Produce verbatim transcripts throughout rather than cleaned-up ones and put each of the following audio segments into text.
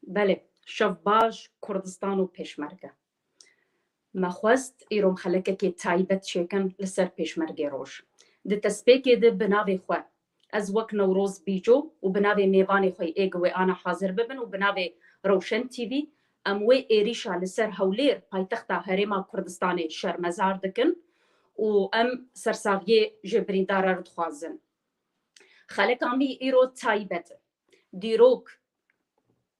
Belê, şev baş, Kurdistan û Pêşmerge. Me xwest îro em xelekekê taybet çêkin li ser Pêşmergê Roj. Di destpêkê de bi navê xwe, ez wek Newroz Bîco û bi navê mêvanê xwe ê ku wê ana hazir bibin û bi navê Rewşen T V, em wê êrîşa li ser Hewlêr, paytexta Herêma Kurdistanê, şermezar dikin û em sersaxiyê ji birîndara re dixwazin. Xeleka me îro taybet e. Dîrok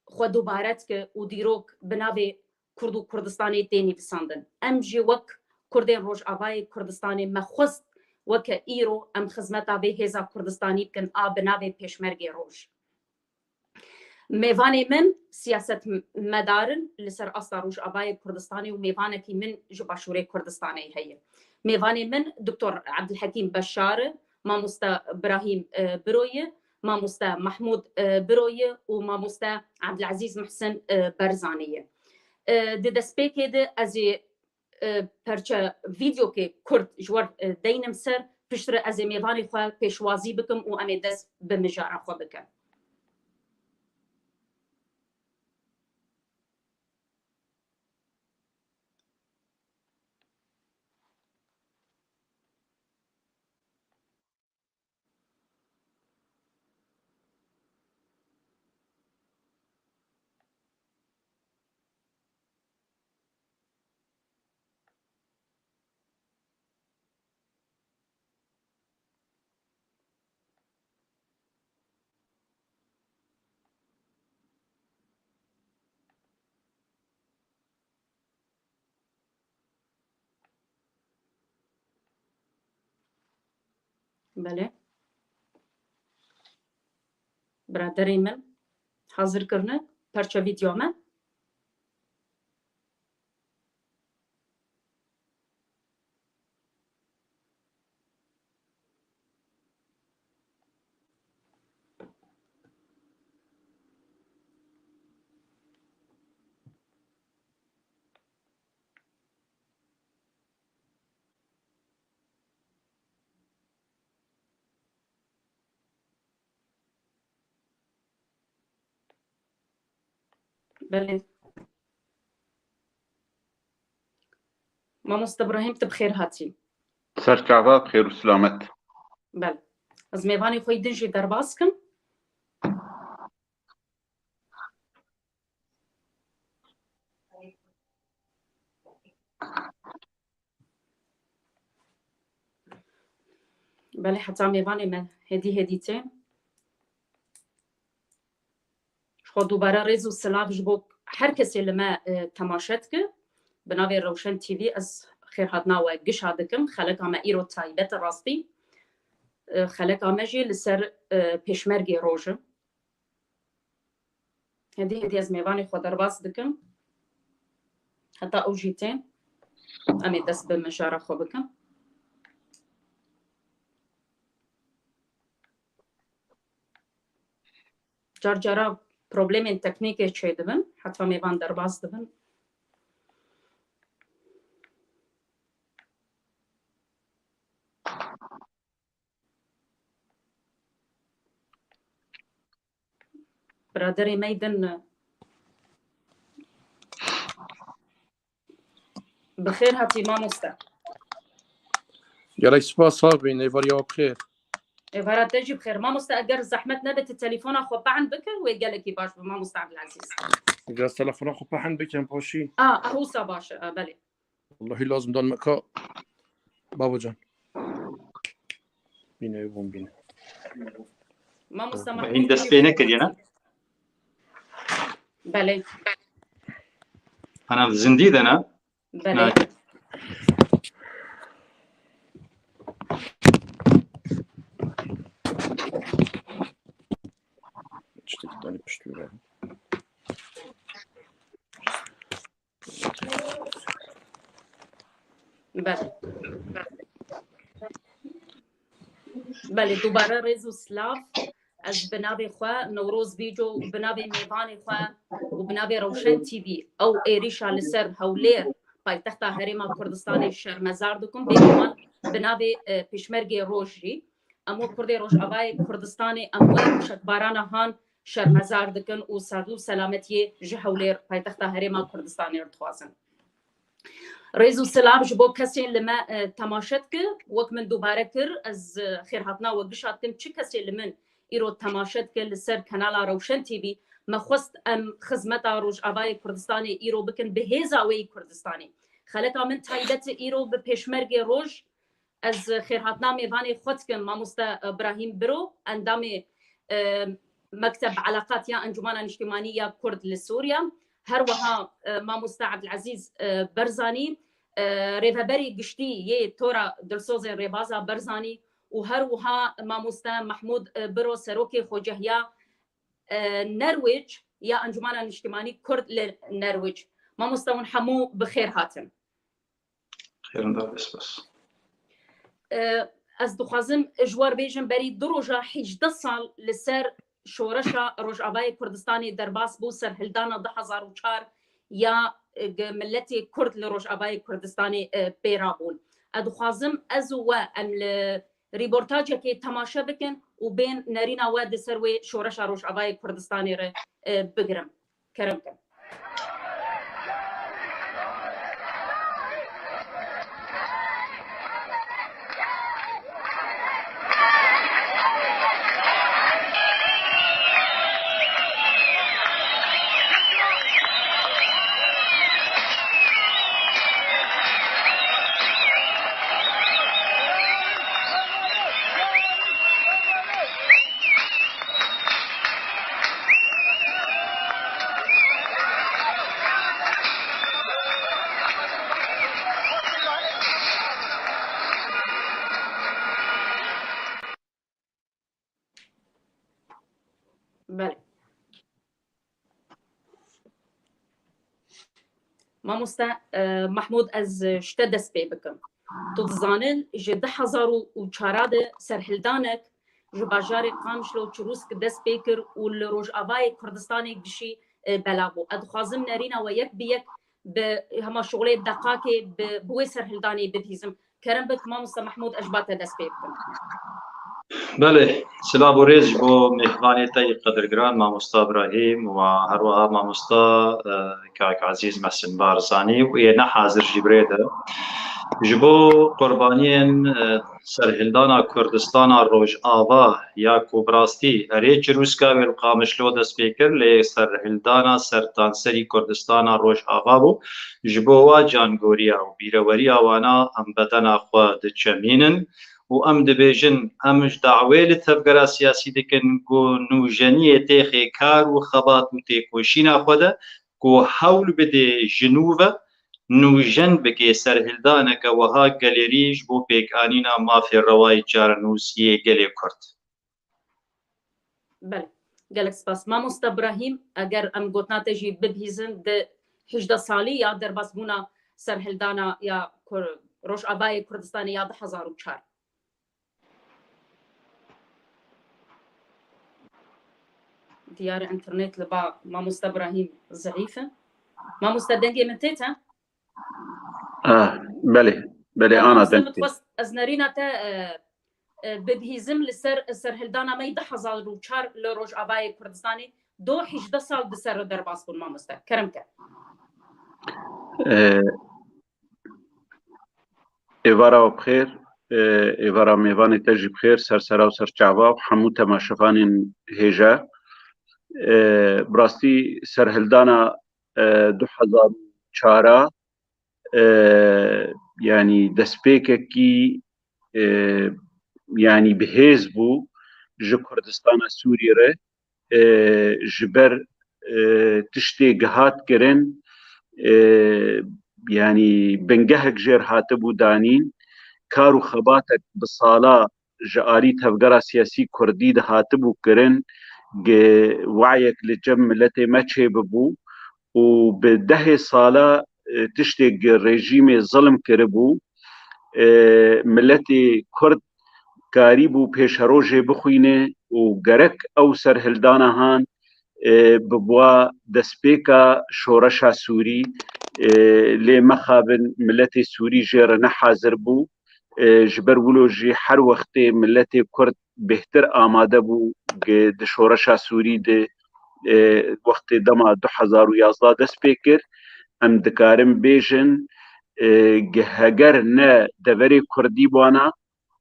xwe dubare dike û dîrok bi navê Kurd û Kurdistanê tê nivîsandin. Em jî wek Kurdên Rojavayê Kurdistanê me xwest weke îro em xizmeta vê hêza Kurdistanî bikin a bi navê Pêşmergê Roj. Mêvanê min siyasetmedar in li ser asta Rojavayê Kurdistanê û mêvanekî min ji Başûrê Kurdistanê heye. Mêvanê min Doktor Ebdulhekîm Beşar e, Mamoste Birahîm, e, Biro ye, Mamoste Mahmûd, e, Biro ye û Mamoste Ebdulezîz Muhsin, e, Berzanî ye. E, di destpêkê de ez ê, e, perçe vîdeokê kurt ji we re, e, deynim ser, piştre ez ê mêvanê xwe pêşwazî bikim û em ê dest bi mijara xwe bikin. Belê. Biraderê min hazir kirine perça vîdeo me. Belê. Mamoste Ibrahîm, tu bi xêr hatî. Ser çava, bi xêr û silamet. Belê. Ez mêvanê xwe yî din jî derbas kim. Belê, heta mêvanê me hêdî hêdî tê. Ji xwe dubare rêz û silav ji bo her kesê li me, e, temaşe dike. Bi navê Rewşen T V ez xêrhatina we gişa dikim. Xeleka me îro taybet e rastî. E, xeleka me jî li ser, e, Pêşmergê Roj e. Hêdî hêdî ez mêvanê xwe derbas dikim. Heta ew jî tên. Em ê dest bi mijara xwe bikin. Car cara problemên teknîkê çêdibin, heta mêvan derbas dibin. Biraderê me yî din, bi xêr hatî mamoste. Gelek spas, sax bî, êvara we bi xêr. Êvara te jî bi xêr. Mamoste, eger zehmet nebe, tu telefona xwe pehn bike, wê gelekî baş bi mamoste Ebdilezîz. Eger telefona xwe pehn bikim paşî. A, ew wisa baş e, a, belê. Wellahî lazim dan me ka. Babacan. Bîne, bûn bîne. Mamoste Mahmûd. Hîn dest pê nekiriye, ne? Belê. Hana zindî de ne? Belê. Ne. Tiştekî danî pişt wî re. Belê. Belê, dubare rêz û silav. Ez bi navê xwe Newroz Bîco û bi navê mêvanê xwe û bi navê Rewşen T V ew êrîşa li ser Hewlêr, paytexta Herêma Kurdistanê, şermezar dikim. Bêguman bi navê, e, Pêşmergê Roj jî. Em wek Kurdê Rojavayê Kurdistanê, em wê mûşekbarana han şermezar dikin û saxî û selametiyê ji Hewlêr, paytexta Herêma Kurdistanê re dixwazin. Rêz û silav ji bo kesên li me, e, temaşe dike. Wek min dubare kir, ez, e, xêrhatina we gişa dikim. Çi kesê li min îro temaşe dike li ser kanala Rewşen T V, me xwest em xizmeta Rojavayê Kurdistanê îro bikin bi hêza wê yî Kurdistanê. Xeleka min taybet îro bi Pêşmergê Roj, ez xêrhatina mêvanê xwe dikim, mamoste Ibrahîm Biro, endamê, e, Mekteb Eleqat ya Encûmena Niştimanî ya Kurd li Sûriye, her wiha, e, mamoste Ebdilezîz, e, Berzanî, e, rêveberê giştî yê Tora Dilsozên Rêbaza Berzanî û her wiha mamoste Mehmûd, e, Biro, serokê Xocehiya, e, Nerwêc ya Encûmena Niştimanî Kurd li Nerwêc. Mamoste, hûn hemû bi xêr hatin. Xêr in, davê spas. E, ez dixwazim ji we re bêjim, berî du roja hejdeh sal li ser şoreşa Rojavayê Kurdistanê derbas bû, serhildana du hezar û çar ya, e, g-, miletê Kurd li Rojavayê Kurdistanê, e, pê rabûn. Ez dixwazim ez û we em li rîportajekê temaşe bikin û bên nerîna we di ser wê şoreşa Rojavayê Kurdistanê re, e, bigirim. Kerem kin. Belê. Mamoste, e, Mahmûd, ez ji te dest pê bikim. Tu dizanin, ji du hezar û çar de serhildanek ji bajarê Qamişlo Çirûsk dest pê kir û li Rojavayê Kurdistanê gişî, e, belav bû. Ez dixwazim nerîna we yek bi yek bi hema şixulê deqakê bi, bi wê serhildanê bibihîzim. Kerem bik, mamoste Mahmûd, ez ji ba te dest pê bikim. Belê, silav û rêz ji bo mêvanê te yê qedirgiran, mamosta Ibrahîm, û her wiha mamosta, e, kak Ezîz Mehsin Barzanî û yê ne hazir jî bi rê de. Ji bo qurbaniyên, e, serhildana Kurdistana Rojava ya ku bi rastî herê Çirûska wê li Qamişlo dest pê kir, lê serhildana sertanserî Kurdistana Rojava bû. Ji bo wa cangoriya û bîreweriya wana em bedena xwe diçemînin û em dibêjin, em ji dawê li tevgera siyasî dikin ku nûjeniyê têxê kar û xebat û têkoşîna xwe de ku hewl bidê ji nû ve nûjen bike serhildaneke wiha gelêrî ji bo pêkanîna mafê rewayî çarenûsiyê gelê Kurd. Belê. Gelek spas. Mamosta Brahîm, eger em gotina te jî bibihîzin, di hejdeh salî ya derbasbûna serhildana ya Kur-, Rojavayê Kurdistanê ya du hezar û çar. Diyar e, înternet li ba Mamosta Brahîm zeîf e. Mamosta, dengê min tê te? Ah, belê, belê, ana deng tê. Ez nerîna te, e, e, bibihîzim li ser serhildana me du hezar û çar li Rojavayê Kurdistanê, do hejdeh sal di ser re derbas bûn, mamoste. Kerem ke. E, êvara we bi xêr, e, êvara mêvanê te jî bi xêr, ser sera û ser çava û hemû temaşevanên hêja. E, bi rastî serhildana, e, du hezar û çar a, e, yanî destpêkekî, e, yanî bihêz bû ji Kurdistana Sûriyê re, e, ji ber, e, tiştê gihat kirin, e, yanî bingehek jêr hatibû danîn, kar û xebatek bi sala ji alî tevgera siyasî kurdî de hatibû kirin, gi wayek li cem miletê me çêbibû û bi dehê sala, e, tiştê gi rejîmê zilm kiribû, e, miletê Kurd karîbû pêşerojê bixwîne û gerek ew serhildana han, e, bibûa destpêka şoreşa Sûrî, e, lê mexabin miletê Sûrî jê re ne hazir bû. E, ji ber wilo jî her wextê miletê Kurd bêhtir amade bû, e, di şoreşa Sûrî de e, wextê dema du hezar û yazdeh dest pê kir, em dikarin bêjin, e, ge-, heger ne deverê kurdî bana,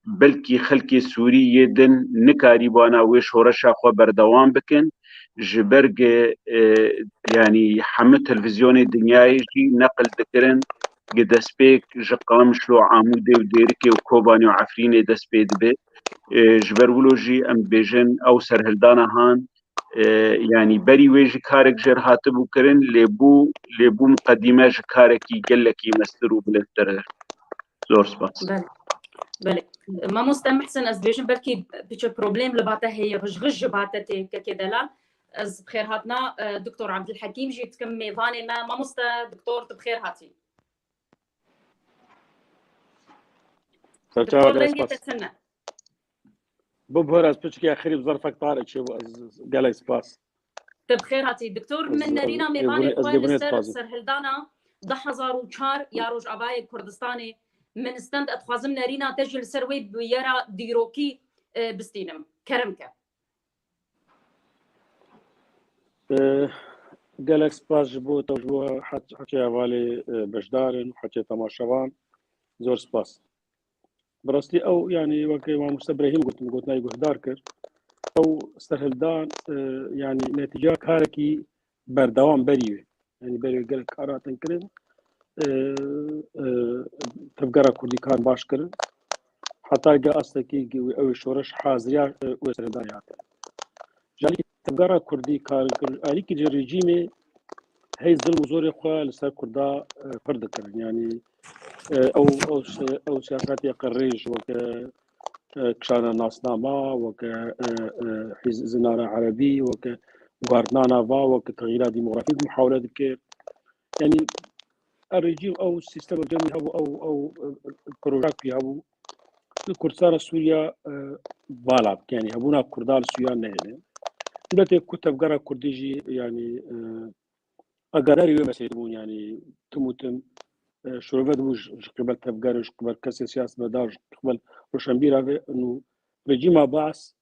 belkî xelkê Sûrî yê din nikarîbana wê şoreşa xwe berdewam bikin. Ji ber ge, e, yanî hemû televîzyonê dinyayê jî neqil dikirin, ge destpêk ji Qamişlo, Amûdê û Dêrikê û Kobanê û Efrînê dest pê dibe. E, ji ber wilo jî em dibêjin ew serhildana han, e, yanî berî wê jî karek jê re hatibû kirin, lê bû, lê bû miqedîme ji karekî gelekî mestir û bilindtir. Zor spas. Belê. Belê. Mamoste Mihsin, ez dibêjim belkî piçe problem li ba te heye, rijrij ji ba te tê, kekê delal. Ez bi xêr hatina, e, Doktor Abdulhekîm jî dikim mêvanê me. Mamoste, doktor, tu bi xêr hatî. Serçawa Doktor, gelek dengê te spas. Tune. Bibhor, ez piçekî xerîb zerfek tarê çêbû, ez gelek spas. Te bi xêr hatî. Doktor, ez, min nerîna ez, mêvanê ez xwe li ser serhildana du hezar û çar ya Rojavayê Kurdistanê, min stend, ez dixwazim nerîna te jî li ser wê bûyera dîrokî, e, bistînim. Kerem ke. E, gelek spas ji bo te, ji bo heçê hevalê, e, beşdar in, heçê temaşevan. Zor spas. Bi rastî ew, yanî weke mamoste Brehîm gotin, gotina wî guhdar kir. Ew serhildan, e, yanî netîceya karekî berdewam berî wê. Yanî berî wê gelek kar hatin kirin. E, e, tevgera kurdî kar baş kirin. Heta ge astekî ge ew ê şoreş haziriya, e, wê serhildanê hatin. Ji alîkî tevgera kurdî kar kir, alîkî ji rejîmê hey zilm û zorê xwe li ser kurda, e, pir dikirin. Yanî, e, ew, ew si-, ew siyasetê qirêj weke, e, kişana nasnama, weke, e, e, hîz-, zinara erebî, weke guhardnana va, weke texyîra demografîk muhawele dike. Yanî, ev rejîm, ew sîstem û cemî hebû, ew, ew, e, e, projek wî hebû. Li Kurdistana Sûriya, e, vala bike, yanî hebûna Kurda li Sûriya nehêle. Dewletê ku tevgera Kurdî jî, yanî, e, agadarî wê meselê dibûn, yanî tim û tim, e, şirove dibû ji, ji qibel tevger, ji qibel kesê siyasetmedar, ji qibel roşenbîra ve, nû rejîma Baas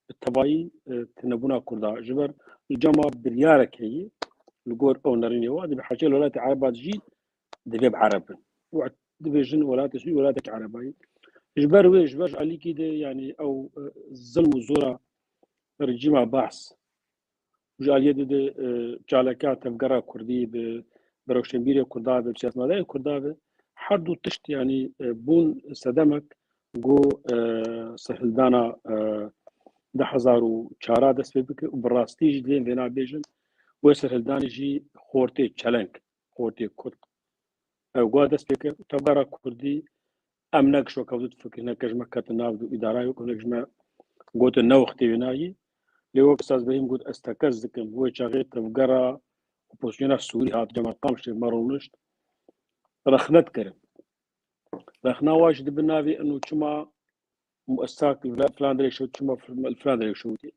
bi tevayî, e, tunebûna Kurda. Ji ber li cema biryarek heye, li gor ew nerînê wa, dibê heçê li welatê Ereba jî divê bi Ereb bin. Û dibêjin welatê Sûrî welatek Erebayî. Ji ber wê, ji ber ji alîkî de, yanî ew, e, zilm û zora rejîma Baas. Ji aliyê de, de, e, çalaka tevgera Kurdî bi, bi rewşenbîrê Kurda, bi siyasetmedarê Kurda ve, her du tişt, yanî, e, bûn sedemek ku, e, serhildana, e, du hezar û çar dest pê bike û bi rastî jî divên vêna bêjin, wê serhildanê jî xortê çeleng, xortê Kurd, ew, ku dest pê kir. Tevgera Kurdî, em ne gişo kevdû difikirin, ne ke ji me ketin nav du îdarayê ku ne ji me gotin ne wextê wênayî. Lê wek Ustaz Brehîm got, ez tekez dikim, wê çaxê tevgera opozisyona Sûrî hat, Cemal Qamişê me rûnişt, rexne dikirin. Rexna wa jî dibe navê ino çima muessak li filan derê şewt, çima li filan derê şewtî.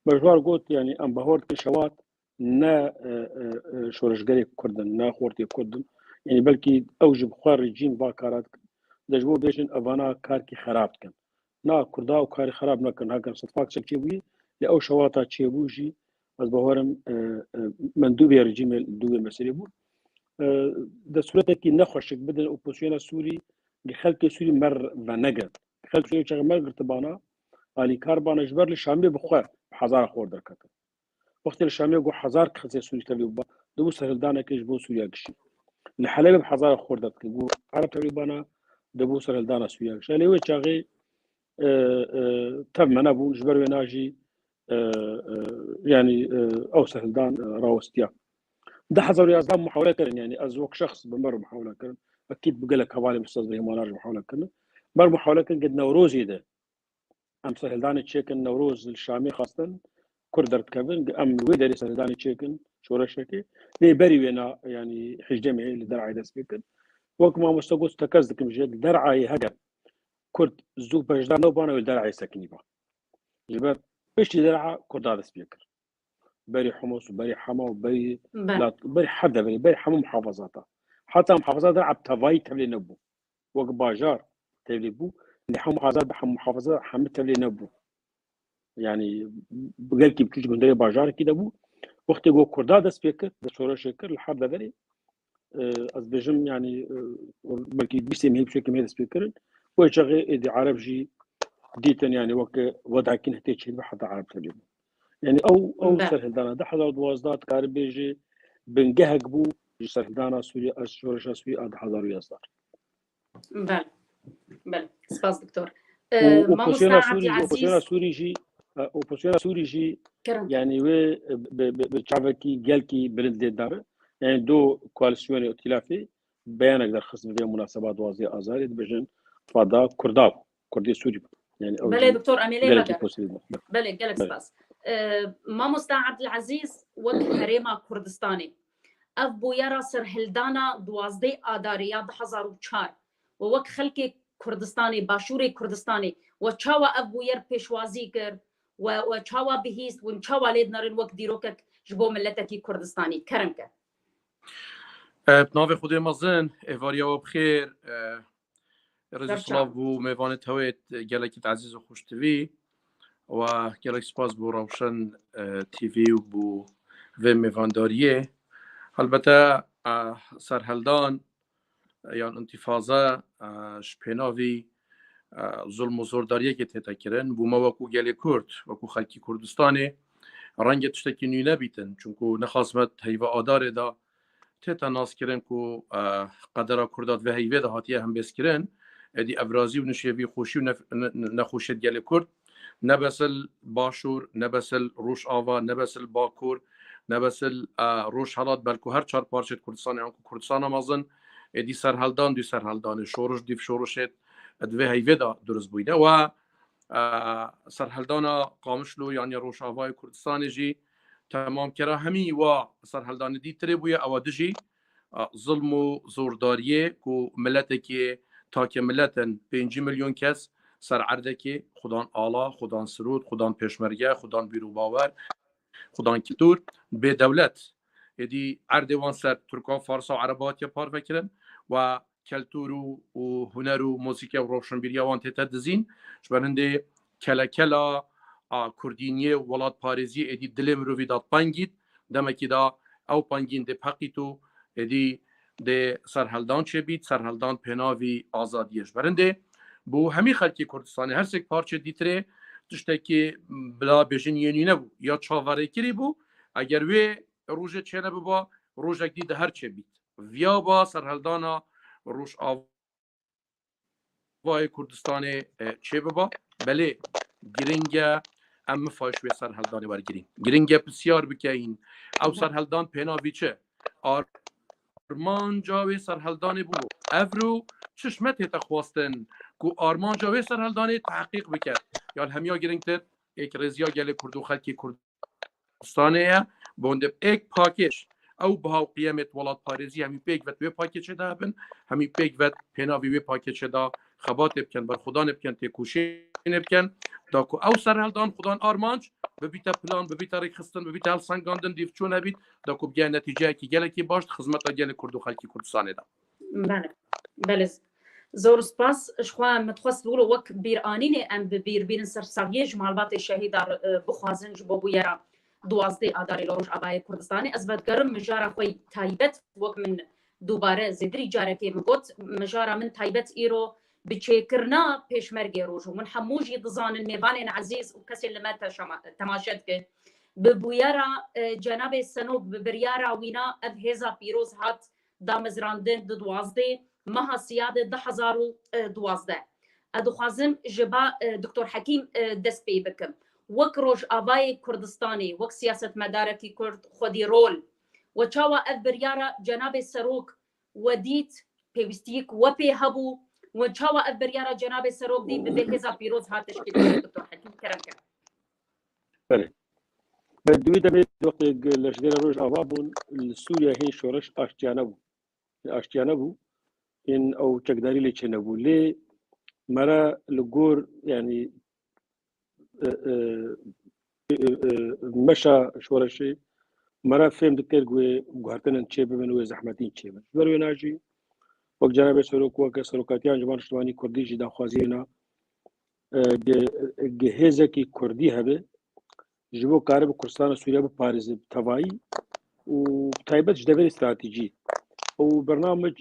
Me ji war got, yanî em bahor dikin şewat ne, e, e, e, şoreşgerê Kurd in, ne xortê Kurd in. Yanî belkî ew ji bi xwe rejîm va kara dikin. De ji bo bêjin evana karkî xerab dikin. Na, Kurda ew karî xerab nekin, heger sedfak çek çêbûyî, lê ew şewata çêbû jî, ez bawerim, e, e, mendûbê rejîmê li dû wê meselê bû. E, de sûretekî nexweşik bidin opozisyona Sûrî, xelkê Sûrî mer venegirin. Xelkê Sûrî çaxê mer girtibana, alîkar bana, ji ber li Şamê bi xwe bi hezara xor derketin. Wextê li Şamê ku hezar kesê Sûrî tevlî biba, dibû serhildanekê ji bo Sûriya gişî. Li Helebê bi hezara xor derdikin, ku Ereb tevlî bana, dibû serhildana Sûriya gişî. Lê wê çaxê, e, e, tev me nebûn, ji ber wêna jî, e, e, yanî, e, ew serhildan, e, rawestiya. Du hezar û yazdeh muhawele kirin, yanî ez wek şexs bi me re muhawele kirin. Ekîd bi gelek hevalên Ustaz Brehîm Anar jî muhawele kirin. Me re muhawele kirin, get Newrozê de em serhildanê çêkin, Newroz li Şamê xwestin, Kurd derdikevin, em li wê derê serhildanê çêkin, şoreşekê. Lê berî wêna, yanî hejdeh mehê li Derayê dest pê kir. Wek mamoste got, tekez dikim jê, li Derayê heger Kurd zû beşdar nebûbana, wê li Derayê sekinîba. Ji ber piştî Dera Kurda dest pê kir. Berî Humus û berî Hema û berî Lat, berî her deverê, berî hemû muhafazata. Heta muhafaza Dera bi tevayî tevlê nebû. Wek bajar tevlê bû, lê hemû muhafaza, hemû muhafaza hemû tevlê nebû. Yanî, gelkî biçûk hundirê bajarekî de bû. Wextê ku Kurda dest pê kir, dest şoreşê kir li her deverê, e, ez dibêjim, yanî, e, belkî bîstê mehê, bîstê mehê dest pê kirin. Wê çaxê êdî Ereb jî dîtin, yanî weke wedakî nehtê çêdibe heta Ereb tevî bû. Yanî ew, ew Be. serhildana du hezar û duwazdeh dikare bêje bingehek bû ji serhildana Sûriye, ez şoreşa Sûriye a du hezar û yazdeh. Bel. Bel. Spas, doktor. Û Ee, opozisyona Mamosta Sûrî, Abdülaziz. opozisyona Sûrî jî, e, opozisyona Sûrî jî, Kerem. yanî wê, e, bi, bi, bi çavekî gelkî bilind lê dare. Yanî do koalîsyonê, îtîlafê beyanek derxist bi vê munaseba duwazdeh Azarê, dibêjin fada Kurda bû. Kurdê Sûrî bû. Yanî ew Belê, jî doktor, em ê lê gelekî vegerin. Pozitif bû. Belê, gelek Belê. spas. Ee, Mamosta Abdülaziz, wek herêma Kurdistanê, ev bûyera serhildana duwazdeh Adarê ya du hezar û çar û wek xelkê Kurdistanê, Başûrê Kurdistanê, we çawa ev bûyer pêşwazî kir, we, we çawa bihîst, hûn çawa lê dinerin wek dîrokek ji bo miletekî Kurdistanî? Kerem ke. E, bi navê Xwedê mezin, êvariya we bi xêr, e, rêz û Berçav. silav bo mêvanê te wê, gelekî ezîz û xweş tivî. We gelek spas bo Rewşen, e, T V û bo vê mêvandariyê. Helbete, e, serhildan yan întîfaze, e, ji pênavî, e, zulm û zordariyekê tête kirin. Bo me wekû gelê Kurd, wekû xelkî Kurdistanê, renge tiştekî nû nebîtin. Çunku nexasmet heyva Adarê de tête naskirin ku, e, qedera Kurda di vê heyvê de hatiye hembêzkirin. Êdî evrazî û nişêvî, xweşî û nef-, ne-, ne-, nexweşiyê gelê Kurd ne bes li Başûr, ne bes li Rojava, ne bes li Bakur, ne bes li, e, Rojhelat, belku her çar parçeyê Kurdistanê, anku Kurdistana mezin, êdî serhildan dû serhildanê, şoriş dîv şorişê di vê heyvê de durust bûyne. We, e, serhildana Qamişlo yan ya Rojavayê Kurdistanê jî temam kira. Hemî wa serhildanê dîtirê bûye, ewa dijî, e, zilm û zordariyê ku miletekê take miletin, pêncî milyon kes ser erdekê, xudan ala, xudan sirûd, xudan pêşmerge, xudan bîr û bawer, xudan kitûr, bê dewlet. Êdî erdê wan ser Tirka, Farsa û Ereba hatiye parve kirin û keltûr û, û huner û muzîke û rewşenbîriya wan tête dizîn. Ji ber hindê kelekela a kurdîniyê û welatparêziyê êdî dilê mirovî da pengît, demekî da ew pengîn dê peqît û êdî dê serhildan çêbît, serhildan pênavî azadiyê. Ji ber hindê bo hemî xelkê Kurdistanê her sêk parçê dîtirê tiştekî bila bêjin yê nû nebû. Ya çaverêkirî bû, eger wê rojê çênebiba, rojek dî di her çêbît. Viya ba serhildana Rojavayê Kurdistanê, e, çêbiba. Belê, giring e em mifayş wê serhildanê wergirîn. Giring e pisyar bikeyin. Ew serhildan pênavî çi? Armanca wê serhildanê bû. Evro çi ji me tête xwestin ku armanca wê serhildanê tehqîq bike? Ya li hemiya giringtir, êkrêziya gelê Kurd û xelkê Kurd Kurdistanê ye. Bonde êk pakêç, ew biha û qiyemê welatparêzî hemî pêk vet wê pakêçê de hebin, hemî pêk vet pênavî wê pakêçê de xebatê bikin, berxwedanê bikin, têkoşînê bikin, da ku ew serhildan xudan armanc bibîte plan, bibîte rêkxistin, bibîte helsengandin, dîvçûn hebît, da ku bigihê netîceyekî gelekî baş di xizmeta gelê Kurd û xelkî Kurdistanê de. Belê. Belê. Zor spas. Ji xwe min dixwest wilo wek bîranînê em bi bîr bînin sersaviyê ji malbatê şehîda, e, bixwazin ji bo bûyera duwazdeh Adarê li Rojavayê Kurdistanê. Ez vedigerim mijara xwe yî taybet wek min dubare zêdirî carekê min got, mijara min taybet îro bi çêkirina pêşmergê roj û min hemû jî dizanin mêvanên ezîz û kesên li me teşema-, temaşe dikin. Bi bûyera, e, cenabê Senok, bi biryara wîna ev hêza pîroz hat damezrandin di duwazdeh meha Siyadê du hezar û duwazdeh. Ez dixwazim ji ba, e, Doktor Hekîm, e, dest pê bikim. Wek Rojavayê Kurdistanê, wek siyasetmedarekî Kurd, xwedî rol, we çawa ev biryara cenabê Serok we dît, pêwîstiyek we pê hebû, we çawa ev biryara cenabê Serok dît, bi vê hêza pîroz hat teşkîlkirin, Doktor Hekîm, kerem ke. Belê. Bi di wî demê wextê leşkerê Rojava bûn, li Sûriye hîn şoreş aştiyane bû. Aştiyane bû. Hîn ew çekdarî lê çênebû. Lê mere li gor, yanî, e, e, e, e, meşa şoreşê mere fêm dikir ku wê guhertinên çêbibin, wê zehmetîn çêbin. Ji ber wêna jî wek cenabê Serok, weke serokatiya Encûmena Niştimanî Kurdî jî daxwazî wêna, e, ge-, ge hêzekî Kurdî hebe, ji bo karibe Kurdistana Sûriye biparêze bi tevayî û bi taybet ji deverê stratejî. Ew bernamec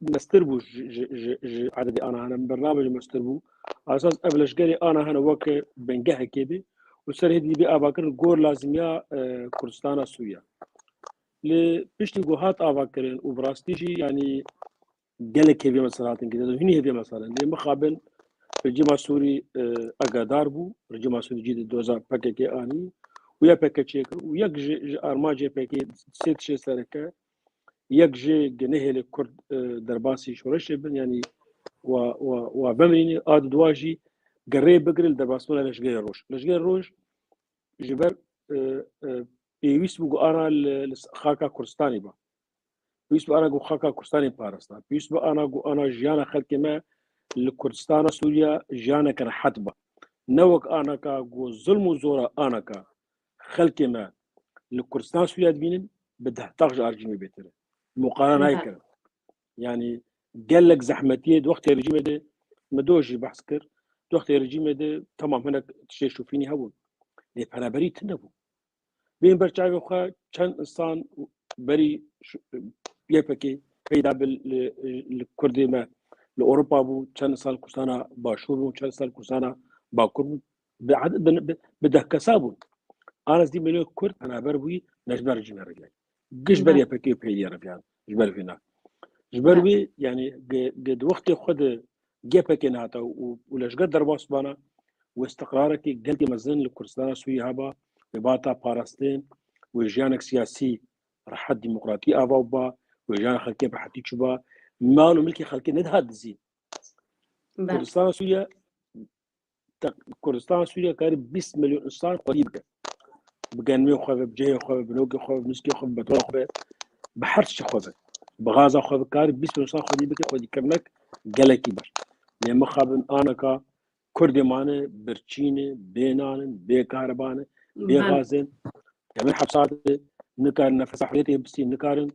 mestir bû ji, ji, ji, ji ededê ana hene, bernamec mestir bû. Esas ev leşgerê ana hene weke bingehekê bê û ser hêdî bê avakirin gor lazimiya, e, Kurdistana Sûriye. Li piştî ku hat avakirin û bi rastî jî, yanî, gelek hêviyê me ser hatin kirin, hûnî hêviyê me ser in. Lê mixabin rejîma Sûrî, e, agadar bû, rejîma Sûrî cî di doza P K K anî û ya P K K çêkir û yek ji, ji armancê P K K sê tiştê sereke, yek jê ge nehêle Kurd, e, derbasî şoreşê bin, yanî wa, wa, wa vemirîne, a di dua jî ge rê bigire li derbasbûna Leşgerê Roj. Leşgerê Roj ji ber, e, e, pêwîst bû ku ana li, li xaka Kurdistanê ba. Pêwîst bû ana ku xaka Kurdistanê parastina. Pêwîst bû ana ku ana jiyana xelkê me li Kurdistana Sûriye jiyaneke rehet ba. Ne wek anaka ku zilm û zora anaka xelkê me li Kurdistan Sûriye dibînin, bi deh tax ji a rejîmê bêtir e. Muqara nayê kirin. Yanî gelek zehmetiyê di wextê rejîmê de, min do jî behs kir, di wextê rejîmê de temam hinek tiştê şofînî hebûn. Lê penaberî tune bû. Bên ber çavê xwe çend insan berî ş-, Y P G peyda bi li, li Kurdê me li Ewropa bû, çend insan li Kurdistana Başûr bû, çend insan li Kurdistana Bakur bû. Bi, bi, bi, bi deh kesa bûn. Ana ez dî milyon Kurd penaber bûyî, ne ji ber rejîmê reviyayî. Giş ber Y P G û P Y D'ê reviyan. Ji ber vîna. Ji ber wê, yanî, ge, ge di wextê xwe de G P K nehata û, û leşger derbas bana, wê istiqrarekî gelkî mezin li Kurdistana Sûriyê heba, wê bata parastin, wê jiyanek siyasî rehet demokratî ava ba, wê jiyan xelkê bi rehetî çûba, mal û milkê xelkê nedihat dizî. Kurdistana Sûriye, te-, Kurdistana Sûriye karî bîst milyon insan xwedî bike. Bi genimê xwe ve, bi cihê xwe ve, bi nokê xwe ve, bi nizkê xwe ve, bi betrola xwe ve, bi her tiştê xwe ve, bi gaza xwe ve, karî bîst milyon insan xwedî bike, xwedîkirinek gelekî baş. Lê mixabin aneka Kurdê mane birçî ne, bê nan in, bê kariba ne, bê gaz in. Em in hepsa de nikarin nefesa huriyetê bistîn, nikarin.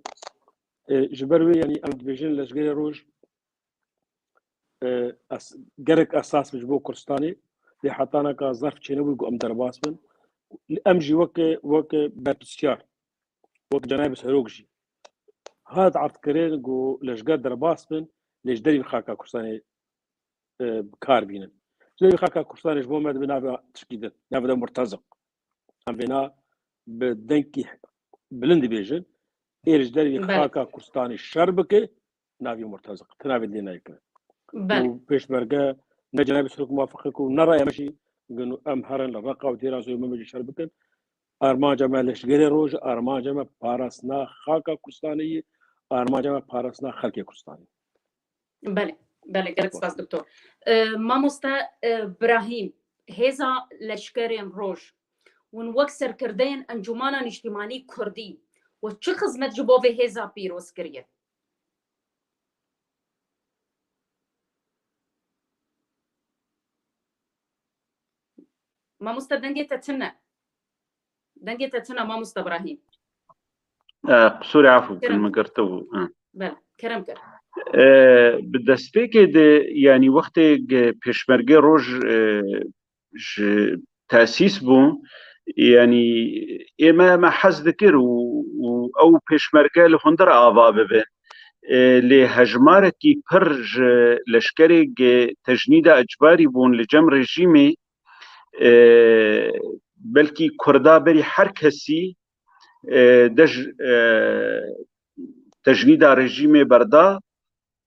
E, ji ber wê, yanî, em dibêjin Leşgerê Roj, e, es-, gerek esas be ji bo Kurdistanê, lê hetanaka zerf çênebû ku em derbas bin. Em jî weke, weke berpirsiyar, wek cenabê serok jî hat erdkirin ku leşger derbas bin, lê ji dervî xaka Kurdistanê, e, bi kar bînin. Ji dervî xaka Kurdistanê ji bo me dibe navê tişkî din, navê de murteziq. Em vêna bi dengkî bilind dibêjin, ê li ji dervî xaka Kurdistanê şer bike, navê murteziq. Ti navê dê nayê kirin. Û pêşmerge ne cenabê serok muwafiq e ku ne raya me jî, gin em herin li Reqa û Dêra Zoyê me jî şer bikin. Armanca me Leşgerê Roj, armanca me parastina xaka Kurdistanê ye, armanca me parastina xelkê Kurdistanê. Belê, belê, gelek spas doktor. E, mamoste, e, Brahîm, hêza Leşkerên Roj, hûn wek serkirdeyên Encûmana Nîştîmanî Kurdî, we çi xizmet ji bo vê hêza pîroz kiriye? Mamoste, dengê te tune. Dengê te tune, mamoste Brahîm. E, qisûrê efû bikin, min girtibû. E. Bele, kerem kir. E, bi destpêkê de, yanî wextê ge-, Pêşmergê Roj, e, ji tesîs bû, yanî ê me, me hez dikir û, û ew pêşmerge li hundir ava bibe. E, lê hejmarekî pir ji leşkerê ge tecnîda icbarî bûn li cem rejîmê, e, belkî Kurda berî her kesî, e, dej-, e, tecnîda rejîmê berda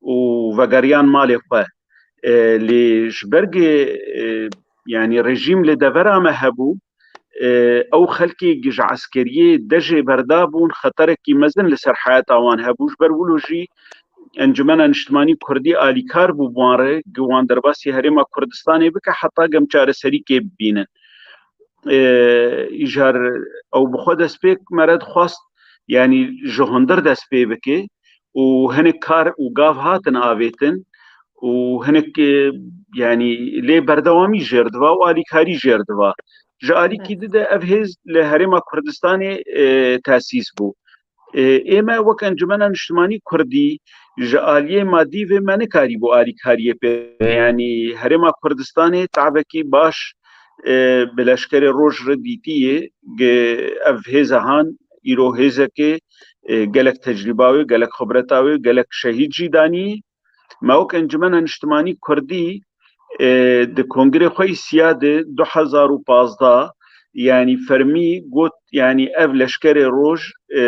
û vegeriyan malê xwe. E, lê ji ber ge, e, yanî rejîm li devera me hebû, e, ew xelkê ji eskeriyê dejê berdabûn, xeterekî mezin li ser heyata wan hebû. Ji ber wilo jî Encumena Niştimanî Kurdî alîkar bû bi wan re, gi wan derbasî Herêma Kurdistanê bike, heta gem çareserîkê bibînin. E, îcar ew bi xwe destpêk me re dixwast, yanî ji hundir dest pê bike û hinek kar û gav hatin avêtin û hinek, e, yanî lê berdewamî jêr diva û alîkarî jêr diva. Ji alîkî di de ev hêz li Herêma Kurdistanê, e, tesîs bû. E, ê me wek Encumena Niştimanî Kurdî ji aliyê madî vê me nikarîbû alîkariyê pê. Yanî Herêma Kurdistanê tavekî baş, e, bi leşkerê roj re dîtî yê, ge ev hêza han îro hêzekê, e, gelek tecrîba wê, gelek xibreta wê, gelek şehîd jî danî. Me wek Encumena Niştimanî Kurdî, e, di kongrê xwe yî siya de du hezar û pazdeh, yanî fermî got, yanî ev leşkerê roj, e,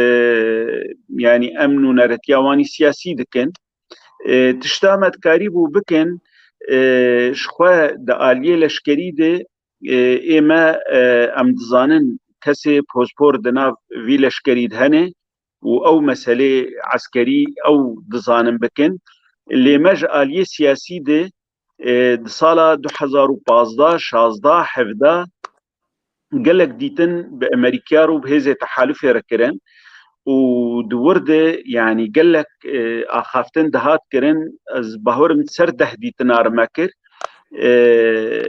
yanî em nûneretiya wanî siyasî dikin. E, tişta me dikarîbû bikin, e, ji xwe di aliyê leşkerî de, e, ê me, e, em dizanin kesê pozpor di nav vî leşkerî de hene û ew meselê eskerî ew dizanin bikin. Lê me ji aliyê siyasî de, e, di sala du hezar û pazdeh, şazdeh, hevdeh gelek dîtin bi Emerîkiya re û bi hêzê tehalufê re kirin û di wir de, yanî gelek, e, axaftin dihat kirin. Ez bawerim ser deh dîtina re me kir. E,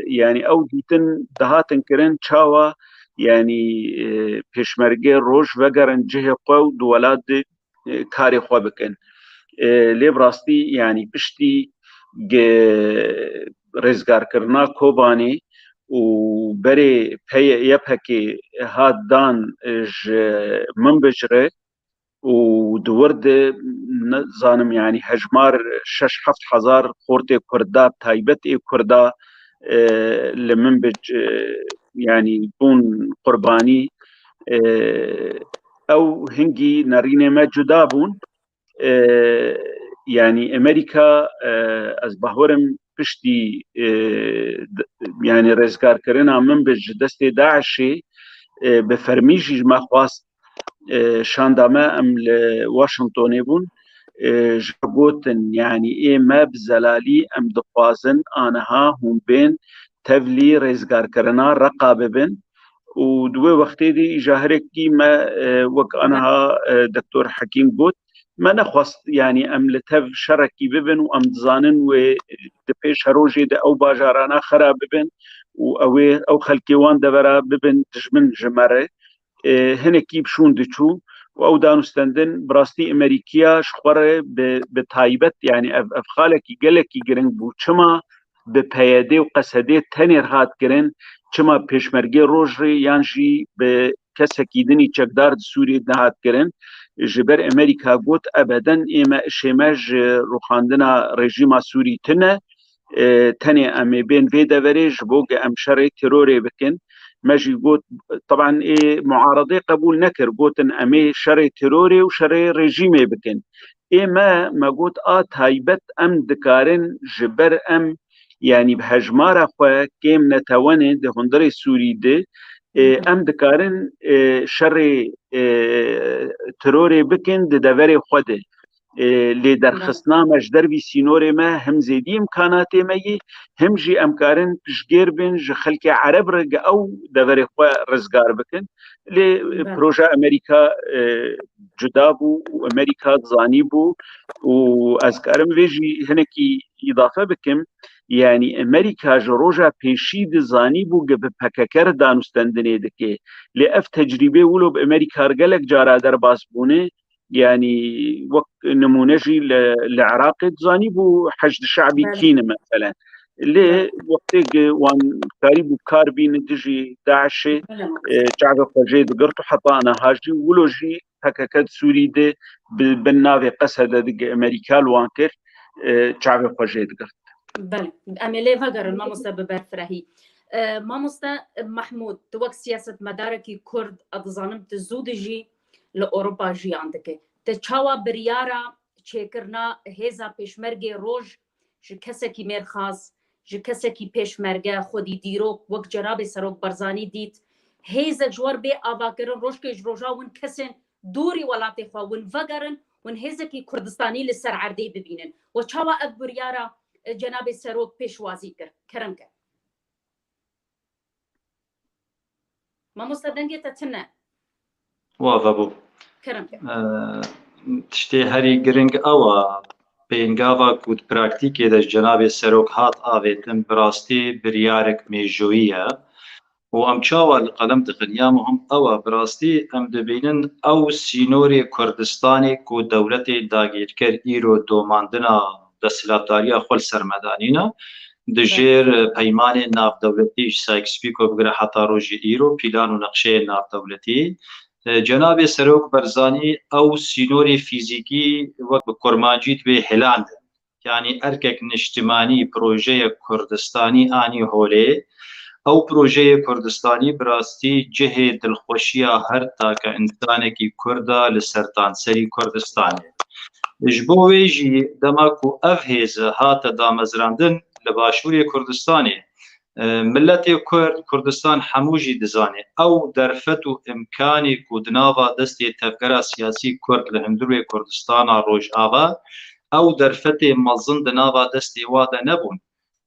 yanî ew dîtin dihatin kirin çawa, yanî, e, pêşmerge roj vegerin cihê xwe û di welat de, e, karê xwe bikin. E, lê bi rastî, yanî piştî ge-, rêzgarkirina Kobanê û berê peye Y P G hat dan, e, ji Minbic re û di wir de, nizanim, yanî hejmar şeş heft hezar xortê Kurda, taybet ê Kurda, e, li Minbic, e, yanî bûn qurbanî. E, ew hingî nerînê me cuda bûn. E, yanî Amerîka, e, ez bawerim piştî, e, d-, yanî rêzgarkirina Minbic ji destê DAIŞê, e, bi fermî jî ji me xwest, e, şanda me, em li Washingtonê bûn, e, ji me gotin, yanî ê me bi zelalî em dixwazin aniha hûn bên tevlî rêzgarkirina Reqa bibin. Û di wê wextê de îja hirekî me, e, wek aniha, e, Doktor Hekîm got, me nexwest, yanî em li tev şerekî bibin û em dizanin wê di pêş herojê de ew bajarana xera bibin û ew ê, ew xelkê wan devera bibin dijmin ji me re. E, hinekî bi şûn diçû û ew danûstendin bi rastî Amerîkiya ji xwe re bi, bi taybet, yanî ev, ev xalekî gelekî giring bû. Çima bi P Y D û Q S D tenê re hat kirin, çima pêşmergê roj re yan jî bi kesekî dinî çekdar di Sûriyê nehat kirin? Ji ber Amerîka got, ebeden ê me, işê me ji rûxandina rejîma Sûrî tune, e, tenê em ê bên vê deverê ji bo ke em şerê terorê bikin. Me jî got, teban ê muaredê qebûl nekir, gotin em ê şerê terorê û şerê rejîmê bikin. Ê me, me got, a taybet em dikarin ji ber em, yanî bi hejmara xwe kêm netewene di hundirê Sûrî de, e, em dikarin, e, şerê, e, terorê bikin di deverê xwe de. E, lê derxistina me ji dervî sînorê me hem zêdî îmkanatê me yî, hem jî em karin piştgêr bin ji xelkê Ereb re ge ew deverê xwe rizgar bikin. Lê, e, proja Amerîka, e, cuda bû û Amerîka zanî bû û ez karim vê jî hinekî îdafe bikim. Yanî Amerîka ji roja pêşî de zanî bû ge bi P K K re danûstendinê dike. Lê ev tecrîbê wilo bi Amerîka re gelek cara derbas bûne. Yanî wek nimûne jî li, li Iraqê dizanî bû Heşd Şe'bî kî ne meselen. Lê wextê ki wan karî bû kar bîne dijî DAIŞê, e, çavê xwe jê digirt û heta niha jî wilo jî P K K di Sûrî de bi, bin navê Q S D de ge Amerîka li wan kir, e, çavê xwe jê digirt. Belê. Em ê lê vegerin, mamoste, bi berfirehî. E, mamoste Mehmûd, tu wek siyasetmedarekî Kurd, ez dizanim tu zû dijî li Ewropa jiyan dike. Te çawa biryara çêkirina hêza pêşmergê roj ji kesekî mêrxas, ji kesekî pêşmerge, xwedî dîrok, wek Cenabê Serok Barzanî dît, hêzek ji wer bê avakirin, rojkê ji roja win kesên dûrî welatê xwe win vegerin, win hêzekî Kurdistanî li ser erdê bibînin. We çawa ev biryara, e, Cenabê Serok pêşwazî kir? Kerem ke. Mamoste, dengê te tune. Wa vebû. Kerem ke. E, tiştê herî giring ew a, pêngava ku di praktîkê de ji Cenabê Serok hat avêtin, bi rastî biryarek mêjoyî ye. Û em çawa li qelem dixin? Ya muhim ew e, bi rastî em dibînin ew sînorê Kurdistanê ku dewletê dagîrker îro domandina desthilatdariya xwe li ser me danîne, Di jêr, e, peymanên navdewletî ji Sykes-Picot bigire heta rojê îro, pîlan û nexşeyên navdewletî. E, Cenabê Serok Barzanî ew sînorê fîzîkî wek bi kurmancî dibê hilandin. Yanî erkek niştimanî projeyek Kurdistanî anî holê. Ew projeyê Kurdistanî bi rastî cihê dilxweşiya her take însanekî Kurd e li sertanserî Kurdistanê. Ji bo wê jî dema ku ev hêz hate damezrandin li Başûrê Kurdistanê, e, miletê Kurd, Kurdistan hemû jî dizane, ew derfet û imkanê ku di nava destê tevgera siyasî Kurd li hundirê Kurdistana Rojava, ew derfetê mezin di nava destê wa de nebûn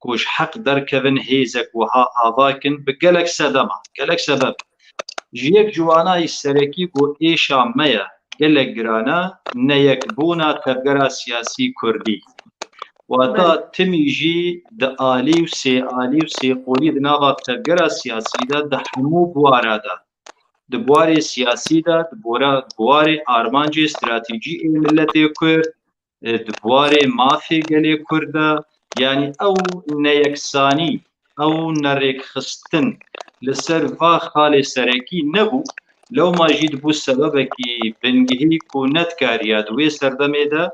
ku ji heq derkevin hêzek wiha ava kin bi gelek sedema, gelek sebeb. Ji yek ji wanayî serekî ku êşa me ye, gelek giran e, neyekbûna tevgera siyasî Kurdî. Wata Belê. timî jî di alî û sê alî û sê qolî di nava tevgera siyasî de di hemû buwara de, di buwarê siyasî de, di bora-, buwarê armancê stratejî ê miletê Kurd, e, di buwarê mafê gelê Kurd de, yanî ew neyeksanî, ew nerêkxistin li ser va xalê serekî nebû, lewma jî dibû sebebekî bingehî ku nedikariya di wê serdemê de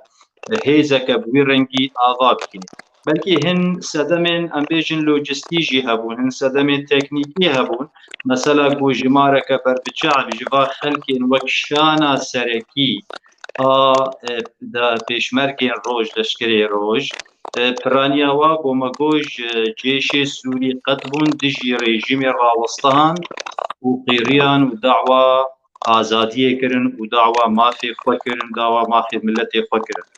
hêzeke bi wî rengî ava bikî. Belkî hin sedemên, em bêjin, lojistî jî hebûn, hin sedemên teknîkî hebûn. Mesela ku jimareke berbiçav ji va xelkên wek şana serekî a, e, da pêşmergên roj, leşkerê roj, e, piraniya wa ku me got ji cêşê Sûrî qet bûn dijî rejîmê rawestihan û qîriyan û dawa azadiyê kirin û dawa mafê xwe kirin, dawa mafê miletê xwe kirin.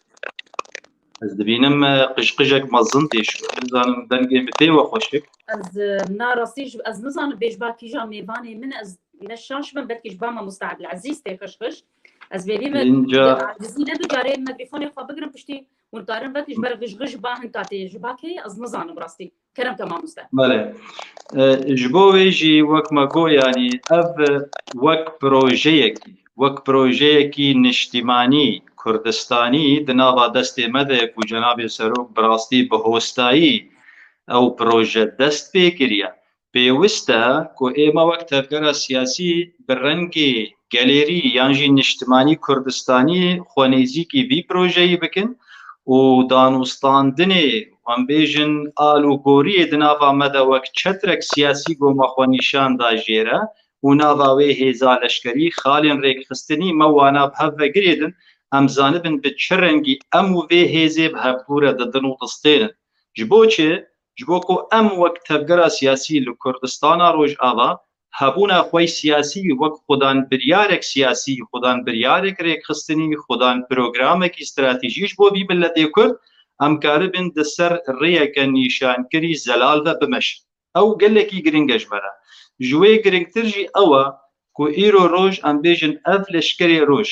Ez dibînim, e, qijqijek mezin tê şû. Nizanim dengê min tê we xweşik. Ez, e, na rastî ji, ez nizanim bê ji ba kîja mêvanê min, ez ne şaş bim, belkî ji ba mamoste Ebdilezîz tê xişxiş. Ez bêrî me Înca acizî ne bi carê mikrofona xwe bigirim piştî hûn karin vekî ji ber xişxiş ji ba hin katê ji ba kê ye, ez nizanim rastî. Kerem ke mamoste. Belê. E, ji bo wê jî wek me got, yanî ev wek projeyekî, wek projeyekî niştimanî Kurdistanî di nava destê me de ye ku Cenabê Serok bi rastî bi hostayî ew proje dest pê kiriye. Pêwist e ku ê me wek tevgera siyasî bi rengê gelêrî yan jî niştimanî Kurdistanî xwe nêzîkî vî projeyî bikin û danûstandinê, em bêjin, alûgoriyê di nava me de wek çetrek siyasî ku me xwe nîşan da jê re û nava wê hêza leşkerî, xalên rêkxistinî me wana bi hev ve girêdin, em zanibin bi çi rengî em û vê hêzê bi hevdû re didin û distênin. Ji bo çi? Ji bo ku em wek tevgera siyasî li Kurdistana Rojava hebûna xwe yî siyasî, wek xudan biryarek siyasî, xudan biryarek rêkxistinî, xudan programekî stratejî ji bo vî miletê Kurd, em karibin di ser rêyeke nîşankirî zelal ve bimeşin. Ew gelekî giring e ji me re. Ji wê giringtir jî ew e ku îro roj, em bêjin, ev leşkerê roj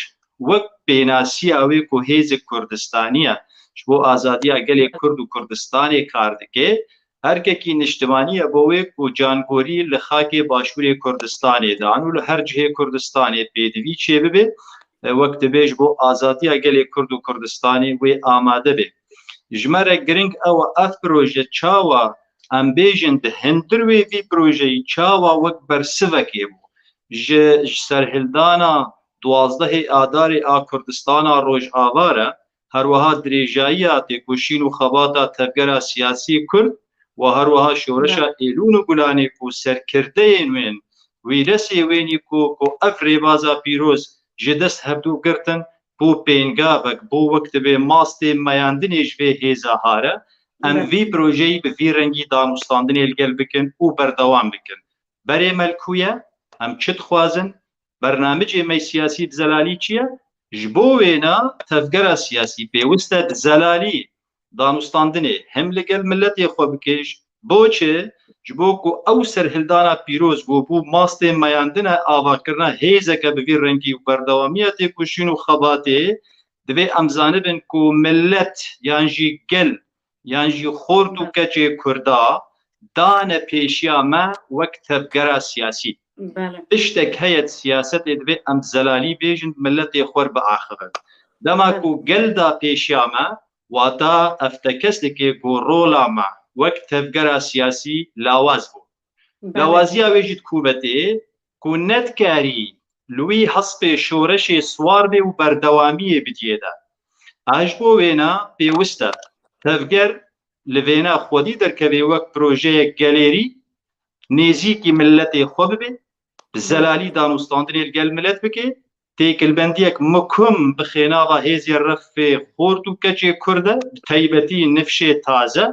wek pênasiya wê ku hêzek Kurdistanî ye, ji bo azadiya gelê Kurd û Kurdistanê kar dike, erkekî niştimanî ye bo wê ku cangorî li xakê Başûrê Kurdistanê dan û li her cihê Kurdistanê pêdivî çêbibe, e, wek dibê ji bo azadiya gelê Kurd û Kurdistanê wê amade be. Ji me re giring ew e, ev proje çawa, em bêjin, di hundir wê vî projeyî çawa wek bersivekê bû. Ji, ji serhildana duwazdehê Adarê a Kurdistana Rojava re, her wiha dirêjayiya têkoşîn û xebata tevgera siyasî Kurd û her wiha şoreşa Êlûn û Gulanê ku serkirdeyên wên, wîresê wênî ku, ku ev rêbaza pîroz ji dest hevdû girtin, bû pêngavek, bû wek dibê mastê meyandinê ji vê hêza hare. Em vî projeyî bi vî rengî danûstandinê li gel bikin û berdewam bikin. Berê me li ku ye? Em çi dixwazin? Bernamicê me siyasî bi zelalî çi ye? Ji bo wêna tevgera siyasî pêwist e bi zelalî danûstandinê hem li gel miletê xwe bike. Ji bo çi? Ji bo ku ew serhildana pîroz ku bû mastê meyandine avakirina hêzeke bi vî rengî û berdewamiya têkoşîn û xebatê, divê em zanibin ku milet yan jî gel yan jî xort û keçê Kurda dane pêşiya me wek tevgera siyasî. Belê. Tiştek heye di siyasetê divê em zelalî bêjin, miletê xwe biaxivin. Dema Belê. ku gel da pêşiya me, wata ev tekestikê ku rola me, wek tevgera siyasî lawaz bû. Lawaziya wê jî di ku ve tê ku nedikarî li wî hespê şoreşê siwar bê û berdewamiyê bidiyê de. A ji bo wêna pêwist e tevger li vêna xwedî derkevê wek projeyek gelêrî nêzîkî miletê xwe bibe, bi zelalî danûstandinê li gel milet bike, têkilbendiyek mukim bi xênava hêzê refê xort û keçê Kurd e, bi taybetî nifşê taze,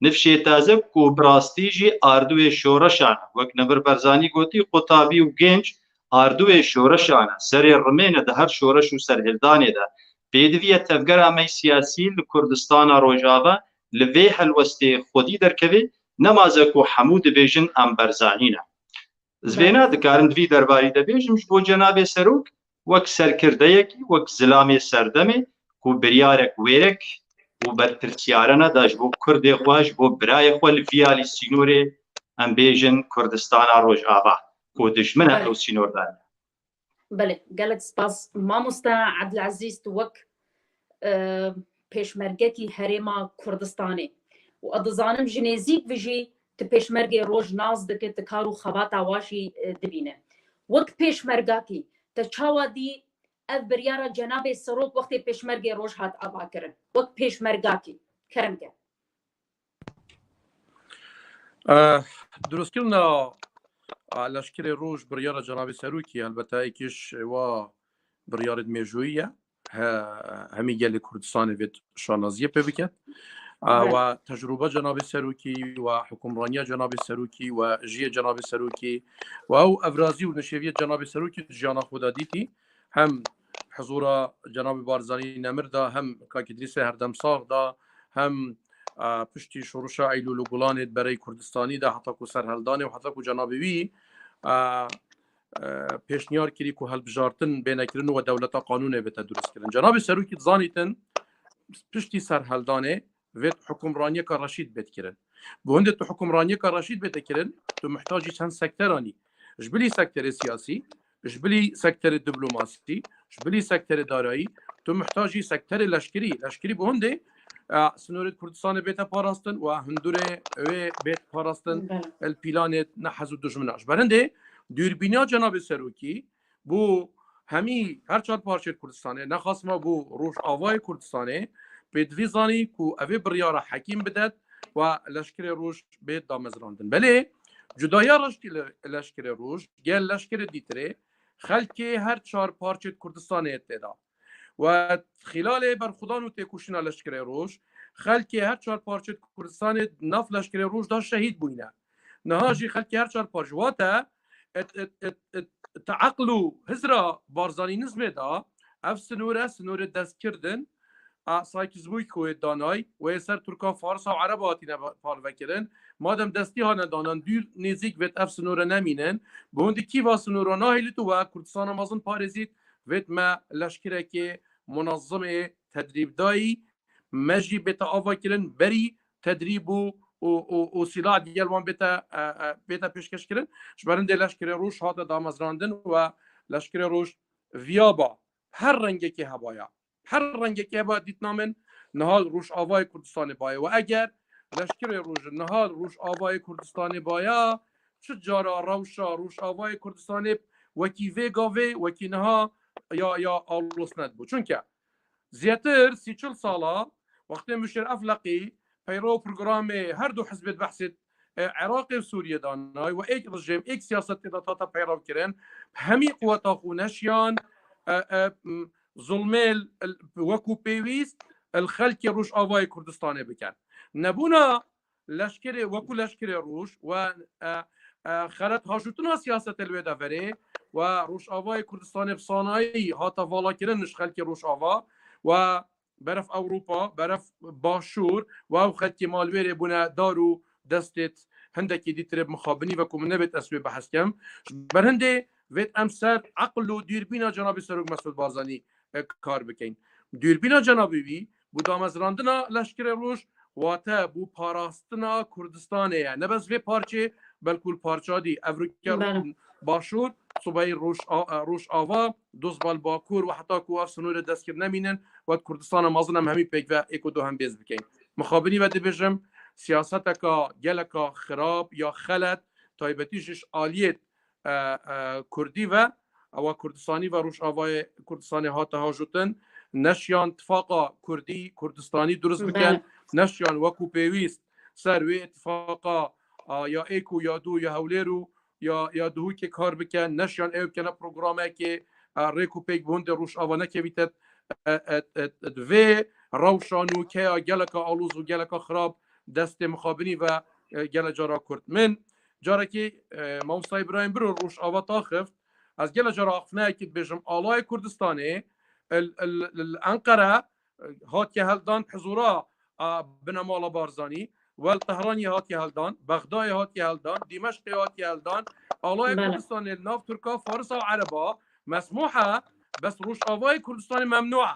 nifşê taze ku bi rastî jî ardûyê şoreşan e. Wek Nemir Barzanî gotî, qutabî û genç ardûyê şoreşan e, serê rimê ne di her şoreş û serhildanê de. Pêdiviye tevgera me siyasî li Kurdistana Rojava li vê helwestê xwedî derkeve, nemaze ku hemû dibêjin em Barzanî ne. Ez vêna dikarim di vî derbarî de bêjim ji bo cenabê serok, wek serkirdeyekî, wek zilamê serdemê ku biryarek wêrek û berpirsyarane da ji bo Kurdê xwe, ji bo birayê xwe li vî alî sînorê, em bêjin Kurdistana Rojava, ku dijmin e ew sînordanî. Belê, gelek spas. Mamoste Ebdilezîz, tu wek, e, pêşmergekî Herêma Kurdistanê û ez dizanim ji nêzîk ve jî tu pêşmergê roj nas dike, tu kar û xebata wa jî, e, dibîne. Wek pêşmergakî, te çawa dî ev biryara cenabê serok wextê pêşmergê roj hat avakirin? Wek pêşmergakî, kerem ke. Eh, Dirustkirina, eh, Leşkerê Roj biryara Cenabê Serokî, helbete êkî ji wa biryarê mêjûyî ye. He, hemî gelê Kurdistanê vê şanaziyê pê biket. Eh, Evet. Wa tecrûba Cenabê Serokî, wa hukimraniya Cenabê Serokî, wa jiyê Cenabê Serokî, wa ew evrazî û nişêviyê Cenabê Serokî di jiyana xwe de dîtî. Hem hizûra Cenabê Barzanî Nemir da, hem Kak Îdrîsê Herdemsar da, hem, e, piştî şorişa Eylûl û Gulanê di berey Kurdistanî de, heta ku serhildanê û heta ku cenabê wî, e, e, pêşniyar kirî ku hilbijartin bêne kirin û we dewleta qanûnê bête durustkirin. Cenabê Serokî dizanîtin, piştî serhildanê vêt hukimraniyeka reşîd bêt kirin. Bi hindê tu hukimraniyeka reşîd bête kirin, tu muhtacî çend sekteran î. Ji bilî sekterê siyasî, ji bilî sekterê diplomasî, ji bilî sekterê darayî, tu muhtacî sekterê leşkerî. Leşkerî bi hindê, e, sinorê Kurdistanê bête parastin û hundurê wê bêt parastin Belê. el pîlanê ne hez û dijmina. Ji ber hindê dûrbîniya Cenabê Serokî, bo hemî her çar parçeyê Kurdistanê, nexasma bo Rojavayê Kurdistanê, pêdivî zanî ku evê biryara hekîm bidet û Leşkerê Roj bê damezrandin. Belê, cudaya Reştî le-, Leşkerê Roj, gel leşkerê dîtirê, xelkê her çar parçeyê Kurdistanê tê de. Û xîlalê berxwedan û têkoşîna Leşkerê Roj, xelkê her çar parçeyê Kurdistanê nav Leşkerê Roj de şehîd bûyne. Niha jî xelkê her çar parçe wate, et, et, et, et, te eql û hizra Barzanînizmê de ev sinore, sinore destkirdin, a, saykizbûyî ku wê danay, wê ser Tirka, Farsa û Ereba hatîne ba-, parvekirin. Madem destî hane danan, dûr nêzîk vêt ev sinore nemînin. Bi hindî kî va sinora nahêlît û we Kurdistana mezin parêzît, vêt me leşkirekê munezimê tedrîbdayî, me jî bête ava kirin berî tedrîb û, û, û, û sîlah digel wan bête, e, e, bête pêşkeş kirin. Ji ber hindê Leşkerê Roj hate damezrandin û Leşkerê Roj viya ba her rengekê hebaya. Her rengekê heba dîtina min niha Rojavayê Kurdistanê baye. Û eger Leşkerê Roj niha Rojavayê Kurdistanê baya, çi cara rewşa Rojavayê Kurdistanê wekî vê gavê, wekî niha ya, ya alos nedibû. Çunke zêdetir sî çil sala wextê Muşêr Efleqî peyrew programê her du hizbê di behsê, e, Iraqê û Sûriyê de anay û êk rejîm, êk siyasetê de hate peyrev kirin, hemî quweta xwe neşiyan, e, e, m, zulmê l-, l-, wekû pêwîst li xelkê Rojavayê Kurdistanê bikin. Nebûna leşkerê, wekû Leşkerê Roj û, e, e, xelet haşûtina siyasetê li wê deverê û Rojavayê Kurdistanê bi sanayî hate vala kirin ji xelkê Rojava û beref Ewropa, beref Başûr û ew xelkê malwêrê bûne dar û destêt hindekî dîtirê bi mixabinî ve ku min nebêt ez wê behs kem. Ji ber hindê vêt em ser eql û dûrbîna Cenabê Serok Mesûd Barzanî, e, kar bikeyn. Dûrbîna Cenabê wî bû damezrandina Leşkerê Roj, wate bû parastina Kurdistanê ye. Ne bes vê parçê, belkû li parça dî, Evrûke Bele. Başûr, Subeyê Roj-, a-, a-, Rojava, Dozbal Bakur û heta ku ev sinûrê destgir nemînin, wet Kurdistana mezin em hemî pêk ve êk û du hembêz bikeyn. Mixabinî ve dibêjim, siyaseteka geleka xirab ya xelet, taybetî ji aliyê, e, e, Kurdî ve, ewa Kurdistanî ve Rojavayê Kurdistanê hate hajotin, neşiyan tifaqa Kurdî, Kurdistanî durust bikin, Belê. neşiyan wekû pêwîst ser wê tifaqa, a, ya êk û ya du ya Hewlêr û ya, ya Duhokê kar bikin, neşiyan ew bikene programekê, e, rêk û pêk bi hindê Rojava nekevîte, e, e, e, e, vê rewşa nûke ya geleka aloz û geleka xirab destê mixabinî ve, e, gele cara Kurd. Min carekî, e, Mamosta Îbrahîm Biro Rojava taxift, ez gele cara axiftinayekî dibêjim, Alayê Kurdistanê, il, il, il Enqere, hatiye heldan hizûra, a, binemala Barzanî, wel Tehranê hatiye heldan, Bexdayê hatiye heldan, Dîmeşqê hatiye heldan, Alaya Belê. Kurdistanê li nav Tirka, Farisa û Ereba mesmûh e, bes Rojavayê Kurdistanê memnû e.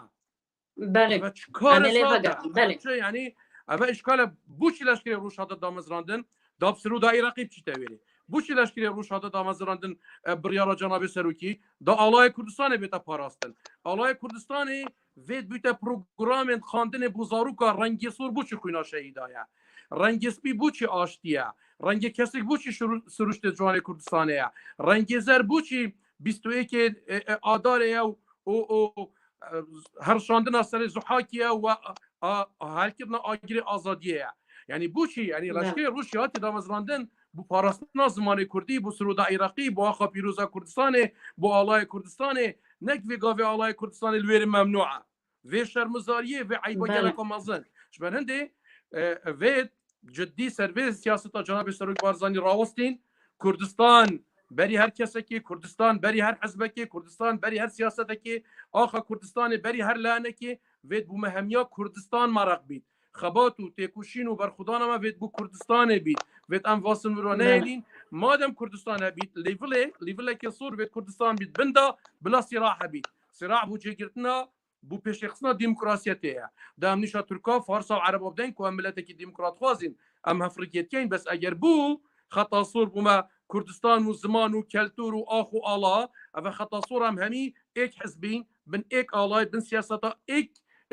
Belê. Eve çi kare Em ê lê sade. vegerin. Belê. Çi, yanî, eve îşkale bû çi leşkerê Roj hate damezrandin, da bi Sirûda Iraqî biçîte wêrê. Bû çi leşkerê Roj hate damezrandin, e, biryara Cenabê Serokî, da Alaya Kurdistanê bête parastin. Alaya Kurdistanê vê dibûte programên xandinê bo zaroka, rengê sor bû çi xwîna şehîda ye? Rengê spî bû çi aştî ye? Rengê kesik bû çi şuru-, siruştê ciwanê Kurdistanê ye? Rengê zer bû çi bîst û êkê, e, e, Adarê ye û, û, û, e, herşandina serê Zuhakê ye û a, a, helkirina agirê azadiyê ye? Yanî bû çi? Yanî Ne. leşkerê Rûsya hatî damezrandin bo parastina zimanê Kurdî, bo Sirûda Iraqî, bo axa pîroza Kurdistanê, bo Alaya Kurdistanê, nek vê gavê Alaya Kurdistanê li wêrê memnû e. Vê şermizariyê, vê eyba Belê. geleka mezin. Ji ber hindê, e, vê cidî ser vê siyaseta Cenabê Serok Barzanî rawestîn. Kurdistan berî her kesekê, Kurdistan berî her hizbekê, Kurdistan berî her siyasetekê, axa Kurdistanê berî her layenekê, vê dibû me hemiya Kurdistan meraq bît. Xebat û têkoşîn û berxwedana me vê dibû Kurdistanê bît. Vê em vasin wira Belê. nehêlîn. Madem Kurdistan hebît, lêvilê, lêvilekê sor vê Kurdistan bît. Binda bila sîrah hebît. Sîrah bû cêgirtina bo pêşêxistina demokrasiyetê ye. Da em nîşa Tirka, Farsa û Ereba bidin ku em miletekî demokratxwazîn, em hevfikirî dikeyn, bes eger bû xeta sor bo me Kurdistan û ziman û keltûr û ax û ala, ev e xeta sor, em hemî êk hizbîn, bin êk alay, bin siyaseta êk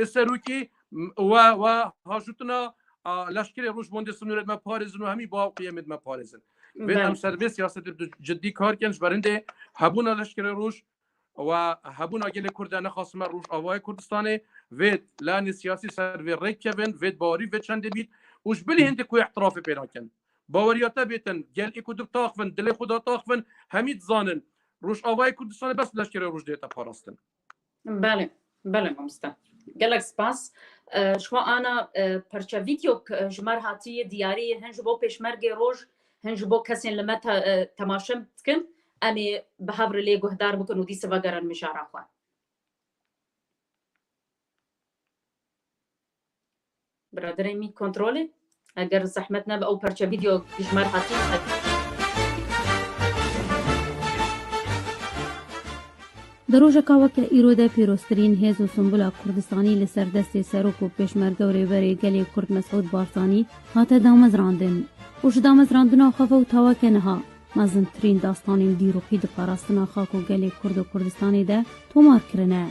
serokî, m-, we, we hajutina, a, leşkerê Roj bo hindê sinûrê dime parêzin û hemî baw qiyemê dime parêzin. Vê Belê. em ser vê siyasetê du-, cidî kar kin, ji ber hindê hebûna leşkerê Roj, we hebûna gelê Kurd e, nexasime Rojavayê Kurdistanê, vê lanê siyasî ser vê rêk kevin, vê bawerî vê çendê bît û ji bilî hindê ku îtirafê pê nakin. Baweriya te bêtin, gel ê ku dib taxivin, dilê xwe da taxivin, hemî dizanin. Rojavayê Kurdistanê bes leşkerê Roj dête parastin. Belê, belê mamoste. Gelek spas. E, ji xwe ana, e, perçe vîdeo k-, ji me re hatiye diyarî, hin ji bo pêşmergê Roj, hin ji bo kesên li me te-, e, temaşe dikin, em ê bi hev re lê guhdar bikin û dîsa vegerin mijara xwe. Biraderê min kontrolê, eger zehmet nebe ew perçe vîdeo ji me re hatî. Di rojeka weke îro de pîroztirîn hêz û simbula Kurdistanî li ser destê serok û pêşmerge û rêberê gelê Kurd Mesûd Barzanî hate damezrandin û ji damezrandina xwe ve û ta weke niha mezintirîn dastanên dîrokî di parastina xak û gelê Kurd û Kurdistanê de tomar kirine.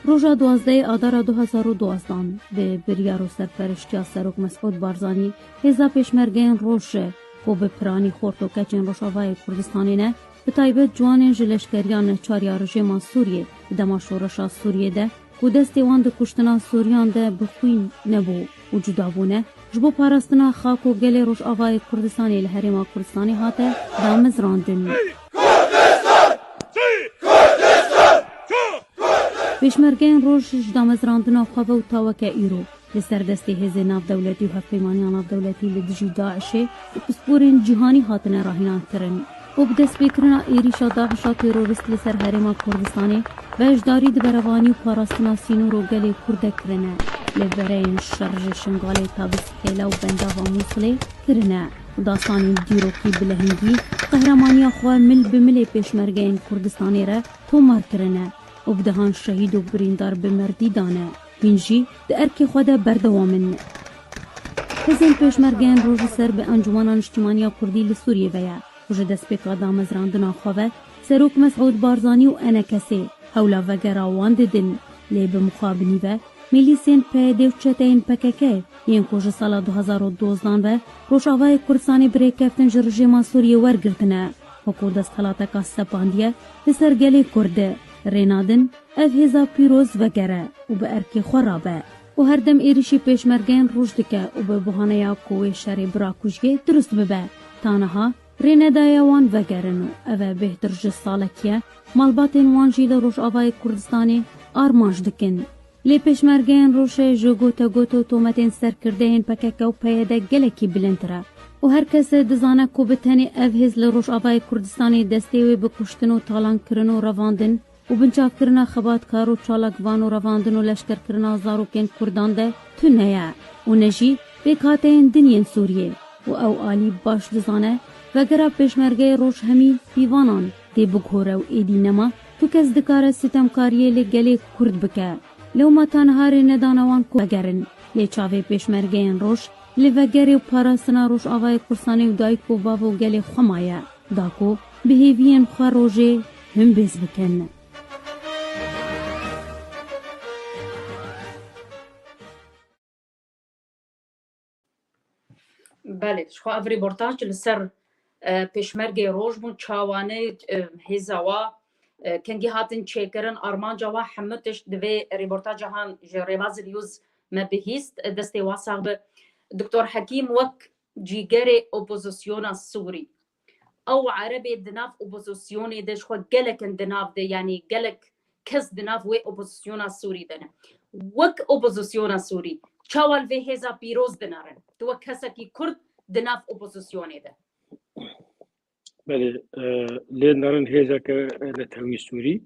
Roja duwazdehê Adara du hezar û duwazdan bi biryar û serperiştiya Serok Mesûd Barzanî hêza pêşmergeyên Roj ku bi piranî xort û keçên Rojavayê Kurdistanê ne, bi taybet ciwanên ji leşkeriya neçar ya rejêma Sûriyê di dema şoreşa Sûriyê de ku destê wan di kuştina Sûriyan de bi xwîn nebû û cuda bûne, ji bo parastina xak û gelê Rojavayê Kurdistanê li Herêma Kurdistanê hate damezrandin. Pêşmergeyên Roj ji damezrandina xwe ve û ta weke îro li ser destê hêzên navdewletî û hevpeymaniya navdewletî li dijî DAIŞê û pisporên cîhanî hatine rahînankirin û bi destpêkirina êrîşa DAIŞa terorîst li ser Herêma Kurdistanê beşdarî di berevanî û parastina sînor û gelê Kurd de kirine. Li bereyên şer ji Şingalê ta bi Sihêla û Bendava Mûsilê kirine û dastanên dîrokî bi lehengî qehramaniya xwe mil bi milê pêşmergeyên Kurdistanê re tomar kirine û bi dehan şehîd û birîndar bi merdî dane. Hîn jî di erkê xwe de berdewam in. Hêzên pêşmergeyên Roj li ser bi Encûmena Niştîmaniya Kurdî li Sûriyê ve ye û ji destpêka damezrandina xwe ve Serok Mesûd Barzanî û ENKSê hewla vegera wan didin, lê bi mixabinî ve milîsên PYD û çeteyên PKK yên ku ji sala du hezar û dozdan ve Rojavayê Kurdistanê bi rêkeftin ji rejîma Sûriyê wergirtine, wekû desthilateka sepandiye li ser gelê Kurd, rênadin ev hêza pîroz vegere û bi erkê xwe rabe û her dem êrîşî pêşmergeyên roj dike û bi buhaneya ku wê şerê bi rakujiyê dirust bibe, ta niha rê nedaye wan vegerin û ev e bêhtir ji salekî ye malbatên wan jî li Rojavayê Kurdistanê armanc dikin. Lê pêşmergeyên roj ji gotegot û tometên serkirdeyên P K K û P Y D gelekî bilindtir e û her kes dizane ku bi tenê ev hêz li Rojavayê Kurdistanê destê wê bi kuştin û talankirin û revandin û binçavkirina xebatkar û çalakvan û revandin û leşkerkirina zarokên Kurdan de tune ye û ne jî pêkhateyên din yên Sûriyê û ew alî baş dizane vegera pêşmergeyê roj hemî pîvanan tê biguhore û êdî nema tu kes dikare sitemkariyê li gelê Kurd bike. Lewma ta niha rê nedane wan ku vegerin. Lê çavê pêşmergeyên roj li vegerê û parastina Rojavayê Kurdistanê û dayik û bav û gelê xwe maye. Da ku bi hêviyên xwe rojê him bêz bikin. Belê, ji xwe ev rêportaj li ser, e, pêşmergê roj bûn, çawa ne, e, hêza wa, e, kengî hatin çêkirin, armanca wa, hemû tişt di vê rêportaja han ji Rêbazî News me bihîst, e, destê wa sax be. Doktor Hekîm, wek cîgerê opozisyona Sûrî, ew erebê di nav opozisyonê de ji xwe gelek in di nav de, yanî gelek kes di nav wê opozisyona Sûrî de ne. Wek opozisyona Sûrî, çawa li vê hêza pîroz dinerin? Tu wek kesekî Kurd di nav opozisyonê de. Belê, e, lê nerin hêzeke netewî Sûrî,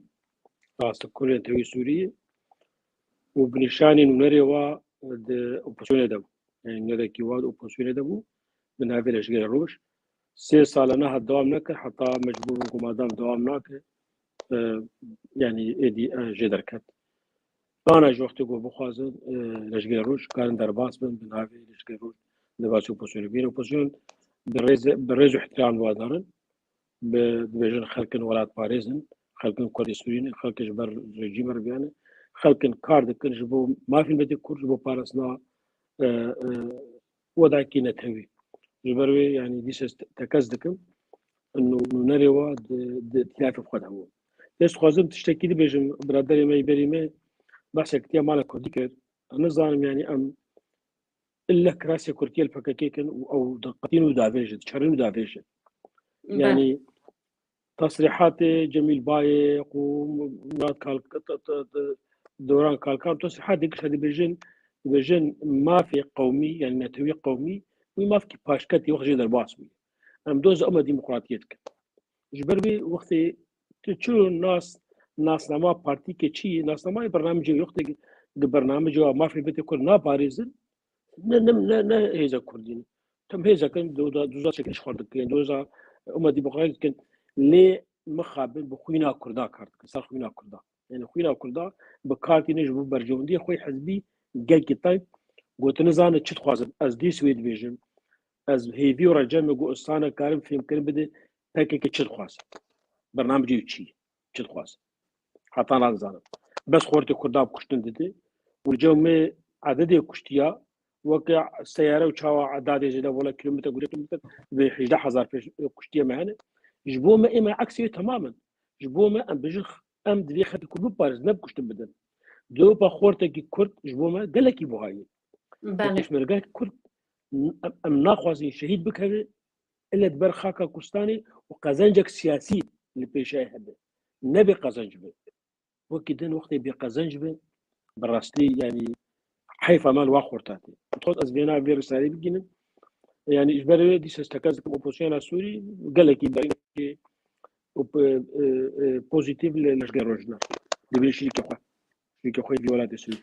rastî ku netewî Sûrî û bi nîşanî nûnerê wa di opozisyonê de bû. Yani nûnerekî wa di opozisyonê de bû, bi navê Leşkerê Roj. Sê sal e niha dewam nekir, heta mecbûr bû ku madem dewam nake, e, yani êdî, e, jê derket. Ana ji wextê ku bixwazin, e, Leşkerê Roj karin derbas bin, bi navê Leşkerê Roj derbas opozisyonê bînin. Opozisyon bi rêz, bi rêz û ihtiram wadarin. Bi, dibêjin xelkin welatparêz in, xelkin Kurdê Sûrî ne, xelkin ji ber rejîmê re biyane, xelkin kar dikin ji bo mafên miletê Kurd, ji bo parastina, e, e, wedakî netewî. Ji ber wê, yanî, dîsa ez te-, tekez dikim, nû-, nûnerê wa di, di îtîlafê xwe de bû. Ez dixwazim tiştekî dibêjim, biraderê me, berî me, behsek tiya mala Kurdî kir. Ez nizanim, yanî, em ille kirasê Kurdî li P K K kin û ew diqetîn û davêjin, diçerîn û davêjin. Be. Yanî, Tesrîhatê Cemîl Bayê, ku Murat Kalk-, t-, t-, t-, Doran Kalkan, tesrîhatê giş dibêjin, dibêjin mafê qewmî, yani netewî qewmî, wî mafkî paşketî wext jê derbas bûye. Em doza ema demokratiyê dikin. Ji ber vê wextê tu çi nas-, nasnama partîkê çi ye? Nasnamayê bernamecê wê wextê di bernamecê wa mafê betê Kurd naparêzin, ne, ne, ne, ne hêza Kurdî ne. Tim hêza kin, do-, do-, doza çekiliş xwe dikin, doza ema demokratîk dikin. Lê mixabin bi xwîna Kurda kar dikin, ser xwîna Kurda. Yani xwîna Kurda bi kar tîne ji bo berjewendiyê xwe hizbî gelkî tayb. Gotin nizane çi dixwazin. Ez dîs wê dibêjim. Ez hêvî û recemê ku insane karim fêmkirin bide P K K çi dixwaze. Bernamecê wî çi ye? Çi dixwaze? Heta niha nizanim. Bes xortê Kurda bi kuştin dide. Û li cem me ededê kuştiya weke seyare û çawa edadê zêde wala kilometre, gure kilometre, bi hejdeh hezar pêş kuştiye me hene. Ji bo me ê me eksê wê temam in. Ji bo me em bijin, em divê xelkê Kurd biparêzin, ne bi kuştin bidin. Dopa xortekî Kurd ji bo me gelekî buha ye. Belê. Pêşmergeyek Kurd, em, em naxwazin şehîd bikeve, ille di ber xaka Kurdistanê û qezencek siyasî li pêşayê hebe. Nebê qezenc be. Wekî din wextê bê qezenc be, bi rastî, yani, heyfa me li wa xorta tê. Dixwest ez vêna vê risaleyê bigînim. Yani, ji ber wê dîsa ez tekez dikim, opozisyona Sûrî gelekî berî û, e, e, e, pozîtîf li Leşkerê Roj ne. Dibê şirîkê xwe. Şirîkê xwe yê vî welatê Sûrî.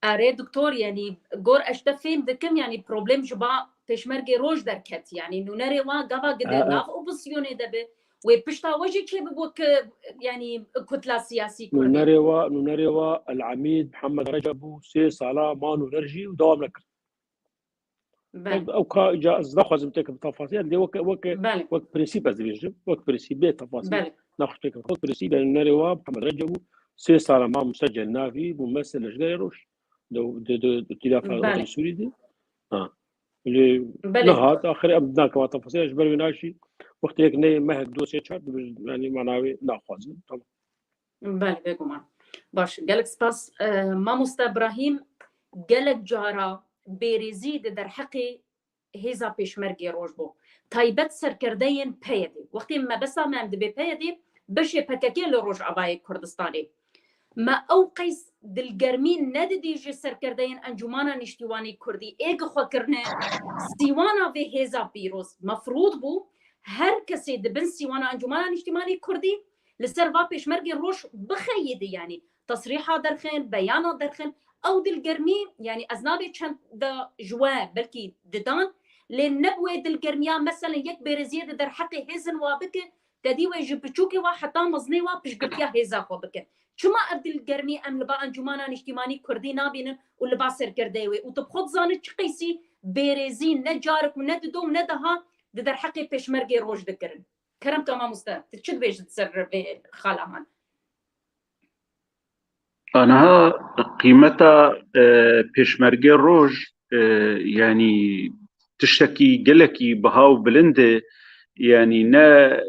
Erê, doktor, yanî gor ez te fêm dikim, yanî problem ji ba pêşmergê roj derket. Yanî nûnerê wa gava gide, e, e, nav opozisyonê de be. Wê pişta we jî çê bibo ki, yanî kutla siyasî Kurd. Nûnerê wa, nûnerê wa El Emîd Mihemed Receb bû, sê sala ma nûner jî û dewam nekir. Belê. Ew, ew ka ca ez naxwazim têkim tefasîl, lê weke, weke, belê, wek prensîp ez dibêjim, wek prensîp bê tefasîl, belê, naxwazim têkim. Wek prensîp, yani nûnerê wa Mihemed Receb bû, sê sala ma musecel navî bû mese Leşkerê Roj. Di, di, di, di tîlafa Belê. Sûrî de. Ha. Lê Belê. Nehat, axirê em nakin tefasîl, ji ber wê naşî, wextê yek neyê mehek, du sê çar, dibêjin, yanî mana wê naxwazin. Tamam. Belê, bêguman. Baş, gelek spas. E, Mamoste Ibrahîm, gelek cara bêrêzî di derheqê hêza Pêşmergê Roj bû. Taybet serkerdeyên P Y D. Wextê mebesta me em dibê P Y D, beşê P K K li Rojavayê Kurdistanê. Me ew qeys dilgermî nedidî ji serkerdeyên Encûmana Nîştîwanî Kurdî ê gi xwe kirine sîwana vê hêza pîroz. Mefrûd bû her kesê di bin sîwana Encûmana Nîştîmanî Kurdî li ser va Pêşmergê Roj bixeyidî, yanî tesrîha derxin, beyana derxin. Ew dilgermî, yanî ez nabê çend de ji we belkî didan, lê ne bi wê dilgermiya, meselen, yek bêrêziyê di derheqê hêzin wa bike, te dî wê ji biçûkê wa heta mezinê wa piştgirtiya hêza xwe bike. Çima ev dilgermî em li ba Encûmana Nîştîmanî Kurdî nabînin û li ba serkerdeyê wê? Û tu bi xwe dizanî çi qeysî bêrêzî ne carek û ne dido û ne daha di derheqê Pêşmergê Roj dikirin? Kerem ka mamoste, tu çi dibêjî di ser vê xala han? Aniha qîmeta, e, Pêşmergê Roj, e, yanî tiştekî gelekî biha û bilind e, yanî ne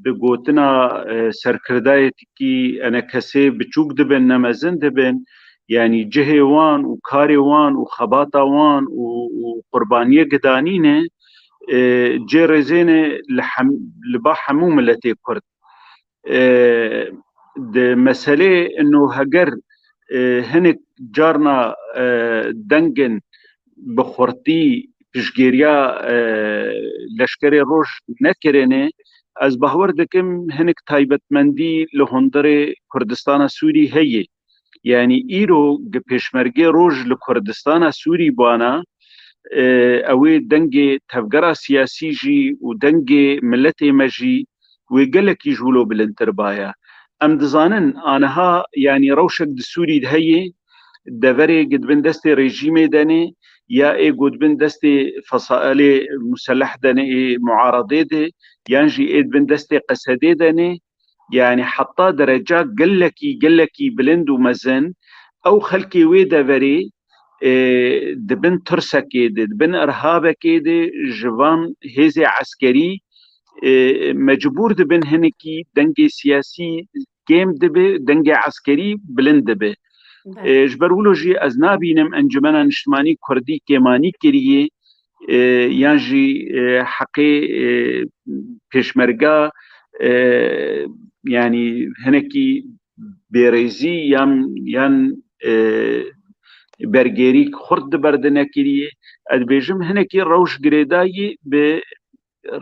bi gotina, e, serkirdayêtikî enekesê biçûk dibin, ne mezin dibin, yanî cihê wan û karê wan û xebata wan û, û qurbaniyê gidanî ne, e, cê rêzê ne li hem-, li ba hemû miletê Kurd. E, di meselê ino heger, e, hinek carna, e, dengin bi xurtî piştgêriya, e, leşkerê roj nekirine, ez bawer dikim hinek taybetmendî li hundirê Kurdistana Sûrî heye. Yanî îro gi Pêşmergê roj li Kurdistana Sûrî bana, e, ew ê dengê tevgera siyasî jî û dengê miletê me jî wê gelekî ji wilo bilindtir baya. Em dizanin aniha, yanî rewşek di Sûrî de heye, deverê gi di bin destê rejîmê de ne, ya ê ku di bin destê fesalê museleh de ne, ê muaredê de, yan jî ê di bin destê Qesedê de ne, yanî heta dereca gelekî, gelekî bilind û mezin, ew xelkê wê deverê, e, di bin tirsekê de, di bin irhabekê de ji van hêzê eskerî, e, mecbûr dibin hinekî dengê siyasî kêm dibe, dengê eskerî bilind dibe. Belê. E, ji ber wilo jî ez nabînim Encûmena Niştimanî Kurdî kêmanî kiriye, e, yan jî, e, heqê, e, pêşmerga, e, yanî hinekî bêrêzî yan, yan, e, bergêrîk xurt di ber de nekiriye. Ez dibêjim hinekî rewş girêdayî bi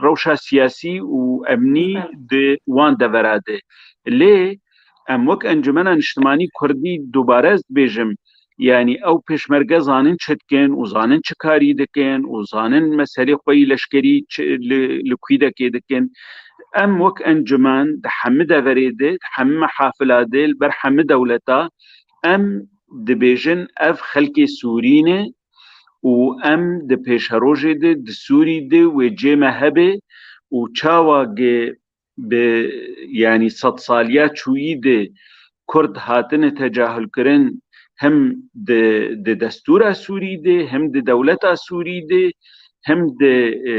rewşa siyasî û emnî Belê. Di wan devera de. Lê em wek Encûmena Niştimanî Kurdî dubare ez dibêjim, yanî ew pêşmerge zanin çi dikin û zanin çi karî dikin û zanin meselê xwe yî leşkerî çi, li, li kûdekê dikin. Em wek encûmen di hemî deverê de, di hemî mehafila de, li ber hemî dewleta em dibêjin ev xelkê Sûrî ne û em di pêşerojê de, di Sûrî de wê cê me hebe û çawa ge bi, yanî sedsaliya çûyî de Kurd hatine tecahulkirin, him di, di destûra Sûrî de, him di dewleta Sûrî de, him di, e,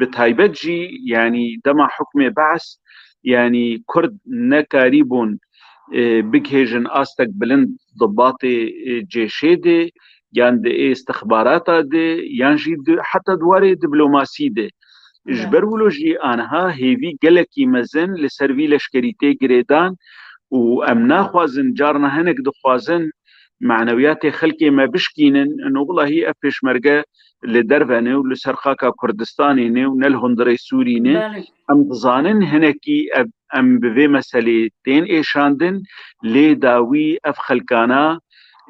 bi taybet jî, yanî dema hukmê Be's, yanî Kurd nekarîbûn, e, bigihêjin astek bilind dibatê, e, cêşê de, yan di ê istixbarata de, yan jî di, heta di warê diplomasî de. Ji Belê. Ber wilo jî aniha hêvî gelekî mezin li ser vî leşkerî tê girêdan û em naxwazin, carna hinek dixwazin manewiyatê xelkê me bişkînin. Ino wulahî ev pêşmerge li derve ne û li ser xaka Kurdistanê ne û ne li hundirê Sûrî ne. Belê. Em dizanin hinekî ev, em bi vê meselê tên êşandin, lê dawî ev xelkana,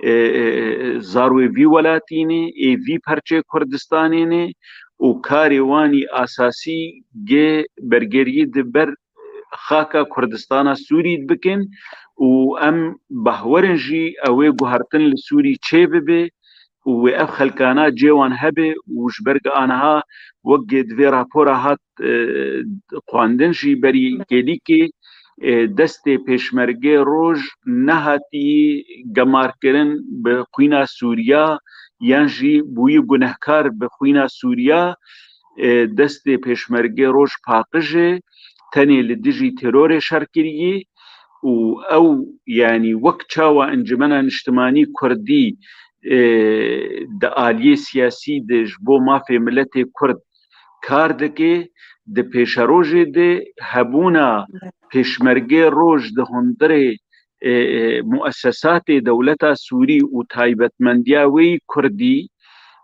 e, e, zar wê vî welatî ne, ê vî perçê Kurdistanê ne û karê wanî asasî ge bergeriyî di ber xaka Kurdistana Sûrî bikin û em bahwerin jî ew ê guhertin li Sûrî çê bibe û wê ev xelkana cê wan hebe û ji ber ge aniha wek ge di vê rapora hat, e, xwendin jî berî Belê. Gelîkê e, destê Pêşmergê Roj nehatî gemarkirin bi xwîna Sûriya yan jî bûyî gunehkar bi xwîna Sûriya, e, destê Pêşmergê Roj paqij e, tenê li dijî terorê şer kiriyî û ew, yanî wek çawa Encumena Niştimanî Kurdî, e, di aliyê siyasî de ji bo mafê miletê Kurd kar dike, di pêşerojê de hebûna Pêşmergê Roj di hundirê, e, e, muessesatê dewleta Sûrî û taybetmendiya wê yî Kurdî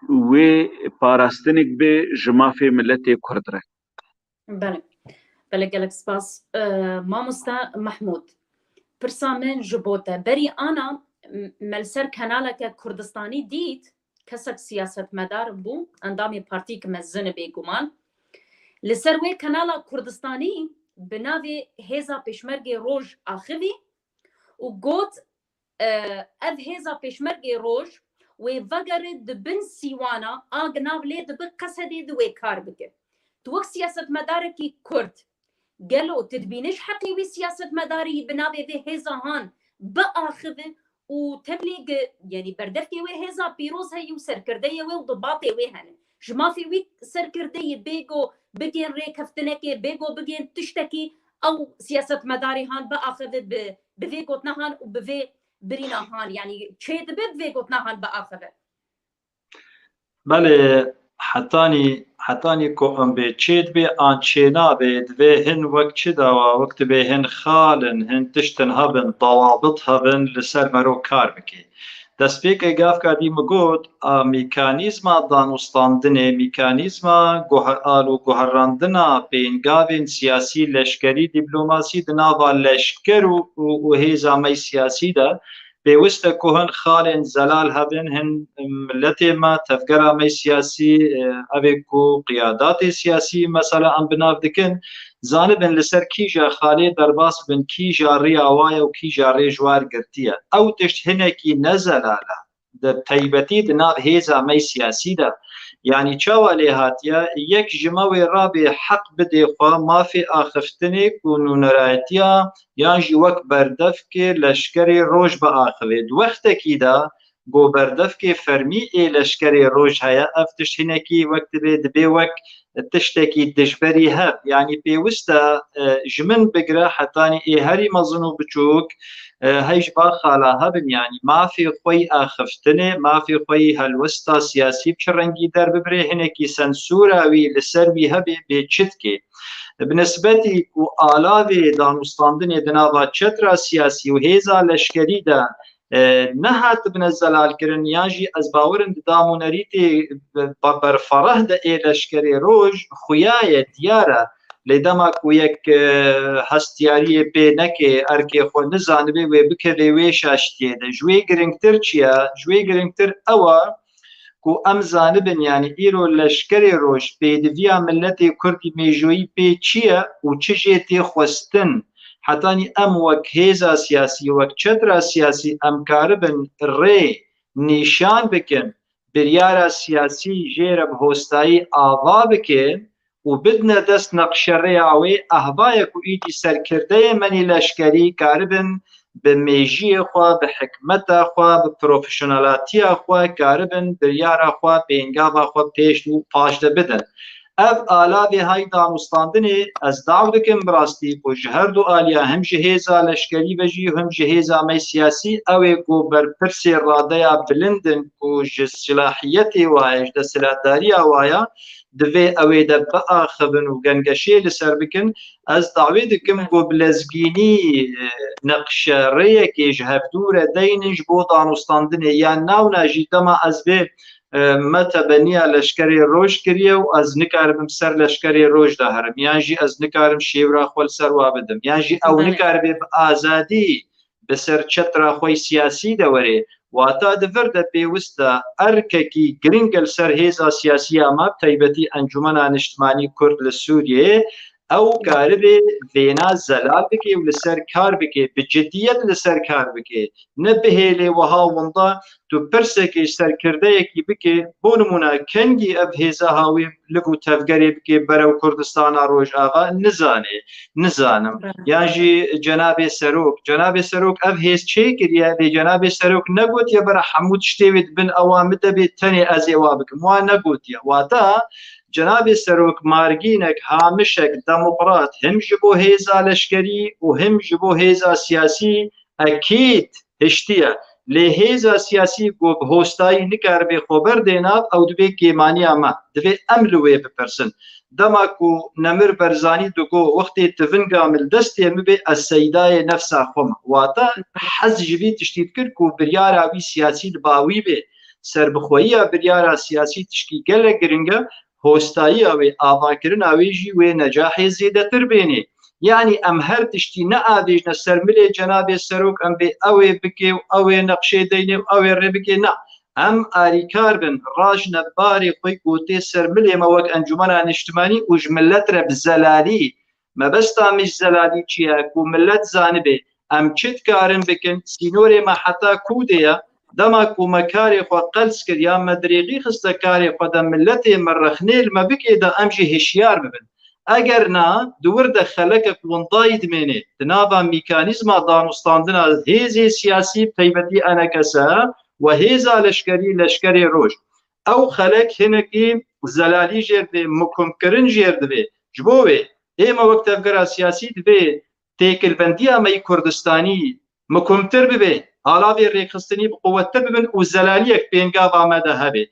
wê parastinik be ji mafê miletê Kurd re. Belê. Belê, gelek spas. E, mamoste Mehmûd, pirsa min ji bo te. Berî ana m-, me li ser kanaleke Kurdistanî dît, kesek siyasetmedar bû, endamê partîk mezin bêguman. Li ser wê kanala Kurdistanî bi navê Hêza Pêşmergê Roj axivî û got, e, ev hêza Pêşmergê Roj wê vegere di bin sîwana a gi nav lê dibi Qesedê di wê kar bike. Tu wek siyasetmedarekî Kurd, gelo tu dibîne ji heqê wî siyasetmedarî bi navê vê hêza han biaxive û tevlî gi-, yanî berdevkê wê hêza pîroz heye û serkirdeyê wê û dibatê wê hene. Ji mafê wî serkirdeyê bêgo bigên rêkeftinekê, bêgo bigên tiştekî, ew siyasetmedarê han biaxive bi, bi vê gotina han û bi vê birîna han, yanî çê dibe bi vê gotina han biaxive. Belê, hetanî, hetanî ku em bê çê dibê an çê nabê, divê hin wek çi dawa, wek dibê hin xal in, hin tiştin hebin, dawabit hebin, li ser mero kar bike. Destpêkê gavka dî min got, a, mîkanîzma danûstandinê, mîkanîzma guher-, al û guherandina pêngavên siyasî, leşkerî, dîplomasî di nava leşker û, û, û hêza me siyasî de pêwist e ku hin xalên zelal hebin, hin miletê me, tevgera me siyasî, e, ev ê ku qiyadatê siyasî mesela em bi nav dikin, zanibin li ser kîja xalê derbas bin, kîja riya wa ye û kîja rê ji war girtiye. Ew tişt hinekî ne zelal e. Di taybetî di nav hêza me siyasî de. Yanî çawa lê hatiye, yek ji me wê rabê heq bidê xwe mafê axiftinê ku nûnerayetiya yan jî wek berdevkê leşkerê roj biaxivê. Di wextekî de ku berdevkê fermî ê leşkerê roj heye, ev tişt hinekî wek dibê, dibê wek tiştekî dijberî hev. Yanî pêwist e, e, ji min bigire hetanî ê herî mezin û biçûk, e, hey ji ba xala hebin, yanî mafê xwe yî axiftinê, mafê xwe yî helwesta siyasî bi çi rengî derbibirê, hinekî sensûra wî li ser wî hebe bê çi dikê. Bi nisbetî ku alavê danûstandinê di nava çetra siyasî û hêza leşkerî de, e, nehatibine zelalkirin, yan jî ez bawer im di dam û nerîtê be-, berfereh de ê leşkerê roj xuya ye, diyar e. Lê dema ku yek, e, hestiyariyê pê neke, erkê xwe nizanibe, wê bikeve wê şaştiyê de. Ji wê giringtir çi ye? Ji wê giringtir ew e ku em zanibin, yanî îro leşkerê roj pêdiviya miletê Kurdî mêjoyî pê çi ye û çi jê tê xwestin. Hetanî em wek hêza siyasî, wek çetra siyasî em karibin rê nîşan bikin, biryara siyasî jê re bi hostayî ava bikin û bidine dest neqşerêya wê, ehva ye ku îdî serkirdeyê menî leşkerî karibin bi mêjiyê xwe, bi hikmeta xwe, bi profesyonelatiya xwe karibin biryara xwe, pêngava xwe pêş û paş de bidin. Ev alavê hay danûstandinê, ez daw dikim bi rastî ku ji her du aliya, him ji hêza leşkerî ve jî, him ji hêza me siyasî, ew ê ku berpirsê radeya bilind in ku ji silahiyetê wa ye, ji desthilatdariya wa ye, divê ew ê de biaxivin û gengeşê li ser bikin. Ez dawê dikim ku bi lezgînî, e, neqşe rêyekê ji hevdû re deynin ji bo danûstandinê. Yan navna jî dema ez bê, e, me tebeniya leşkerê roj kiriye û ez nikaribim ser leşkerê roj de herim, yan jî ez nikarim şêwra xwe li ser wa bidim, yan jî ew Belê. nikaribe bi azadî bi ser çetra xwe siyasî de were. Wata di vir de pêwist e erkekî giring e li ser hêza siyasî ya me, bi taybetî Encûmena Niştimanî Kurd li Sûriyeyê, Ew karibe vêna zelal bike û li ser kar bike, bi cidiyet li ser kar bike. Ne bihêlê wiha winda tu pirsekê ji serkirdeyekî bike, bo nimûne kengî ev hêza hawî liv û tevgerê bike berew Kurdistana Rojava, nizane, nizanim. Yan jî cenabê Serok, cenabê Serok ev hêz çê kiriye, lê cenabê Serok negotiye bera hemû tiştê wê dibin ewa min de bê tenê ez ê wa bikim. Wa negotiye. Wata cenabê Serok margînek, hamişek, demokrat, him ji bo hêza leşkerî û him ji bo hêza siyasî ekîd hiştiye. Lê hêza siyasî ku bi hostayî nikaribe xwe berdê nav, ew dibe kêmaniya me. Divê em li wê bipirsin. Dema ku Nemir Barzanî digo, wextê tivinga min li destê min bê, ez seydayê nefsa xwe me. Wata hez ji vî tiştî dikir ku biryara wî siyasî li ba wî bê. Serbixweyiya biryara siyasî tişkî gelek giring e. Hostayiya wê, avakirina wê jî wê necahê zêdetir bênê. Yanî em her tiştî neavêjine ser milê cenabê Serok, em bê ew ê bike û ew ê neqşê deyne û ew ê rê bike. Na, em arîkar bin, rajne barê xwe ku tê ser milê me wek Encûmena Niştimanî û ji millet re bi zelalî. Mebesta min ji zelalî çi ye? Ku millet zanibe em çi dikarin bikin, sînorê me heta ku de ye. Dema ku me karê xwe qels kir ya me dirêxî xiste karê xwe de, milletê me rexnê li me bike de, em jî hişyar bibin. Eger na, di wir de xelekek windayî dimêne di nava mîkanîzma danûstandina hêzê siyasî, bi taybetî E N K S we hêza leşkerî, Leşkerê Roj. Ew xelek hinekî zelalî jêr divê, mikumkirin jêr divê. Ji bo wê ê me wek tevgera siyasî divê têkilbendiya me yî Kurdistanî mikumtir bibe, alavê rêkxistinî bi quwettir bibin û zelaliyek pêngava me de hebe.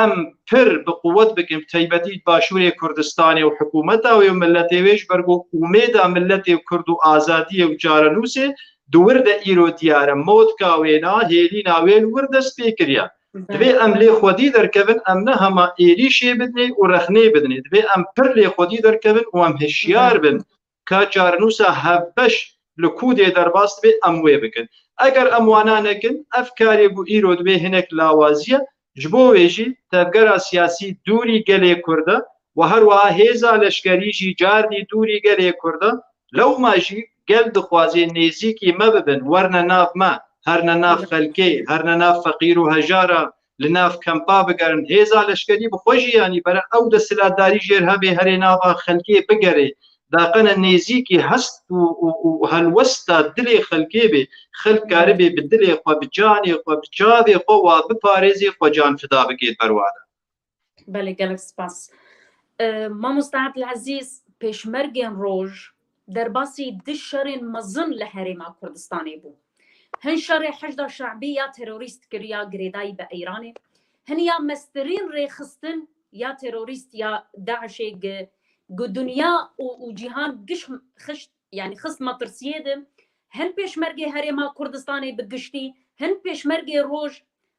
Em pir bi quwet bikin, bi taybetî Başûrê Kurdistanê û hikûmeta wê û miletê wê, ji ber ku umêda miletê Kurd û azadiyê û çarenûsê di wir de îro diyar e. Motka wêna, hêlîna wê li wir dest pê kiriye. Divê em lê xwedî derkevin, em ne hema êrîşê bidinê û rexnê bidinê. Divê em pir lê xwedî derkevin û em hişyar bin. Ka çarenûsa hevbeş li ku dê derbas dibe, em wê bikin. Eger em wana nekin, ev karê ku îro dibe hinek lawazî ye. Ji bo wê jî tevgera siyasî dûrî gelê Kurd e û her wiha hêza leşkerî jî cardî dûrî gelê Kurd e. Lewma jî gel dixwaze nêzîkî me bibin, werne nav me, herne nav xelkê, herne nav feqîr û hejara, li nav kempa bigerin. Hêza leşkerî bi xwe jî, yanî bere ew desthilatdarî jêr hebe, herê nava xelkê bigere. Daqene nêzîkî hest û, û, û helwesta dilê xelkê bê. Xelk karibe bi dilê xwe, bi canê xwe, bi çavê xwe wa biparêzê, xwe can fida bike di ber wa de. Belê, gelek spas. E, Mamoste Ebdilezîz, pêşmergên roj derbasî du şerên mezin li Herêma Kurdistanê bû. Hin şerê Heşda Şe'bî ya terorîst kir ya girêdayî bi Îranê, hin ya mestirîn rêxistin ya terorîst ya DAIŞê gi, gi dinya û, û cîhan giş xişt, yanî xist metirsiyê de, hin pêşmergê Herêma Kurdistanê bi giştî, hin pêşmergê roj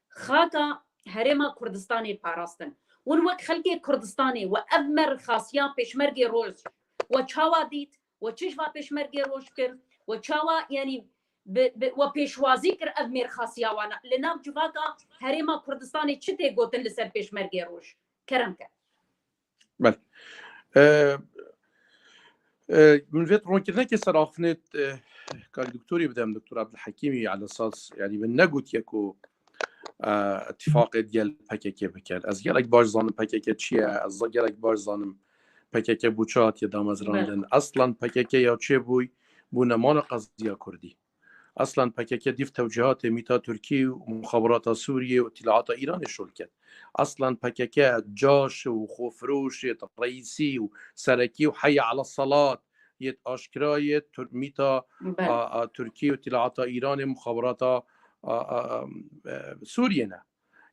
xaka Herêma Kurdistanê parastin. Win wek xelkê Kurdistanê we ev me rixasiya pêşmergê roj we çawa dît, we çi ji va pêşmergê roj kir, we çawa, yanî bi, bi, we pêşwazî kir ev mêrxasiya wana. Li nav civaka Herêma Kurdistanê çi tê gotin li ser pêşmergê roj? Kerem ke. Belê. E, e, min vê ronkirinekê ser axiftinê, e, kak doktorî bidem, Doktor Ebdilhekîmî, elesas, yanî min negotiye ku, e, îtîfaqê digel P K K bikin. Ez gelek baş zanim P K K çi ye, ez gelek baş zanim P K K bo çi hatiye damezrandin. Eslan P K K ya çêbûy, bû nemana qeziya Kurdî. Eslan P K K dîv tewcîhatê mîta Tirkî û muxaberata Sûriyê û îtîlaata Îranê şol ket. Eslan P K K caş û xwefiroşê reîsî û serekî û heyya ala selat yêt aşkira yê Tur-, mîta Belê. a, a, Tirkî û îtîlaata Îranê, muxaberata, a, a, a, e, Sûriyê ne.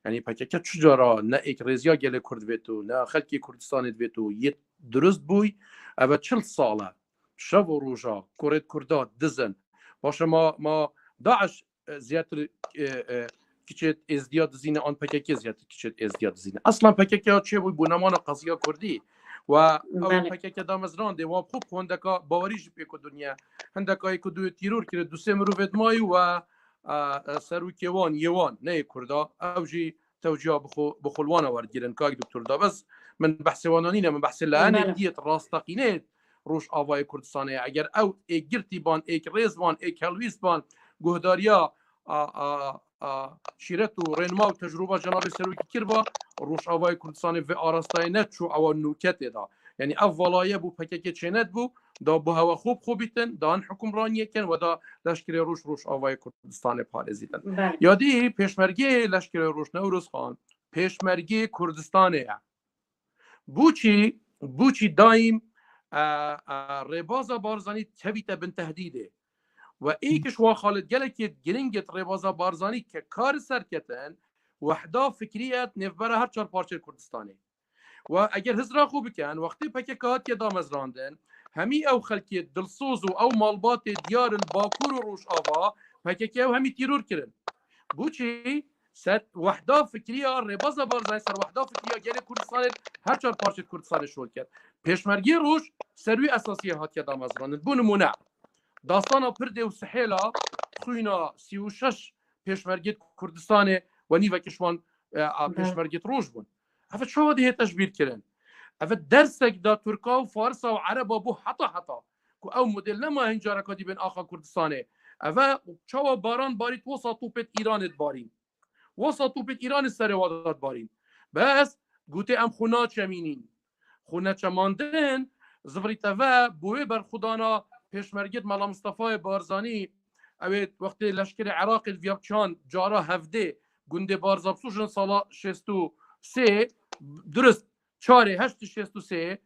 Yanî P K K çi cara ne êkrêziya gelê Kurd vêto, ne xelkê Kurdistanê divêto, yê dirust bûy, eve çil sal e. Şev û roja kurêt Kurda dizin. Paşê ma, ma DAIŞ, e, ziyadtir, e, e, kiçêt Êzdiya dizîne, an P K K ziyadtir kiçêt Êzdiya dizîne. Eslan P K K ya çêbûy bû nemana qeziya Kurdî. Ve ew Belê. P K K damezrandê, wan xwe ku hindeka bawerî jî pê ku dinya. Hindeka yê ku duyê tîror kire, du sê mirovêt mayî ve, e, e, serokê wan, yê wan, ne yê Kurda. Ew jî tewcîha bi xwe, bi xwe li wana werdigirin, kak doktor Dabez. Min behsê wana nîne, min behsê layenê Belê. diyet, rasteqînê, Rojavayê Kurdistanê ye. Eger ew êk girtî ban, êk rêz ban, êk helwîst ban, guhdariya a, a, a, şîret û rênma û tecrûba Cenabê Serokî kirba, Rojavayê Kurdistanê vê arastayê neçû ewa nûke tê da. Yanî ev valaye bû P K K çênet bû, da bû hewa xwe bi xwe bîtin, da hin hukimraniyê kin we da leşkerê Roj Rojavayê Kurdistanê parêzîtin. Belê. Yadî pêşmergê leşkerê Roj Newroz Xan, pêşmergê Kurdistanê ye. Bûçî, bûçî daîm, e, e, rêbaza Barzanî kevîte bin tehdîdê. Ve êkiş wa xalit gelekê giring et rêbaza Barzanî ke kar ser ketin, wehda fikrî et nêvbera her çar parçeyê Kurdistanê. Ve eger hizra xwe bikin, wextê P K K hatiye damezrandin, hemî ew xelkê dilsoz û ew malbatê diyar in Bakur û Rojava P K K ew hemî tîror kirin. Bûçî ser wehda fikriya rêbaza Barzanî, ser wehda fikriya gelê Kurdistanê, her çar parçeyê Kurdistanê şol kir. Pêşmergê Roj ser wî esasiyê hatiye damezrandin. Bû nimûne, dastana Pirdê û Sihêla xwîna sî û şeş pêşmergê Kurdistanê we nîvekî ji wan, e, a, Be. pêşmergê Roj bûn. Ev çawa dihê teşbîr kirin? Ev dersek da Tirka û Farisa û Ereba bû heta heta. Ku ew model nema hin careka dî bên axa Kurdistanê. Ev çawa baran barît wisa topêt Îranê dibarîn. Wisa topêt Îranê serê wa da dibarîn. Bes gotê em xwe naçemînîn. Xwe neçemandin, zivirî te ve, bo wê berxwedana pêşmergê Mela Mistefayê Barzanî, ew ê wextê leşkerê Iraqê viya çan cara hevdê gundê Barza bisûjin sala şêst û sê, durist, çarê heştê şêst û sê,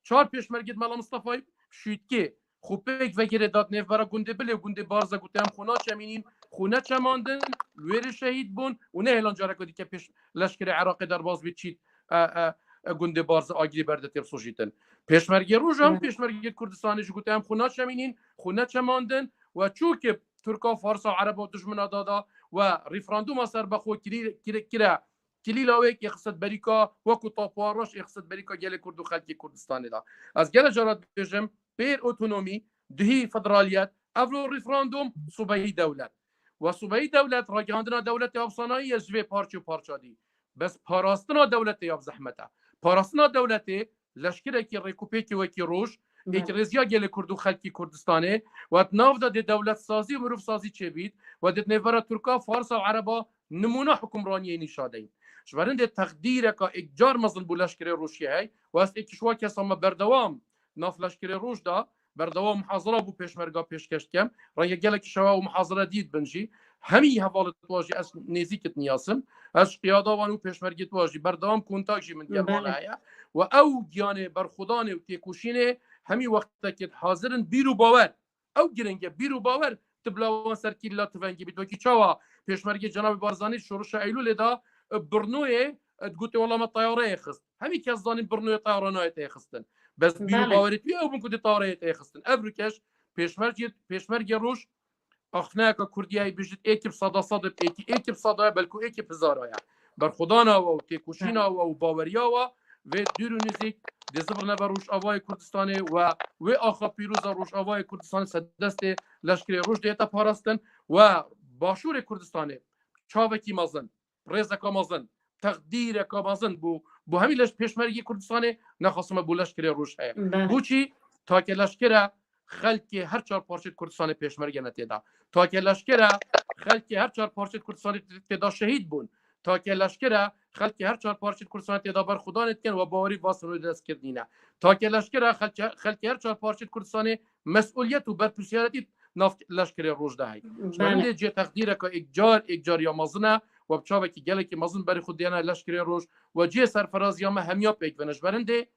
çar pêşmergê Mela Mistefayê şûtkê xwe pêk vegirê dat nêvbera gundê Bilê û gundê Barza, gote em xwe naçemînîn, xwe neçemandin, li wêrê şehîd bûn û nehêlan careke dîke pêş leşkerê Iraqê derbas bî çît, e, e, e, gundê Barza agirî berde tê bisûjîtin. Pêşmergê Roj em, Evet. pêşmergê Kurdistanê jî gote em xwe naçemînîn, xwe neçemandin we çû ki Tirka, Farsa, Ereba dijmina da da we referanduma serbexwe kirî-, kirî-, kire, kilîla wê yê xistet berîka, wekû tapuwa reş yê xistet berîka gelê Kurd û xelkê Kurdistanê da. Ez gele cara dibêjim, pêr otonomî, duhî federaliyet, evro referandum, subeyî dewlet. We subeyî dewlet, ragihandina dewletê ya bi sanayî ye ji vê parçe û parça dî. Bes parastina dewletê ya bi zehmet e. Parastina dewletê leşkerekî rêkûpêkê wekî Roj, êk Belê. rêziya gelê Kurd û xelkî Kurdistanê, we di nav de dê dewletsazî û mirovsazî çêbît, we dê di nêvbera Tirka, Farsa û Ereba nimûna hukimraniyê nîşa deyin. Ji ber hindê teqdîreka êkcar mezin bû leşkerê Rojiyê hey, û ez êk ji wa kesa me berdewam nav leşkerê Roj de, berdewam muhazira bû pêşmerga pêşkeş dikem. Renge gelekî şewa û muhazira dît bin jî. Hemî hevalê twa jî ez nêzîkit niyasim. Ez ji qiyada wan û pêşmergê twa jî berdewam kontak jî min gel wan Belê. heye. Û ew giyanê berxwedanê û têkoşînê hemî wextekê hazir in bîr û bawer. Ew giring e, bîr û bawer tu bila wan ser kîlîla tivengî bît. Wekî çawa pêşmergê Cenabê Barzanî şorişa Eylûlê da, e, birnoyê, e, digotê wela me tayareyê xist. Hemî kes zanîn birnoyê tayara nayê tê xistin. Bes bîr û Belê. bawerê tu ew bûn ku dê tayareyê tê xistin. Ev rikeş pêşmergê, pêşmergê Roj axifneyeka Kurdî ye, bêjit êkib sada sadê êkî, êkib sada ye, belku êkib hizara ye. Berxwedana we û têkoşîna we û baweriya we vê dûr û nizîk dê zivirne ber Rojavayê Kurdistanê we wê axa pîroza Rojavayê Kurdistanê ser destê leşkerê Roj dête parastin we Başûrê Kurdistanê çavekî mezin, rêzeka mezin, teqdîreka mezin bû, bû hemî leş pêşmergê Kurdistanê nexasime bû leşkerê Roj heye. Belê. Bûçî take leşkere xelkê her çar parçeyê Kurdistanê pêşmerge ne têda. Take leşkere xelkê her çar parçeyê Kurdistanê têda şehîd bûn. Take leşkere xelkê her çar parçeyê Kurdistanê têda berxwedanê dikin we bawerî va sirûyê dest kirdîne. Take leşkere xelkê, xelkê her çar parçeyê Kurdistanê mesûliyet û berpirsiyarîtî nav leşkerê Roj de heye. Ji ber Belê. hindê cê teqdîreka êkcar, êkcar ya mezin e we bi çavekî gelekî mezin berê xwe diyene leşkerê Roj we cê serferaziya me hemiya pêk vene. Ji ber hindê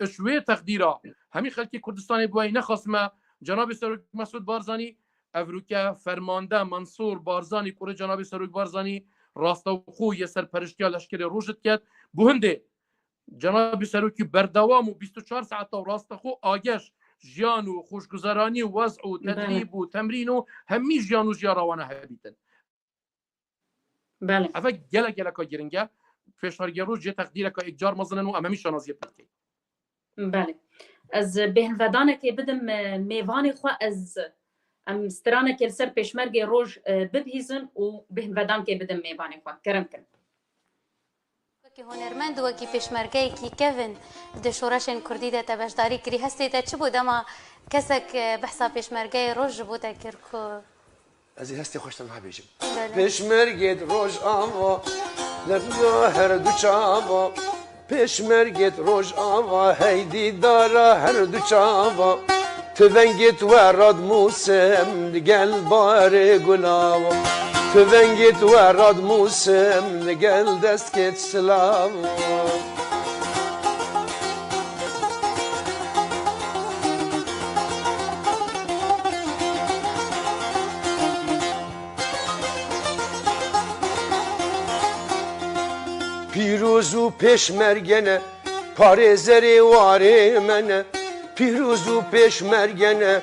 Ji wê teqdîra hemî xelkê Kurdistanê bi wayî nexasime, Cenabê Serok Mesûd Barzanî, evroke fermande Mensûr Barzanî, kurê Cenabê Serok Barzanî, rastexo yê serperiştiya leşkerê Roj diket. Bo hindê Cenabê Serokî berdewam û bîst û çar saeta û rastexo ageş, jiyan û xweşguzeranî û wez û Belê. tedrîb û temrîn û hemî jiyan û jiyara wana hebîtin. Belê. Eve gelek geleka giring e. Pêşmergê Roj cê teqdîreka êkcar mezin in û em hemî şanaziyê pê dikin. Belê. Ez bêhnvedanekê bidim, e, mêvanê xwe, ez, em stranekê li ser pêşmergê Roj, e, bibihîzin û bêhnvedankê bidim mêvanê xwe. Kerem kin. Wekî hunermend û wekî pêşmergeyekî kevin di şoreşên kurdî de te beşdarî kirî. Hestê te çi bû dema kesek, e, behsa pêşmergeyê roj ji bo te kir ku Ez ê hestê xwe ji te niha bêjim. Belê. Pêşmergêt Rojava, levya her du çava. Pêşmergêt Rojava, hey dîdara her du çava. Tivengêt we radmûsim li gel barê gulawa. Tivengêt we radmûsim li gel destgêt silawa. Pîroz û pêşmerge ne, parêzerê warê me ne. Pîroz û pêşmerge ne,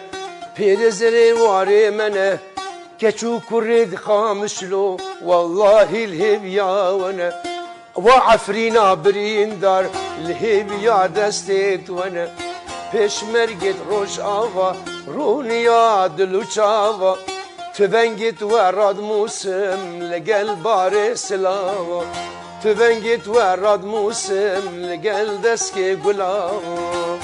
parêzerê warê me ne. Keç û kurê di Qamişlo, wellahî li hêviya we ne. Wa Efrîna birîndar, li hêviya destê we ne. Pêşmergêt Rojava, rûniya dil û çava. Tivengêt we radmûsim, li gel barê silawa. Tivengêt we radmûsim, li gel destgê gulawa.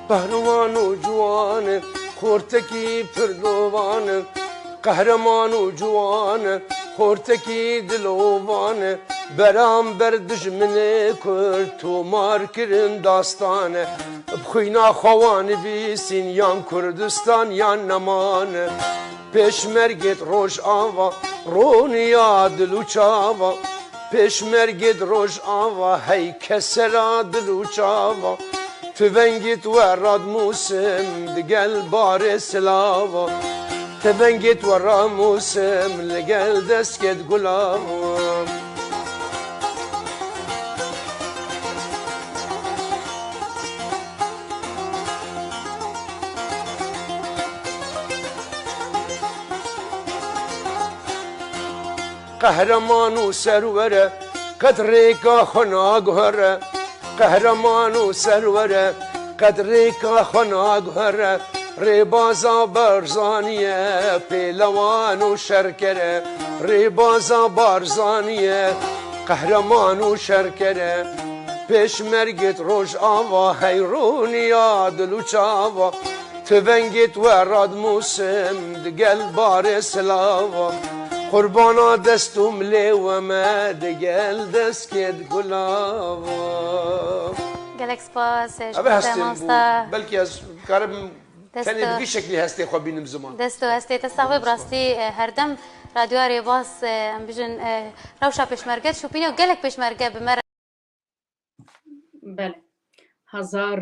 Pehliwan û ciwan, xortekî pirdovan, qehreman û ciwan, xortekî dilovan, beramber dijminê Kurd tomar kirin dastan. Bi xwîna xwe wan nivîsîn yan Kurdistan yan neman. Pêşmergêt Rojava, rûniya dil û çava. Pêşmergêt Rojava, hey kesera dil û çava. Tivengêt we radmûsim, di gel barê silava. Tivengêt we ramûsim, li gel destgêt gulawa. Qehreman û serwer e, qet rêka xwe naguhere. Qehreman û serwer e, qet rêka xwe naguhere. Rêbaza Barzanî ye, pêlewan û şerker e. Rêbaza Barzanî ye, qehreman û şerker e. Pêşmergêt Rojava, hey rûniya dil û çava. Tivengêt we radmûsim, di gel barê silava. Qurbana dest û milê we me, di gel destgêt gulava. Gelek spas, e, ji Ev bo te hestên bû. Mamosta. Belkî ez karim Dest tenê bi vî şeklî hestê xwe bînim ziman. Dest û hestê te sax be, bi rastî, e, herdem Radyoya Rêbaz, e, em bijin, e, rewşa pêşmerge dişopîne û gelek pêşmerge bi me re Belê. Hezar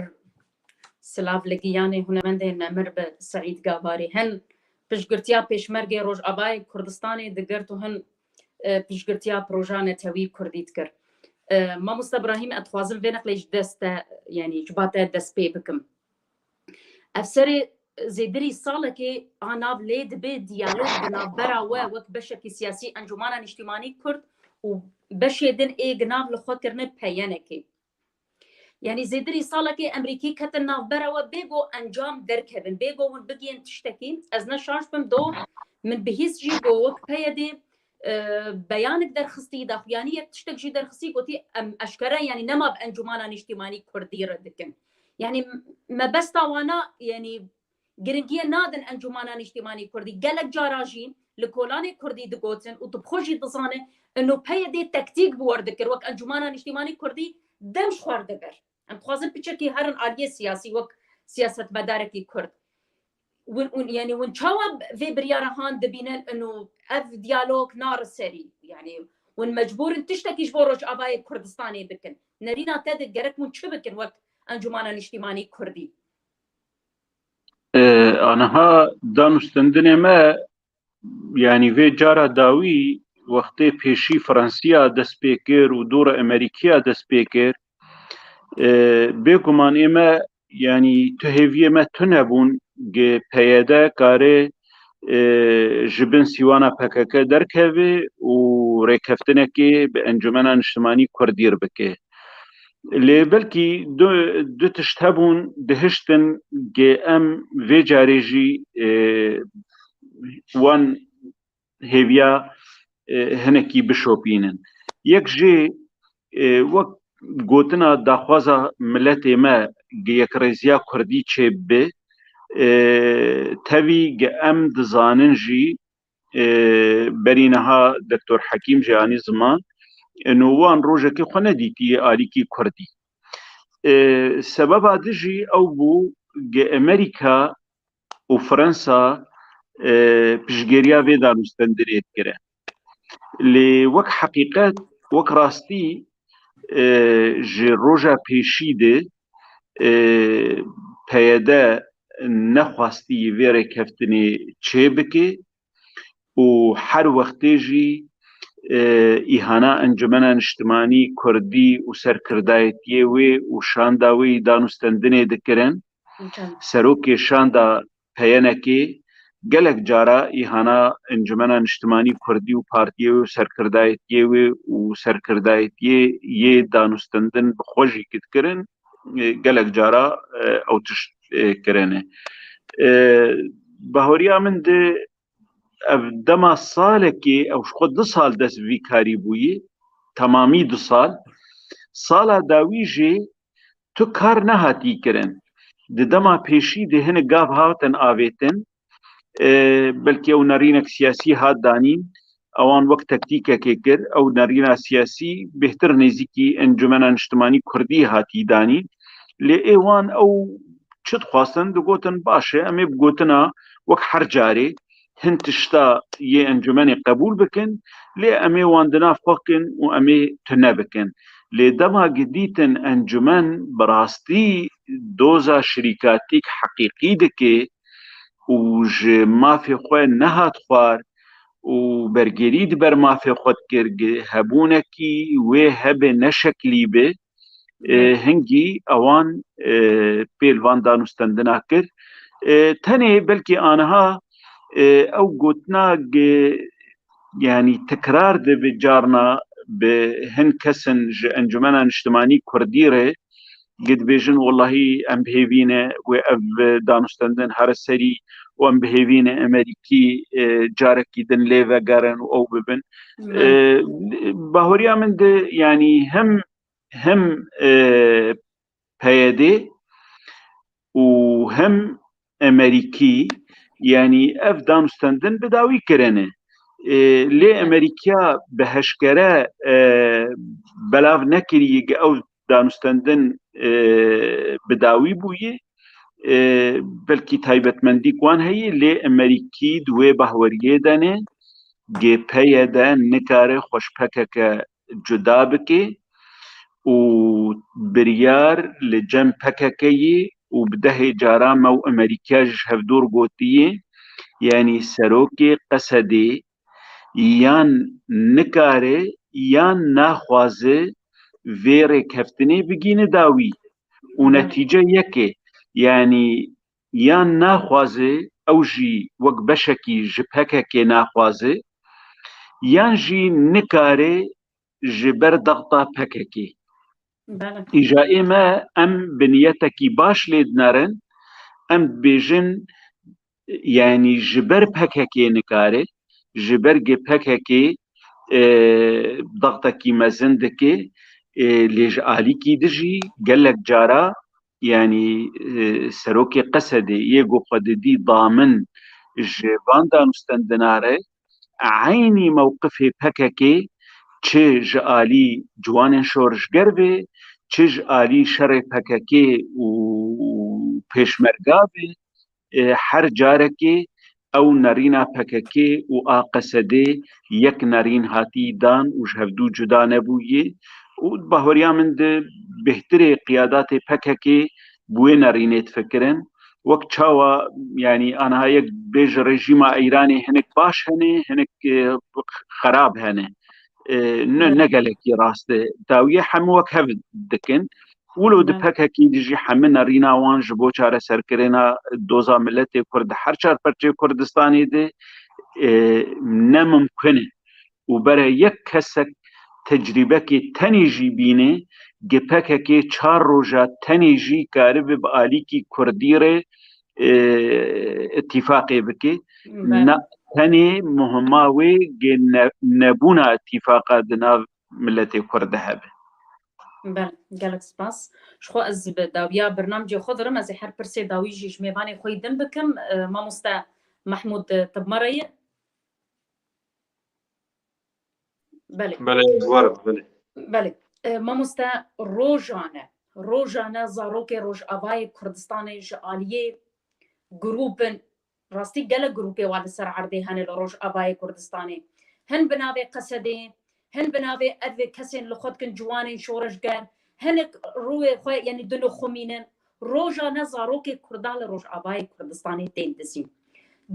silav li giyanê hunermendê nemir bi Seîd Gabarî. Hin piştgirtiya Pêşmergê Rojavayê Kurdistanê digirt û hin, e, piştgirtiya proja netewî Kurdî dikir. E, Mamoste Brahîm, ez dixwazim vê neqlê ji dest te, yanî ji ba te dest pê bikim. Ev serê zêdirî salekê a nav lê dibe diyalog di navbera we wek beşekî siyasî Encûmana Niştîmanî Kurd û beşê din ê ginav li xwe kirine peyenekê. Yanî zêdirî salekê Emerîkî ketin navbera we bêgo encam derkevin, bêgo hûn bigihên tiştekî. Ez ne şaş bim do, min bihîst jî go wek PYDê, e, beyanek derxistî, daxuyanî yek tiştek jî derxistî, gotî em eşkere, yanî nema bi Encûmana Niştîmanî Kurdî re dikin. Yanî mebesta wana, yanî giringiyê nadin Encûmana Niştîmanî Kurdî. Gelek cara jî li kolanê Kurdî digotin û tu bi xwe jî dizane, ino PYDê tektîk bi wer dikir, wek Encûmana Niştîmanî Kurdî dem ji xwe re dibir. Em dixwazin piçekî herin aliyê siyasî wek siyasetmedarekî Kurd. Win, win, yanî win çawa vê biryara han dibînin ino ev diyalog nari serî? Yanî win mecbûr in tiştekî ji bo Rojavayê Kurdistanê bikin. Nerîna te de gerek hûn çi bikin wek Encûmana Niştîmanî Kurdî? E, aniha danûstendinê me, yanî vê cara dawî wextê pêşî Fransiya dest pê kir û dora Emerîkiya dest pê kir, e, bêguman ê me, yanî tu hêviyê me tune bûn, ge PYD kare, e, ji bin sîwana PKK derkeve û rêkeftinekê bi Encûmena Niştimanî Kurdî re bike. Lê belkî du, du tişt hebûn, dihiştin ge em vê carê jî, e, wan hêviya, e, hinekî bişopînin. Yek jê, e, wek gotina daxwaza miletê me ge yekrêziya kurdî çêbibe, e, tevî ge em dizanin jî, e, berî niha Doktor Hekîm jî anî ziman, e, no wan rojekê xwe nedîtiye alîkî kurdî. E, sebeba din jî ew bû ge Amerîka û Fransa, e, piştgiriya vê danûstendinê dikire. Lê wek heqîqet, wek rastî, e, ji roja pêşî de, e, P Y D nexwastî vê rêkeftinê çêbike û her wextê jî, e, îhana Encumena Niştimanî Kurdî û serkirdayetiyê wê û şanda wê yî danûstendinê dikirin. Serokê şanda P Y N'ê gelek cara îhana Encumena Niştimanî Kurdî û partiyê wê û serkirdayetiyê wê û serkirdayetiyê yê danûstendin bi xwe jî dikirin, e, gelek cara, e, ew tişt, e, kirine. E, bahoriya min de ev dema salekê, ew ji xwe du sal dest bi vî karî bûyî, temamî du sal. Sala dawî jî tu kar nehatî kirin. Di dema pêşî de hinek gav hatin avêtin, e, belkî ew nerînek siyasî hat danîn, ewan wek tektîkekê kir, ew nerîna siyasî bêhtir nêzîkî Encumena Niştimanî Kurdî hatî danîn. Lê ê wan ew çi dixwastin, digotin, baş e, em ê bi gotina wek her carê hin tişta yê encûmenê qebûl bikin, lê em ê wan di nav xwe kin û em ê tune bikin. Lê dema gi dîtin encûmen bi rastî doza şirîkatîk heqîqî dike û ji mafê xwe nehat xwar û bergêrî di ber mafê xwe dikir, gi hebûnekî wê hebe neşeklî be, e, hingî ewan, e, pêl van danûstendina kir. E, tenê belkî aniha, e, ew gotina ge, yanî tekrar dibe carna bi hin kesin ji Encumena Niştimanî Kurdî re, ge dibêjin, wellahî em bi hêvî ne wê ev danûstendin here serî û em bi hêvî ne Amerîkî, e, carekî din lê vegerin û ew bibin. E, bahoriya min de, yanî hem hem, e, P Y D û hem Amerîkî, yanî ev danûstendin bi dawî kirine. E, lê Amerîkiya bi heşkere, e, belav nekiriye ge ew danûstendin, e, bi dawî bûye. E, belkî taybetmendîk wan heye, lê Amerîkî di wê bahweriyê de ne, ge P Y D nikare xwe ji P K K cuda bike û biryar li cem P K K yê û bi dehê cara me û Amerîkiya ji hevdûr gotiye, yanî serokê Qesedê yan nikare yan naxwaze vê rêkeftinê bigîne dawî û netîce yek e, yanî yan naxwaze ew jî wek beşekî ji P K K naxwaze, yan jî nikare ji ber daxta P K K. Îja ê me em bi niyetekî baş lê dinerin, em dibêjin, yanî ji ber P K K nikare, ji ber ge P K K, e, daxtekî mezin dike, e, lê ji alîkî dijî gelek cara, yanî, e, serokê Qesedê yê ku xwe didî damin ji van danûstendina re, eynî mewqifê P K K, çi ji alî ciwanên şorişger be, çi ji alî şerê P K K û pêşmerga be, e, her carekê ew nerîna P K K û a Qesedê yek nerîn hatî dan û ji hevdû cuda nebûye û bahweriya min de bêhtirê qiyadatê P K K bi wê nerînê difikirin. Wek çawa, yanî, aniha yek bêje rejîma Îranê hinek baş hene, hinek, e, xerab hene. E, ne, ne gelekî rast e. Dawiyê hemû wek hev dikin. Wilo di P K K de jî hemî nerîna wan ji bo çareserkirina doza miletê Kurd di her çar perçeyê Kurdistanê de, e, ne mimkun e. Û bere yek kesek tecrîbekê tenê jî bîne, G P K K çar roja tenê jî karibe bi alîkî kurdî re, e, îtîfaqê bike. Belê. Na, tenê muhima wê gê ne-, nebûna îtîfaqa di nav miletê Kurd de hebe. Belê, gelek spas. Ji xwe ez bi dawiya bernamcê xwe dirim, ez ê her pirsê dawî jî ji mêvanê xwe yî din bikim. E, mamoste Mehmûd, e, tu bi me re yî? Belê. Belê, ez warim, belê. Belê. E, mamoste, rojane, rojane zarokê Rojavayê Kurdistanê ji aliyê grûpin, rastî gelek grûpê wa li ser erdê hene li Rojavayê Kurdistanê. Hin bi navê Qesedê, hin bi navê ev kesên li xwe dikin ciwanên şoreşger, hinek rûyê xwe, yanî dinixumînin. Rojane zarokê Kurda li Rojavayê Kurdistanê tên dizîn.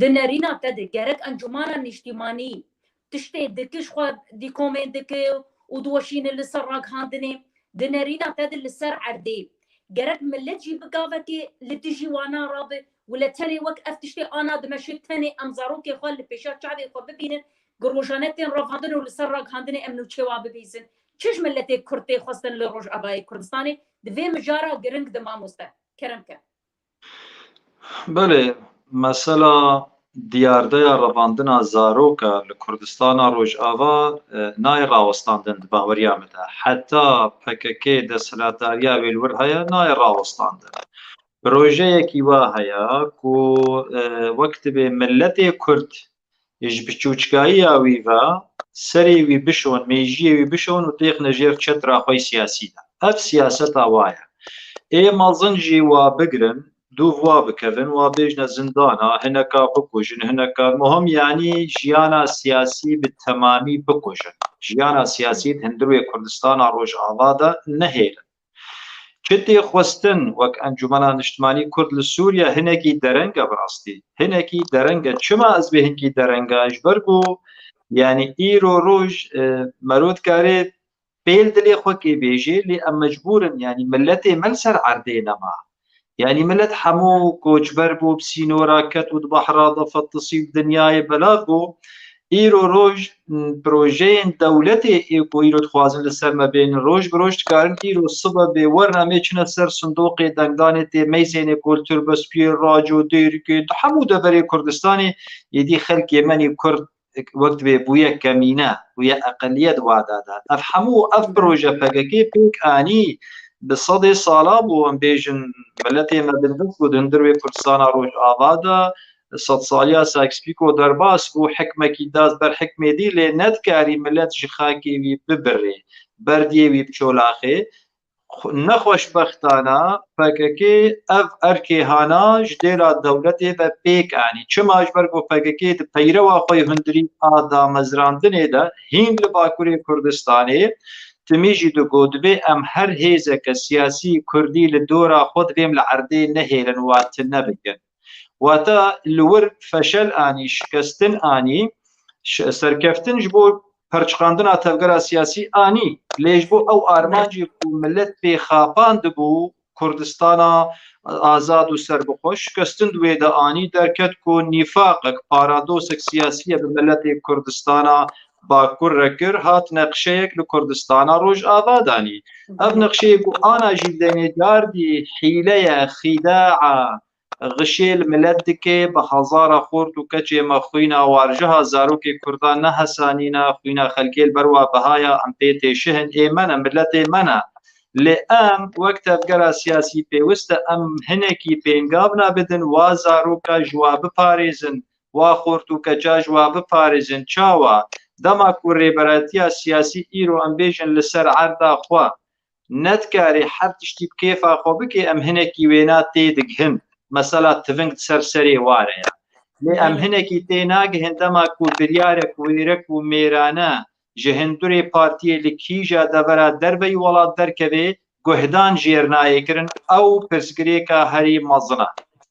Di nerîna te de gerek encûmana nîştîmanî tiştê dike, ji xwe dîkomên dike û diweşîne li ser ragihandinê. Di nerîna te de li ser erdê gerek milet jî bi gavekê li dijî wana rabe û li tenê wek ev tiştê ana dimeşe tenê em zarokê xwe li pêşa çavê xwe bibînin, ku rojane tên revandin û li ser ragihandinê em nûçê wa bibîzin. Çi ji miletê Kurd tê xwestin li Rojavayê Kurdistanê? Di vê mijara giring de mamoste. Kerem ke. Belê, mesela diyardeya revandina zaroka li Kurdistana Rojava, e, nayê rawestandin di baweriya min de. Heta P K K desthilatdariya wê li wir heye, nayê rawestandin. Projeyekî wa heye ku, e, wek dibê miletê Kurd ji biçûçkayiya wî ve serê wî bişon, mêjiyê wî bişon û têxine jêr çetira xwe yî siyasî de. Ev siyaseta wa ye. Ê mezin jî wa bigirin, dûv wa bikevin, wa bêjne zindana, hineka bikujin, hineka muhim, yanî jiyana siyasî bi temamî bikujin. Jiyana siyasî di hundirê Kurdistana Rojava de nehêlin. Çi tê xwestin wek Encûmena Niştimanî Kurd li Sûriye hinekî dereng e bi rastî. Hinekî dereng e. Çima ez bê hinkî dereng e? Ji ber ku, yanî îro roj, e, mero dikare pêl dilê xwe kê bêjê, lê em mecbûr in, yanî miletê me li ser erdê nema. Yanî milet hemû koçber bû, bi sînora ket û di behra de fetisî û dinyayê belav bû. Îro roj, m, projeyên dewletê ê ku îro dixwazin li ser me bên, roj bi roj dikarin îro sibe bê werna me çine ser sindoqê dengdanê tê meyzênê kultur, bespiyê raco, dêrikê, di hemû deverê Kurdistanê êdî xelkê me nî Kurd wek dibê bûye kemîne, bûye eqeliyet wada de. Ev hemû, ev proje P K K pêk anî, bi sedê sala bû, em bêjin, miletê me bindest bû di hundir wê Kurdistana Rojava de, sedsaliya Sykes-Picot derbas bû, hikmekî da ber hikmê dî, lê nedikarî milet ji xakê wî bibirê, berdiyê wî biçolaxê. Xwe-, nexweşbextana P K K ev erkê hana ji dêra dewletê ve pêk anî. Çima? Ji ber ku P K K di peyrewa xwe yê hundirî a damezrandinê de hîn li Bakurê Kurdistanê timî jî digot, divê em her hêzeke siyasî kurdî li dora xwe divê em li erdê nehêlin, wa tune bikin. Wata li wir feşel anî, şikestin anî, ş-, serkeftin ji bo perçiqandina tevgera siyasî anî. Lê ji bo ew armancê ku milet pê xapandibû, Kurdistana azad û serbixwe, şikestin di wê de anî, derket ku nîfaqek, paradosek siyasî ye bi miletê Kurdistana Bakur re kir, hat neqşeyek li Kurdistana Rojava danî. Ev neqşeyê ku ana jî denê cardî hîle ye, xîdaa, Xişê li milet dike, bi hezara xort û keçê me xwîna warjeha zarokê Kurdan nehesanîne, xwîna xelkê li ber wa biha ye, em pê têşihin, ê me ne, miletê me ne. Lê em wek tevgera siyasî pêwist e em hinekî pêngavna bidin, wa zaroka ji wa biparêzin, wa xort û keça ji wa biparêzin. Çawa? Dema ku rêberatiya siyasî îro em bêjin li ser erda xwe, nedikare her tiştî bi kêfa xwe bike, em hinekî wêna tê digihin. Mesela tiving di ser serê ware ye. Lê em hinekî tê nagihin dema ku biryarek wêrek û mêrane ji hindurê partiyê li kîja devera derveyî welat derkeve, guhdan jêr nayê kirin. Ew pirsgirêka herî mezin e.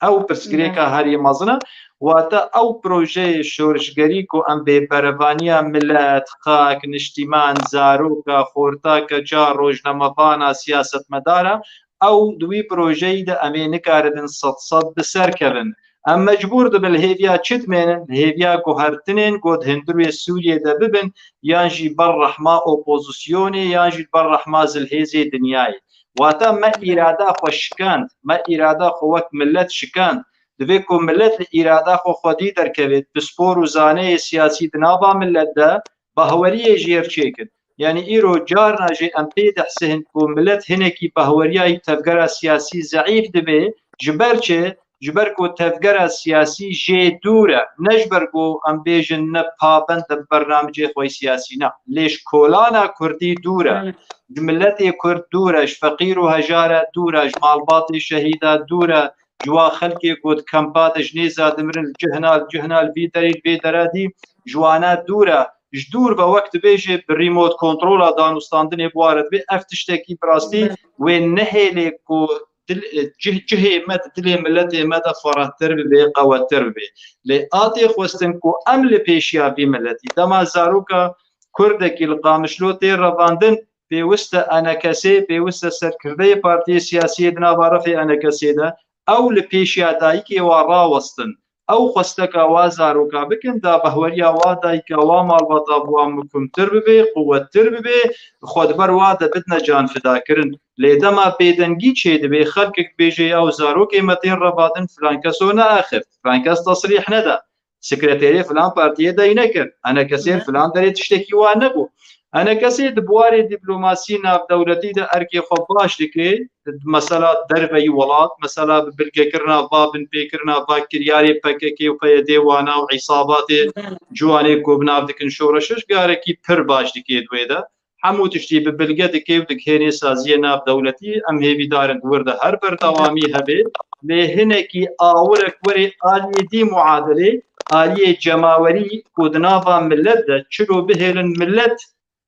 Ew pirsgirêka herî mezin e. Wate ew projeyê şorişgerî ku em bê berevaniya milet, xak, niştîman, zaroka, xorta, keça, rojnamevana, siyasetmedara, ew di wî projeyî de em ê nikaribin sed sed bi ser kevin. Em mecbûr dibin li hêviya çi dimênin? Li hêviya guhertinên ku di hundirê Sûriyê de bibin, yan jî ber rehma opozisyonê, yan jî ber rehma zilhêzê dinyayê. Wata me îrada xwe şikand, me îrada xwe wek milet şikand. Divê ku milet li îrada xwe xwedî derkeve, pispor û zaneyê siyasî di nava milet de bahweriyê jêr çêkin. Yanî îro carna jî em pê dihsihin ku milet hinekî bahweriyayî tevgera siyasî zeîf dibe, ji ber çi? Ji ber ku tevgera siyasî jê dûr e, ne ji ber ku em bêjin ne pabend e bi bernamicê xwe siyasî, ne. Lê ji kolana kurdî dûr e. Belê. Ji miletê kurd dûr e, ji feqîr û hejara dûr e, ji malbatê şehîda dûr e, ji wa xelkê ku di kempa de ji nêza dimirin li cihna, li cihna, li vî derî, li vê dera dî, ji wana dûr e. Ji dûr ve wek dibêje bi remote kontrola danûstandinê bi wa re dibê. Ev tiştekî bi rastî Belê. wê nehêlê ku dil, cih, cihê me di dilê miletê me de ferehtir bibe, qewettir bibe. Lê a tê xwestin ku em li pêşiya vî miletî, dema zaroka kurdekî li Qamişlo tê revandin, pêwist e enekesê, pêwist e serkirdeyê partiyê siyasiyê di nava refê enekesê de, ew li pêşiya dayikê wa rawestin, ew xwesteka wa zaroka bikin, da behweriya wa dayika, wa malbata bi wan mikumtir bibe, quwettir bibe, xwe di ber wa de bidine canfidakirin. Lê dema bêdengî çêdibe, xelkek bêje, ya zarokê me tên revadin, filan keso neaxift, filan kes tesrîh neda. Sekreterê filan partiyê dey nekir. Enekesê Evet. filan derê tiştekî wa nebû. Enekesê di buwarê dîplomasî navdewletî de erkê xwe baş dike. Mesela derveyî welat, mesela bi bilgekirina va, binpêkirina va kiryarê P K K û P Y D wana û îsabatê Evet. ciwanê ku bi nav dikin şoreşiş, garekî pir baş dike di wê de. Hemû tiştî bi bilge dike û dighênê saziyê navdewletî. Em hêvîdar in di wir de her berdewamî hebe. Lê hinekî awirek were aliyê dî muadilê, aliyê cemawerî ku di nava milet de çilo bihêlin milet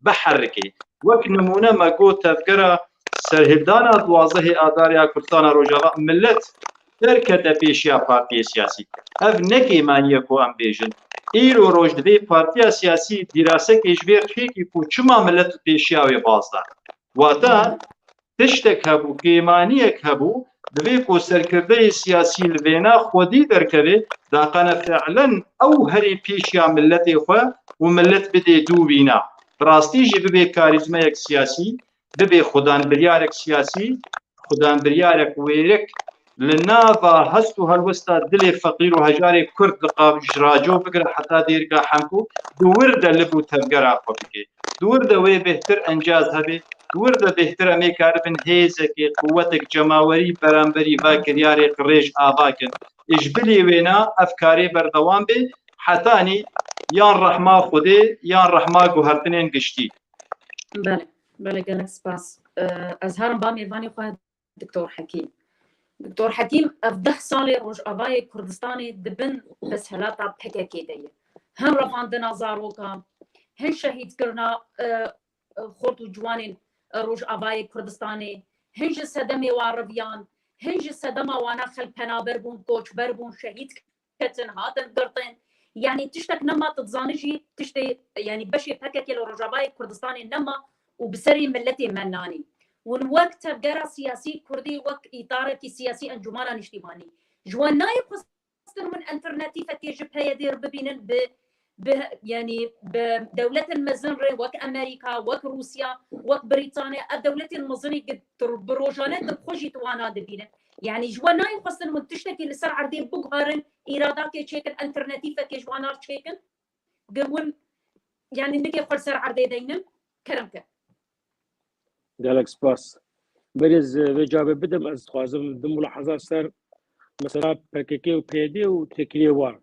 biherike. Wek nimûne me got tevgera serhildana duwazdehê Adarê ya Kurdistana Rojava milet derkete pêşiya partiyê siyasî. Ev ne kêmanî ye ku em bêjin. Îro roj divê partiya siyasî dîrasekê ji vê çêkî ku çima milet li pêşiya wê baz da. Wata tiştek hebû, kêmaniyek hebû, divê ku serkirdeyê siyasî li vêna xwedî derkeve, daqane fi'len ew herê pêşiya miletê xwe û milet bidê dû wîna. Bi rastî jî bibê karîzmayek siyasî, bibê xudanbiryarek siyasî, xudanbiryarek wêrek li nava hest û helwesta dilê feqîr û hejarê kurd li qav ji raco bigire heta dêrika Hemko di wir de liv û tevgera xwe bike. Di wir de wê bêhtir encaz hebe, di wir de bêhtir em ê karibin hêzekê, quwetek cemawerî beramberî va kiryarê qirêj ava kin. Ji bilî wêna ev karê berdewam be, hetanî yan rehma Xwedê yan rehma guhertinên giştî. Belê, belê, gelek spas. Ee, ez herim ba mêvanê xwe Doktor Hekîm. Doktor Hekîm, ev deh salê Rojavayê Kurdistanê di bin desthilata P K K de ye. Hin revandina zarokan, hin şehîdkirina, e, e, xort û ciwanên, e, Rojavayê Kurdistanê, hin ji sedemê wan reviyan, hin ji sedema wana xelk penaber bûn, koçber bûn, şehîd ketin, hatin girtin. Yanî tiştek nema, tu dizanî jî tiştê, yanî beşê P K K li Rojavayê Kurdistanê nema û bi serê miletê me nanî. Hûn wek tevgera siyasî kurdî, wek îtarekî siyasî Encûmena Nîştîmanî, ji we nayê xwestin hûn enternetîfekê ji P Y D re bibînin, bi, bi, yanî bi dewletên mezin re, wek Amerîka, wek Rûsya, wek Brîtanya, ev dewletên mezinî ku tu bi rojane tu xwe jî tu wana dibînin. Yanî ji we nayê xwestin hûn tiştekî li ser erdê biguherin, îradakê çêkin, enternetîfekê ji wana çêkin, ku hûn, yanî nigê xwe li ser erdê deynin, kerem ke. Gelek spas. Berê ez vê cavê bidim, ez dixwazim du mulaheza ser mesela P K K û P Y D û têkiliyê wan.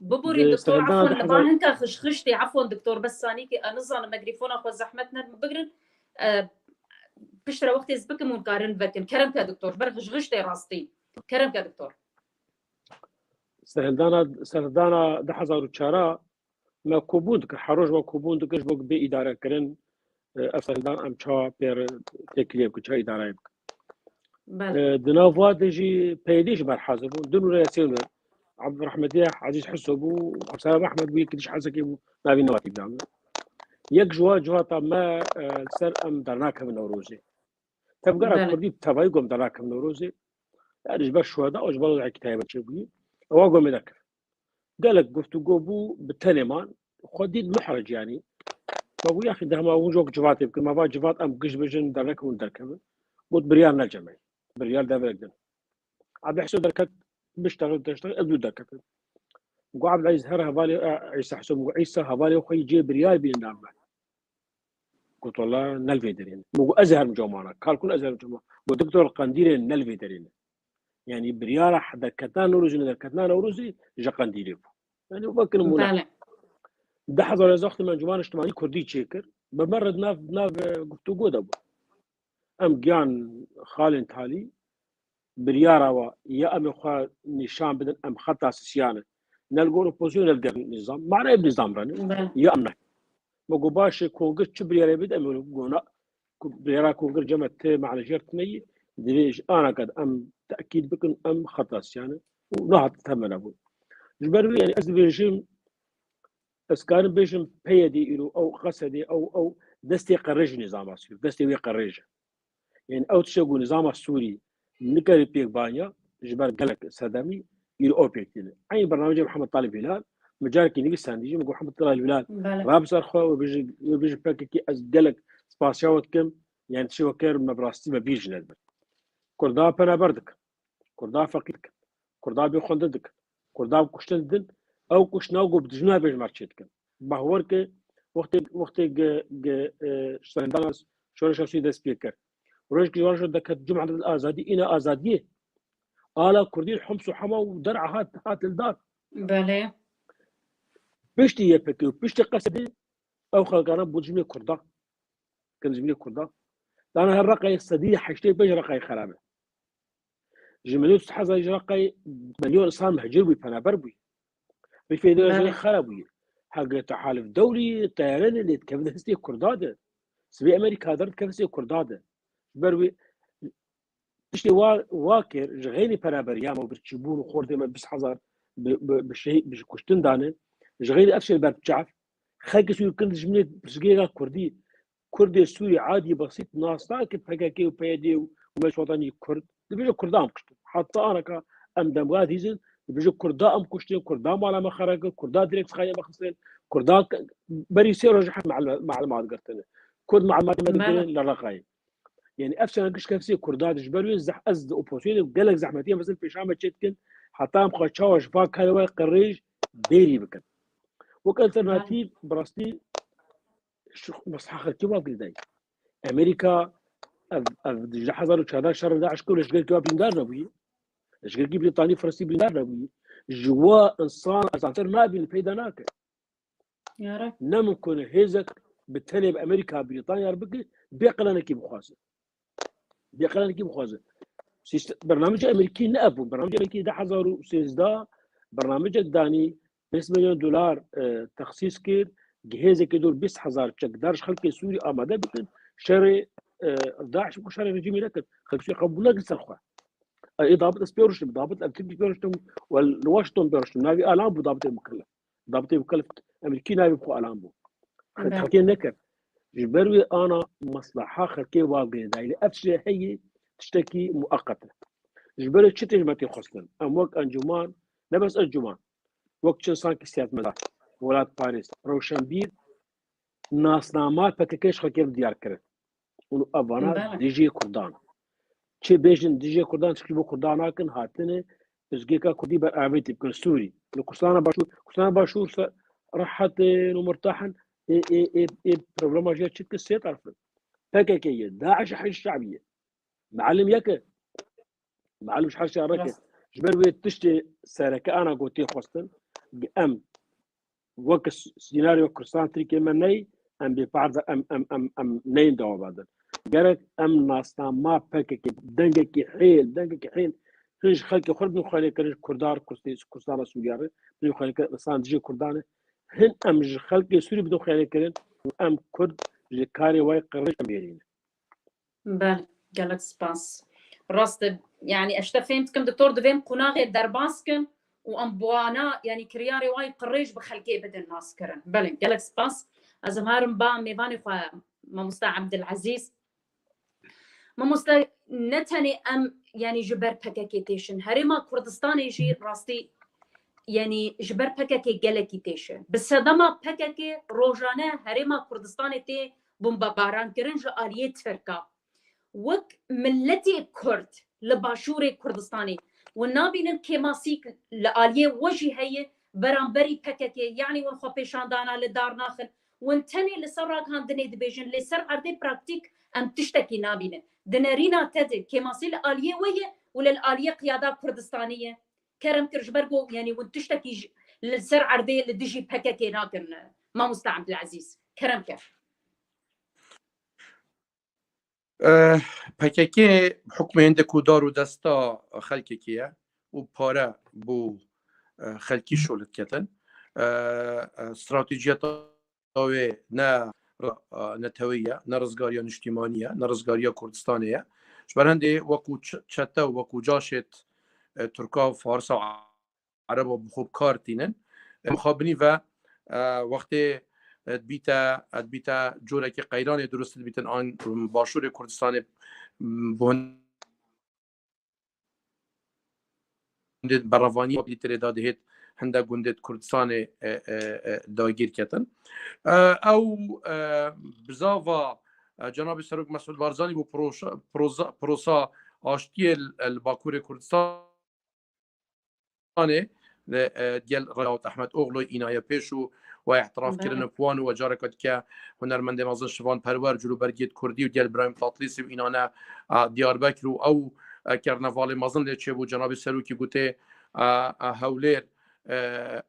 Biborî, Doktor, efwan, li ba hinka xişxiştê, efwan, Doktor, bes sanîkê, ez nizanim, mikrofona xwe zehmet nedin, bigirin, e, piştre wextê ez bikim hûn karin vekin. Kerem ke, Doktor, ber xişxiştê rastî. Kerem ke, Doktor. Serhildana, serhildana du hezar û çar a me kobûn dikir, her roj me kobûn dikir ji bo bê îdarekirin, e, ev serhildan em çawa pê re têkiliyê bikin, çawa îdareyê bikin. Belê. E, di nav wa de jî P Y D jî ber hazir bûn. Du nûre sê nûre. Abdurrahmetiye Aziz Hiso bû, Abdulselam Ahmed bû, yekî dî ji Hesekê bû, navî nehatî bîra min. Yek ji wa civata me, e, li ser em dernakevin Newrozê. Tevgera Belê. Kurdî bi tevayî gom dernakevin Newrozê. Yani ji ber şuheda û ji ber wezekî taybet çêbûyî. Ewa gomê derkevin. Gelek guftûgo bû, bi tenê man. Xwe dît muhric, yanî. Me got, "Yaxî, dema hûn jok civatê bikin, me va civat em giş bijin, dernekevin, derkevin." Got, "Biryar nece me. Biryar deverek din." Abdulhesû derket, biştexil, derştexil, ez dû derketim. Got, "Abdulaziz, her hevalê, e, Îsa Hesû." Got, "Îsa, hevalê xwe yî cê biryar bînin da me." Got, "Wala, ne li vê derê ne." Min got, "Ez ê herim comana. Kalkun ez ê herim coma." Got, "Doktor Qandîrê ne li vê derê ne." Yanî biryara derketina Newrozî, nederketina Newrozî ji Qandîrê bû. Yanî wek nimûne. Belê. Di hezar û hezdeh wextê me Encûmena Niştimanî Kurdî çêkir. Bi me re di nav, nav, e, guftûgo de bû. Em giyan xalên talî, biryara wa ya em ê xwe nîşan bidin, em xeta sisiyan in. Ne li gor opozîsyon, ne li gor nîzam. Manayê bi nîzam re ne. Belê. Ya em ne. Me got, "Baş e, kongir çi biryarê bide, em ê gona." Ku biryara kongir cem e tê, mane jêr tine yî, divê ji ana ke em tekîd bikin, em xeta sisiyan in. Û nehat temene bû. Ji ber wî, yanî ez dibêjim, ez karim bêjim, P Y D îro, ew Q S D, ew, ew destê qerêj nîzama Sûrî, destê wê qerêj e. Yanî ew tiştê ku nîzama Sûrî nikare pêk banya, ji ber gelek sedemî, îro ew pêk tîne. Eynî bernamecê Mihemed Talib Hîlal, min carekî nivîsandî jî, min got, "Mihemed Talib Hîlal, Belê. Rabe ser xwe, wê bijî, wê bijî P K K, ez gelek spasiya we dikim, yanî tiştê we kir, me bi rastî me bîr jî nedibir." Kurda penaber dikin. Kurda feqîr dikin. Kurda bêxwendin dikin. Kurda kuştin didin. Ew kuştina ku bi dijmina bêjmar çê dikin. Bahwer ke wextê, wextê ge, ge, e, serhildana şoreşa Sûrî dest pê kir. Rojek ji wan re derket Cumhuriyet Azadî, îna azadiyê. Ala Kurdî Homs û Hema û Der'a hat, hat li dar. Belê. Piştî Y P G û piştî Q S D ew xelkana bû dijminê Kurda. Kin dijminê Kurda. Dana her Reqayê sedî heştê pênc Reqayê xerab e. Ji milyon sed hezar ji Reqayê milyon insan mihcir bûyî, penaber bûyî. Rîfê de Belê. Xera bûyî. Hege tehalif dewlî, teyarene lê dikevin hestê Kurda de. Sibê Amerîka der dikevin hestê Kurda de. Ji ber wê tiştê wa, wa kir, ji xeynî peraberiya me û birçîbûn û xortê me bîst hezar bi, bi, bi şey, bi kuştin dane. Ji xeynî ev şey ber çav. Xelkê Sûrî kin dijminê pirsgirêka Kurdî. Kurdê Sûrî adî besît nas nake P K K û P Y D û me çatanî Kurd. Dibêje Kurdan kuştin. Heta anaka em demga dîzin, dibêje Kurda em kuştin, Kurda mala me xera kir, Kurda direk xayê me xistin, Kurda k-, berî sê roj heft ma'lum-, ma'lumat girtine. Kurd ma'lumat me Belê. Digirin li Reqayê. Yanî ev çanak giş kevsê Kurda de ji ber wê zeh-, ez di opozisyonê gelek zehmetiyê mezin pêşa me çê dikin. Heta em xwe çawa ji van karê wê qirêj bêrî bikin. Wek alternatîf, bi rastî, Şu mesleha xelkê wa girêdayî. Amerîka ev, ev di hezar û çardeh şerê DAIŞ kir, leşgerkî wa birîndar nebûyî. Leşgerkî Brîtanî, Fransî birîndar nebûyî. Ji wa insan ezantir nabîn, peyda nake. Yare. Ne mimkun e hêzek bi tenê bi Amerîka, Brîtanya re bike, bê qelenekî bixwaze. Bê qelenekî bixwaze. Sîste-, bernamece Amerîkî ne ev bû. Bernamece Amerîkî du hezar û sêzdeh bernamecek danî, pênc milyon dolar, e, texsîs kir, gihêzeke dor bîst hezar çekdar ji xelkê Sûrî amade bikin. Şerê, e, DAIŞ bû, şerê rejîmê nekir. Xelkê Sûrî qebûl nekir ser xwe. E, ê dabit ez pê ruştim, dabit ev Tirkî pê ruştim, we li Washington pê ruştim. Navî alan bû dabitê mukellef. Dabitê mukellef Amerîkî navê xwe alan bû. Belê. Xelkê nekir. Ji ber wê ana mesleha xelkê wa girêdayî. Lê ev tiştê heye, tiştekî mueqet e. Ji ber wê çi tê ji me tê xwestin? Em wek encûman, ne bes encûman, wek çi sankî siyasetmedar, welatparêz, rewşenbîr, nasnama P K K ji xelkê re diyar kirin. Û ev vana Belê. Dijî Kurdan. Çi bêjin dijî Kurdan, çi bo Kurdan nakin, hatine pirsgirêka Kurdî ber avêtî bikin Sûrî. Li Kurdistana Başûr, Kurdistana Başûr se rehet in û murtah in, ê, ê, ê, ê problema jê çi dike sê taraf in. P K K ye, DAIŞ, Heşd Şe'bî ye. Me'elim yek e. Me'elim ji her şereke. Rast. Ji ber wê tiştê sereke ana gotiyê xwestin, em wek s-, sînaryo Kurdistan Tirkiye me ney, em bê parda em, em, em, em neyin dewa badin. Gerek em nasnama P K K, dengekî hêl, dengekî hêl, hin ji xelkê xwe bidin xwelê kirin, ji Kurdar, Kurdistê-, Kurdistana Sûriye re, bidin xwelê kirin, insan dijî Kurdan e. Hin em ji xelkê Sûrî bidin xwelê kirin û em Kurd ji karê wê qirêj em bêrîne. Belê, gelek spas. Rast e, yanî ez te fêm dikim, doktor, divê em qonaxê derbas kin û em bi wana, yanî kiryarê wayî qirêj bi xelkê bidin naskirin. Belê, gelek spas. Ez ê herim ba mêvanê xwe, mamoste Ebdilezîz. Mamoste, ne tenê em, yanî ji ber P K K têşin. Herêma Kurdistanê jî rastî Yanî ji ber P K K gelekî têşe. Bi sedema P K K rojane herêma Kurdistanê tê bombebaran kirin ji aliyê Tirka. Wek miletê Kurd li başûrê Kurdistanê, hûn nabînin kêmasîk li aliyê we jî heye beramberî P K K, yanî hûn xwepêşandana li dar naxin, hûn tenê li ser ragihandinê dibêjin, lê ser erdê praktîk em tiştekî nabînin. Di nerîna te de kêmasî li aliyê we ye û li aliyê qiyada Kurdistanê ye. Kerem kir ji ber ku, yanî hûn tiştekî ji, li ser erdê li dijî P K K nakin, mamosta Abdulaziz. Kerem kir. Eh, P K K hukmê hindê ku dar û desta xelkekê ye û pare bo, eh, xelkî şol diketin. Eh, eh, stratejiya wê ne, eh, neteweyî ye, ne rizgariya niştîmanî ye, ne rizgariya Kurdistanê ye. Ji ber hindê wekû ç-, çete û wekû caşêt, eh, Tirka, Farsa û Ereba bi xwe bi kar tînin. Mixabinî ve, e, wextê, e, dibîte, e, dibîte corekê qeyranê dirust dibitin an, başûrê Kurdistanê, m, bi hindê berevanî lîtirê de dihêt hinde gundê Kurdistanê, e, e, e, dagîr ketin. E, ew, e, bizava, e, Cenabê Serok Mesûd Barzanî bû proşa-, proza-, prosa aştiyê li, li Bakurê Kurdistanê, e, gel Renaud Ehmet Oglu înaye pêş û we îtiraf kirin û puan û we careka dike hunermendê mezin Şivan Perwer, cilûbergiyê Kurdî û gel Birahîm Tatlîsî û înane, e, Diyarbekir û ew, e, kernevalê mezin lê çêbû. Cenabê Serokî gotê, e, e, Hewlêr, e,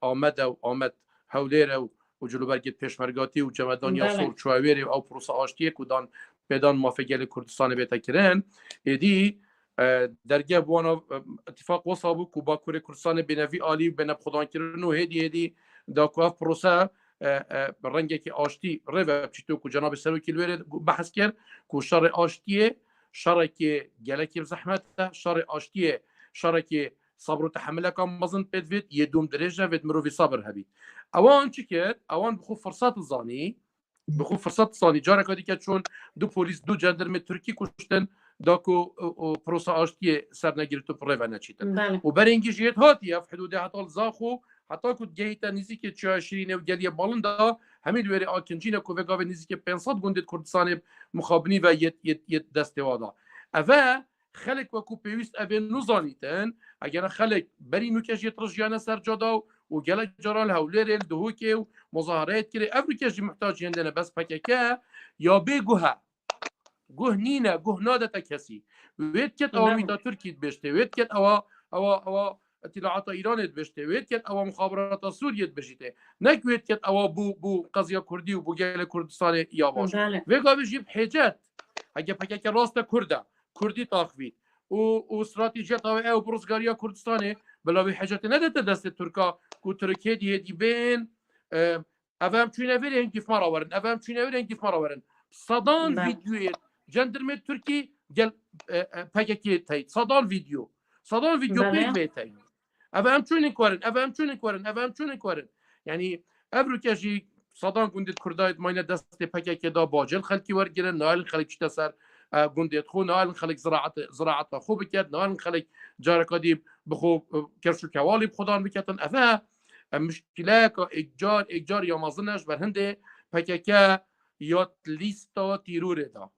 Amed e û Amed Hewlêr e û û cilûbergiyê pêşmergatî û cemedan ya sol çûye wêrê û ew prosa aştiyê ku dan pêdan mafê gelê Kurdistanê bête kirin. Êdî, e, derge bi wana, e, îtîfaq wisa bû ku Bakurê Kurdistanê bêne vî alî û bêne bixwedankirin û hêdî hêdî da ku ev prose, e, e, bi rengekî aştî rê ve biçîto ku Cenabê Serokî li wêrê behs kir ku şerê aştiyê şerekê gelekî bi zehmet e, şerê aştiyê şerekê sabr û tehemileka mezin pê divêt, yê dûm dirêj e, vêt mirovî sabir hebît. Ewan çi kir? Ewan bi xwe firsat zanî, bi xwe firsat zanî. Careka dîke çûn du polîs, du cendirmê Tirkî kuştin, da ku, o, o, prosa aştiyê ser negirt û bi rê ve neçîtin. Belê. Û berêngî jî yêt hatiye, ev hidûdê heta li Zaxo, heta ku digehîte nîzîkê Çiya Şirînê û Geliyê Balin de, hemî li wêrê akincîne ku vê gavê nîzîkê pênc sed gundê Kurdistanê mixabinî ve yêt, yêt, yêt destê wa da. Ev e, xelk wekû pêwîst ev ê nû zanîtin, eger xelk berî nûke jî yêt rijiyane ser cada û gelek caran li Hewlêrê, li Duhokê û muzahereyê dikirê, ev nûke jî muhtac hêndê ne, bes P K K ya bê guh e. Guh nîne, guh nadete kesî. Wê diket ewa mîta Tirkî dibêjtê, wê diket ewa, ewa, ewa îtîlaata Îranê dibêjtê, wê diket ewa muxaberata Sûriyê dibêjîtê. Nek wê diket ewa bû, bû qeziya Kurdî û bû gelê Kurdistanê ya baş. Belê. Vê gavê jî bi hêcet, hege P K K raste Kurd e, Kurdî taxivît û, û stratejiya tawê ew bi rizgariya Kurdistanê bila wê hecetê nedete destê Tirka ku Tirk hêdî hêdî bên, e, ev em çûyne vêrê hingî fmara werin, ev em çûyne vêrê hingî fmara werin. Sedan Belê. Vîdyoyê cendirmê Tirkî gel, e, e, P K K teyît. Sedan vîdyo. Sedan vîdyo Belê. Pêk vê teyît. Ev em çûnin kuerin, ev em çûnin kuerin, ev em çûnin kuerin. Yanî ev rûke jî sedan gundê Kurdayê mayne destê P K K da bacê li xelkî wergirin, nayelin xelk çite ser, e, gundê xwe, nayelin xelk ziraet, ziraeta xwe biket, nayelin xelk careka dî bi xwe, e, kefş û kewalî bi xwedan biketin. Ev e, e, mişkileyeka êkcar, êkcar ya mezin e ji ber hindê P K K ya lîsta tîrorê da.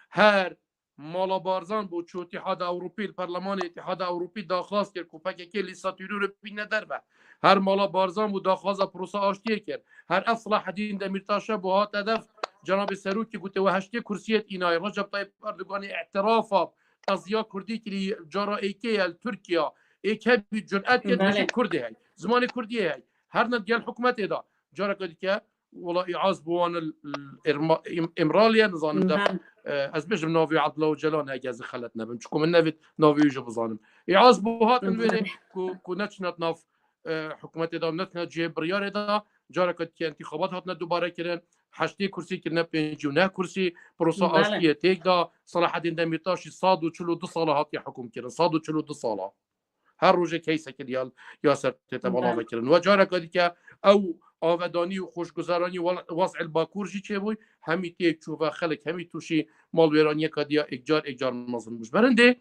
Her Mala Barzan bû çû Îtîhada Ewropî, li Perlemanê Îtîhada Ewropî daxwaz kir ku P K K lîsta tîrorê bîne derve. Her Mala Barzan bû daxwaza prosa aştiyê kir. Her ev Selahedîn Demîrtaş e bû hat hedef. Cenabê Serokî gote we heştê kursiyê înaye. Recep Tayyip Erdoganê îtirafa qeziya Kurdî kirî cara êkê ye li Tirkiye. Êk hebî curet kir Belê. Bêjî Kurdê hey. Zimanê Kurdiyê hey. Her ne gel hikûmetê de. Careke dike Wela îaz bi wan il, il, Irma-, Im-, Îmraliye, nizanim de, Belê. E, ez bêjim navê Abdullah Ocalan, hege ez ê xelet nebim. Çiku min nevêt navê wî jî bizanim. Îaz bi hatin Belê. Wêrê ku, ku neçine nav, e, hikûmetê de, neçine cihê biryarê de, careke dike întîxabat hatine dubare kirin, heştê kursî kirine pêncî û neh kursî, prosa Belê. Aştiyê têk da, Selahedîn Demîrtaşî sed û çil û du sala hatiye hikûm kirin. Sed û çil û du sala. Her rojê keyseke ya, ya ser tête Belê. Belave kirin. We careke dike ew avedanî û xweşguzaranî wel-, wez'il Bakur jî çêbûy, hemî têk çû ve xelk, hemî tûşî malwêraniyeka diya êkcar, êkcar mezin bû. Ji ber hindê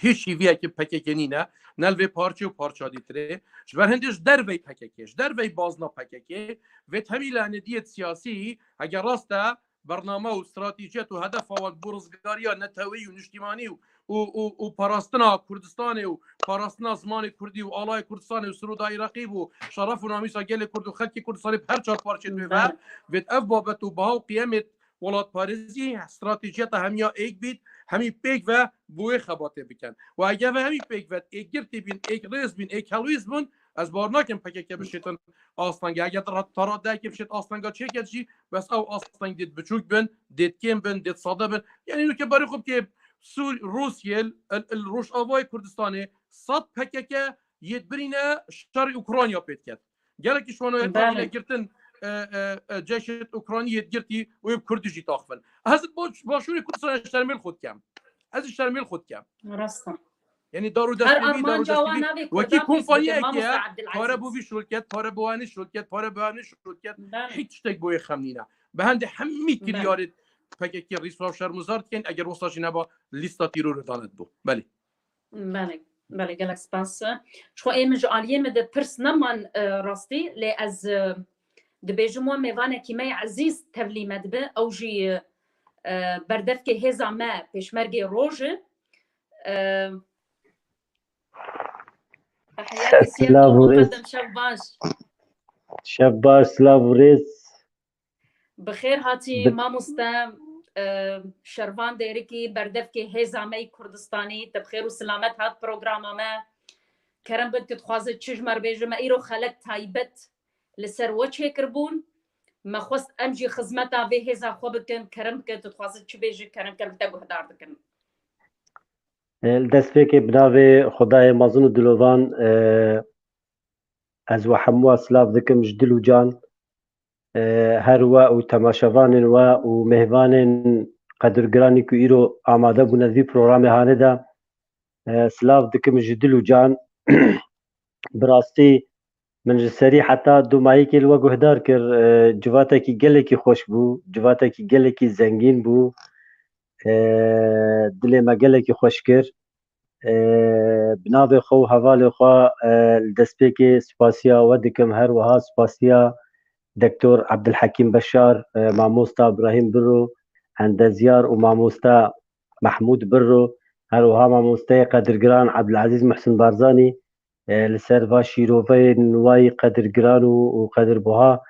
Hiç hîviyekî P K K nîne, ne li vê parçê û parça dîtirê. Ji ber hindê ji dervey P K K, ji dervey bazna P K K, vê temî li enediyê siyasî, hege rast e, bername û stratejiyet û hedefa wan bo rizgariya neteweyî û niştîmanî û, û, û, û parastina Kurdistanê û parastina zimanê Kurdî û alayê Kurdistanê û Sirûda Iraqî bû, şeref û namîsa gelê Kurd û xelkê Kurdistanê bi her çar parçê dibê ver, vêt ev babet û baha û qiyemê welatparêzî stratejiyeta hemiya êk bît, hemî pêk ve bi wê xebatê bikin. Û eger ve hemî pêk ve êkgirtî bîn, êkrêz bîn, êkhelwîst bûn, ez bawer nakim P K K bişêtin astengê. Eger tara-, taradeyekê bişêt astenga çêket jî, bes ew asteng dêt biçûk bin, dêt kêm bin, dêt sade bin. Yanî nûke berê xwe bikê Sûr-, Rûsiyê, il, il Rojavayê Kurdistanê sed P K K yêt birîne şerê Ukrayna pê diket. Gelekî şwanoyeta Belê. Hîle girtin, e, e, e, ceşêt Ukraynî yêt girtî û yê bi Kurdî jî taxivin. Ez bo Başûrê Kurdistanê şermêl xwe dikem. Ez ê şermêl xwe dikem. Rast e. Yanî dar û Her destpêvî, dar û armanca wan destpêvî navê wekî Kurdan pîs bikin, kompaniyeke mamoste Abdulaziz. Pare bo vî şûl ket, pare bo wanî şûl ket, pare bo wanî şûl ket. Belê. Hiç tiştek bo yê xem nîne. Bi hendê hemî Belê. Kiryarê P K K rîswa û şermizar dikin, eger wisa jî neba lîsta tîrorê dane dibo. Belê. Belê, belê, gelek spas. Ji xwe ê min ji aliyê min de pirs neman, e, rastî, lê ez, e, dibêjim we mêvanekî me yê ezîz tevlî me dibe, ew jî, e, berdevkê hêza me Pêşmergê Roj e. E, Silav û rêz. Muqeddem, şev baş. Şev baş, silav û rêz. Bi xêr hatî Bi- mamoste, e, Şervan Dêrikî, berdevkê hêza me yî Kurdistanî, te bi xêr û silamet hat programa me. Kerem bid, tu dixwaze çi ji me re bêje? Me îro xelek taybet li ser we çêkiribûn. Me xwest em jî xizmeta vê hêza xwe bikin. Kerem bike, tu dixwaze çi bêje? Kerem ke, te guhdar dikin. E, li destpêkê bi navê Xwedayê mezin û dilovan, e, ez we hemû silav dikim ji dil û can. E, her we û temaşevanên we û mêvanên qedirgiranî ku îro amade bûne di vî programê hanê de, e, silav dikim ji dil û can. Bi rastî min ji serî heta dumahîkê li we guhdar kir, e, civatekî gelekî xweş bû, civatekî gelekî zengîn bû. E, dilê me gelekî xweş kir. E, bi navê xwe û hevalê xwe, e, li destpêkê spasiya we dikim, her wiha spasiya Doktor Abdulhekîm Beşar, e, mamosta Ibrahîm Birro, endezyar û mamosta Mehmûd Birro, her wiha mamosteyê qedirgiran Abdulaziz Muhsin Barzanî, e, li ser va şîroveyên wayî qedirgiran û, û qedirbuha.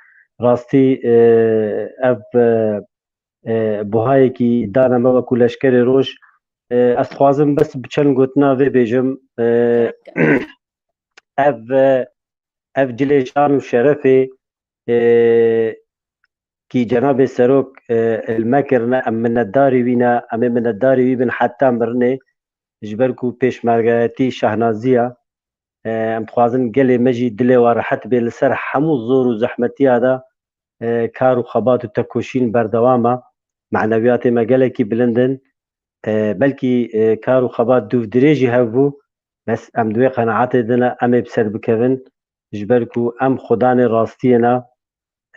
Rastî, e, ev, e, e, buhayekî dane me wekû leşkerê roj. E, ez dixwazim bes bi çend gotina vê bêjim. E, ev, e, ev cilê şan û şerefê, e, kî cenabê serok, e, li me kirine, em minetdarî wî ne, em ê minetdarî wî bin heta mirinê, ji ber ku pêşmergayetî şahnazî ye. E, em dixwazin gelê me jî dilê we rehet bê li ser hemû zor û zehmetiya de, e, kar û xebat û tekoşîn berdewam e. Manewiyatê me gelekî bilind in. E, belkî, e, kar û xebat dûv dirêjî hev bû. Bes em di wê qenaetê de ne, em ê bi ser bikevin. Ji ber ku em xudanê rastiyê ne,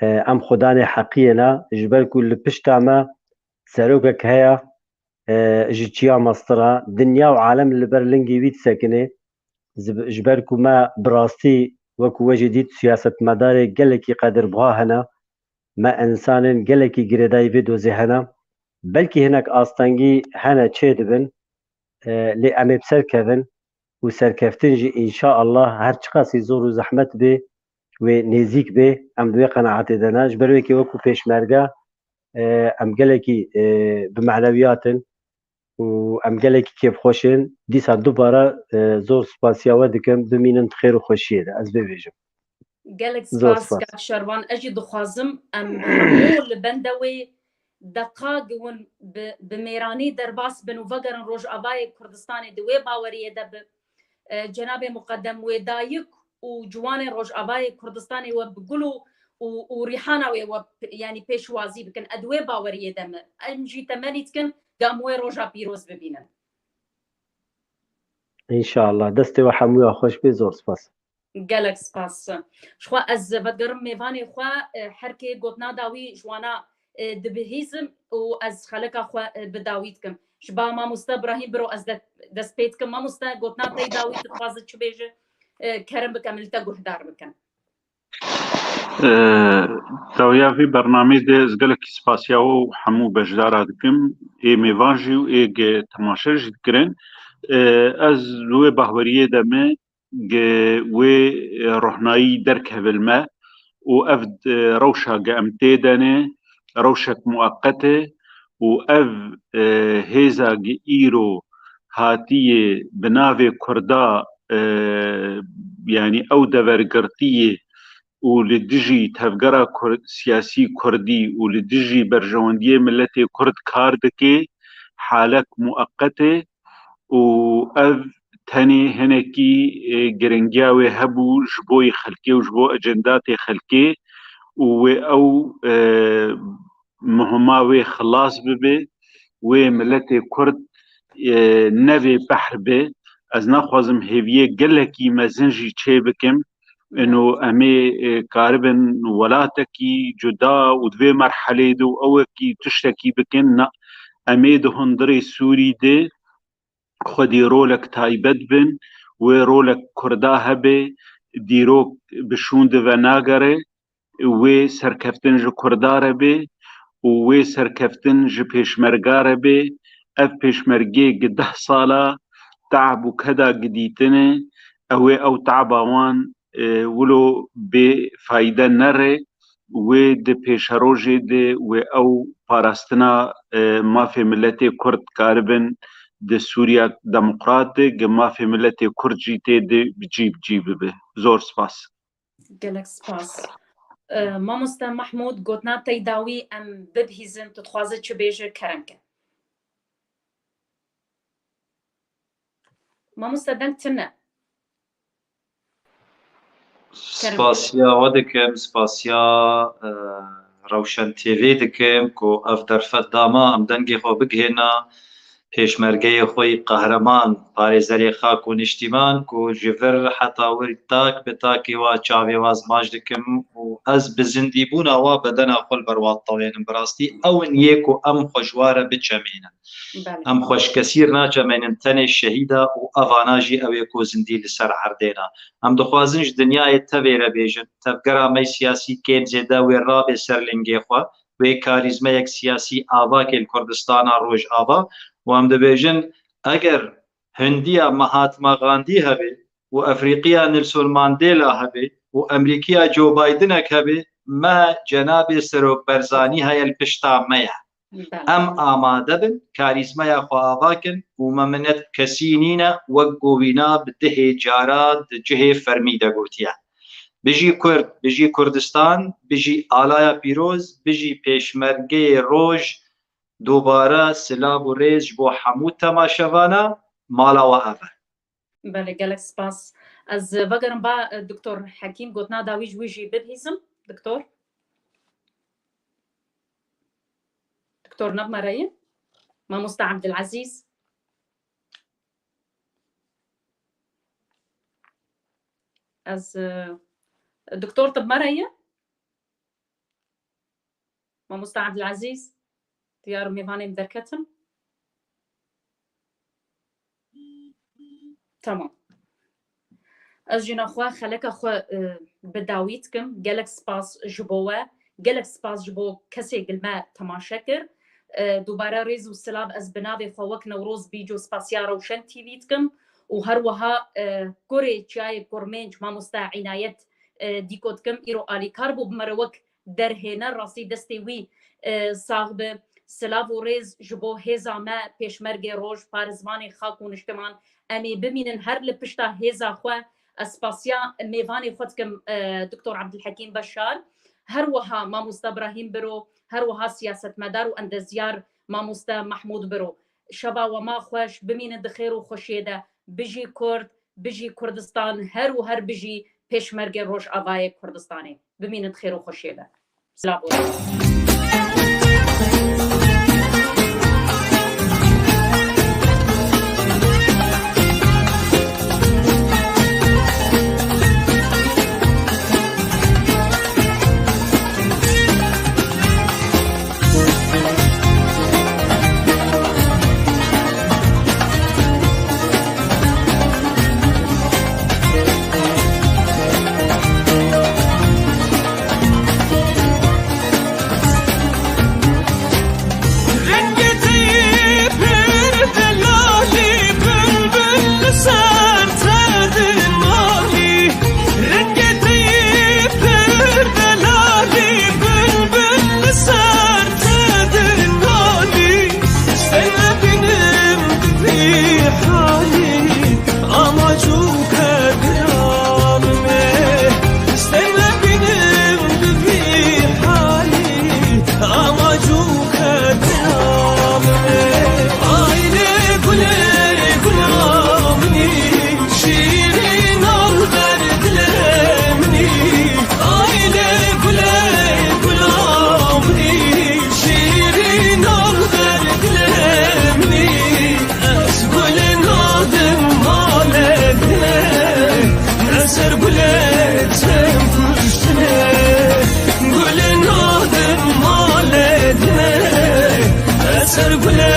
e, em xudanê heqiyê ne. Ji ber ku li pişta me serokek heye, e, ji çiya mestir e. Dinya û alem li ber lingê wî disekine. Ji, ji ber ku me bi rastî, wekû we jî dît, siyasetmedarê gelekî qedirbuha hene. Me insanên gelekî girêdayî vê dozê hene. Belkî hinek astengî hene çêdibin, e, lê em ê bi ser kevin û serkeftin jî, înşaallah, her çiqasî zor û zehmet bê, wê nêzîk bê, em di wê qenaetê de ne. Ji ber wê kê wekû pêşmerge, e, em gelekî, e, bi manewiyat in û em gelekî kêfxweş in. Dîsa dubare, e, zor spasiya we dikim, bimînin di xêr û xweşiyê de, ez vê bêjim. Gelek Zor spas, spas. Kak Şervan. Ez jî dixwazim em hemû li benda wê deqa giwin bi, bi mêranî derbas bin û vegerin Rojavayê Kurdistanê di wê baweriyê de bi, e, cenabê muqedem wê dayik û ciwanên Rojavayê Kurdistanê we bi gul û, û, û rîhana wê we p-, yanî pêşwazî bikin. Ez di wê baweriyê de me. Em jî temenî dikin, ga em wê roja pîroz bibînin. Înşallah. Destê we hemûya xweş bê, zor spas. Gelek spas. Ji xwe ez vegerim mêvanê xwe, e, her kê gotina dawî ji wana, e, dibihîzim û ez xeleka xwe, e, bi dawî dikim. Ji ba mamoste Ibrahîm Biro ez de-, dest pê dikim. Mamoste, gotina te yî dawî, tu dixwaze çi bêje? E, kerem bike, min li te guhdar bikin. E, Dawiya vî bernameyê de ez gelekî spasiya we û hemû beşdara dikim. Ê mêvan jî û ê ge temaşe jî dikirin. E, ez li wê bahweriyê de me ge wê rohnayî derkeve li me û ev, e, rewşa ge em tê de ne, rewşek mueqet e û ev, e, hêza ge îro hatiye bi navê Kurda, e, yanî ew devergirtiyê û li dijî tevgera Kur-, siyasî Kurdî û li dijî berjewendiyê miletê Kurd kar dike, halek mueqet e û ev tenê hinekî, e, giringiya wê hebû ji bo yê xelkê û ji bo ecendatê xelkê û wê ew, e, muhima wê xilas bibe, wê miletê Kurd, e, nevê behr be. Ez naxwazim hêviyê gelekî mezin jî çê bikim. Ino em ê, e, karibin welatekî cuda û di vê merhelê de û ewekî tiştekî bikin. Na, em ê di hundirê Sûrî de xwedî rolek taybet bin, wê rolek Kurda hebe, dîrok bi şûn di venagere, wê serkeftin ji Kurda re bê û wê serkeftin ji Pêşmerga re bê. Ev Pêşmergê gi deh sala te'b û keda gidîtine, ew ê ew te'ba wan, e, wilo bê fayde nere, wê di pêşerojê de wê ew parastina, e, mafê miletê Kurd karibin di Sûriya Demokrat de, gi mafê miletê Kurd jî tê de bi cî bi cî bibe. Zor spas. Gelek spas. E, mamoste Mahmûd, gotina te yî dawî em bibihîzin, tu dixwaze çi bêje, kerem ke. Mamoste, deng tune. Kerem ke. Spasiya we dikim, spasiya, e, Rewşen T V dikim ku ev derfet dama em dengê xwe bigihêna pêşmergeyê xwe yî qehreman, parêzerê xak û niştîman ku ji vir heta wir tak bi takê wa çavê wa zimac dikim û ez bi zindîbûna wa bedena xwe li ber wa tewênim. Bi rastî ew in yê ku em xwe ji wa re biçemênin. Belê. Em xwe ji kesî re naçemênin, tenê şehîda û evana jî ew ê ku zindî li ser erdê ne. Em dixwazin ji dinyayê tevê re bêjin, tevgera me yî siyasî kêm zêde wê rabe ser lingê xwe, wê karîzmeyek siyasî avakê li Kurdistana Rojava û em dibêjin, eger Hindiya Mahatma Gandhi hebe û Efrîqiya Nelson Mandela hebe û Emerîkiya Joe Bidenek hebe, me cenabê Serok Berzanî heye li pişta me ye. Belê. Em amade bin karîzmeya xwe ava kin û me minet bi kesî nîne, wek ku wîna bi dihê cara di cihê fermî de gotiye. Bijî Kurd, bijî Kurdistan, bijî Alaya Pîroz, bijî Pêşmergeyê Roj. Dubare silav û rêz ji bo hemû temaşevana, mala we ev e. Belê, gelek spas. Ez vegerim ba, e, Doktor Hekîm, gotina dawî ji wî jî bibihîzim. Doktor? Doktor, ne bi me re ye? Mamoste Abdulazîz? Ez, e, Doktor, tu bi me re ye? Mamoste Abdulazîz, diyar mêvanê min derketin. Tamam. Ez jî naxwe xeleka xwe, e, bi dawî dikim. Gelek spas ji bo we. Gelek spas ji bo kesê gil me temaşe kir. E, dubare rêz û silav ez bi navê xwe wek Newroz Bîco spasiya Rewşen T V dikim û her wiha, e, kurê Çiyayê Kurmênc mamoste Înayet, e, Dîko dikim. Îro alîkar bû bi me re wek derhêner, rastî destê wî, e, sax be. Silav û rêz ji bo hêza me, pêşmergê roj, parêzvanê xak û niştiman. Em ê bimînin her li pişta hêza xwe. Ez spasiya mêvanê xwe dikim, e, Doktor Abdulhekîm Beşar, her wiha mamoste Ibrahîm Biro, her wiha siyasetmedar û endezyar mamoste Mahmûd Biro. Şeva we ma xweş, bimînin di xêr û xweşiyê de. Bijî Kurd, bijî Kurdistan, her û her bijî Pêşmergê Rojavayê Kurdistanê. Bimînin di xêr û xweşiyê de. Silav û rêz. Gulê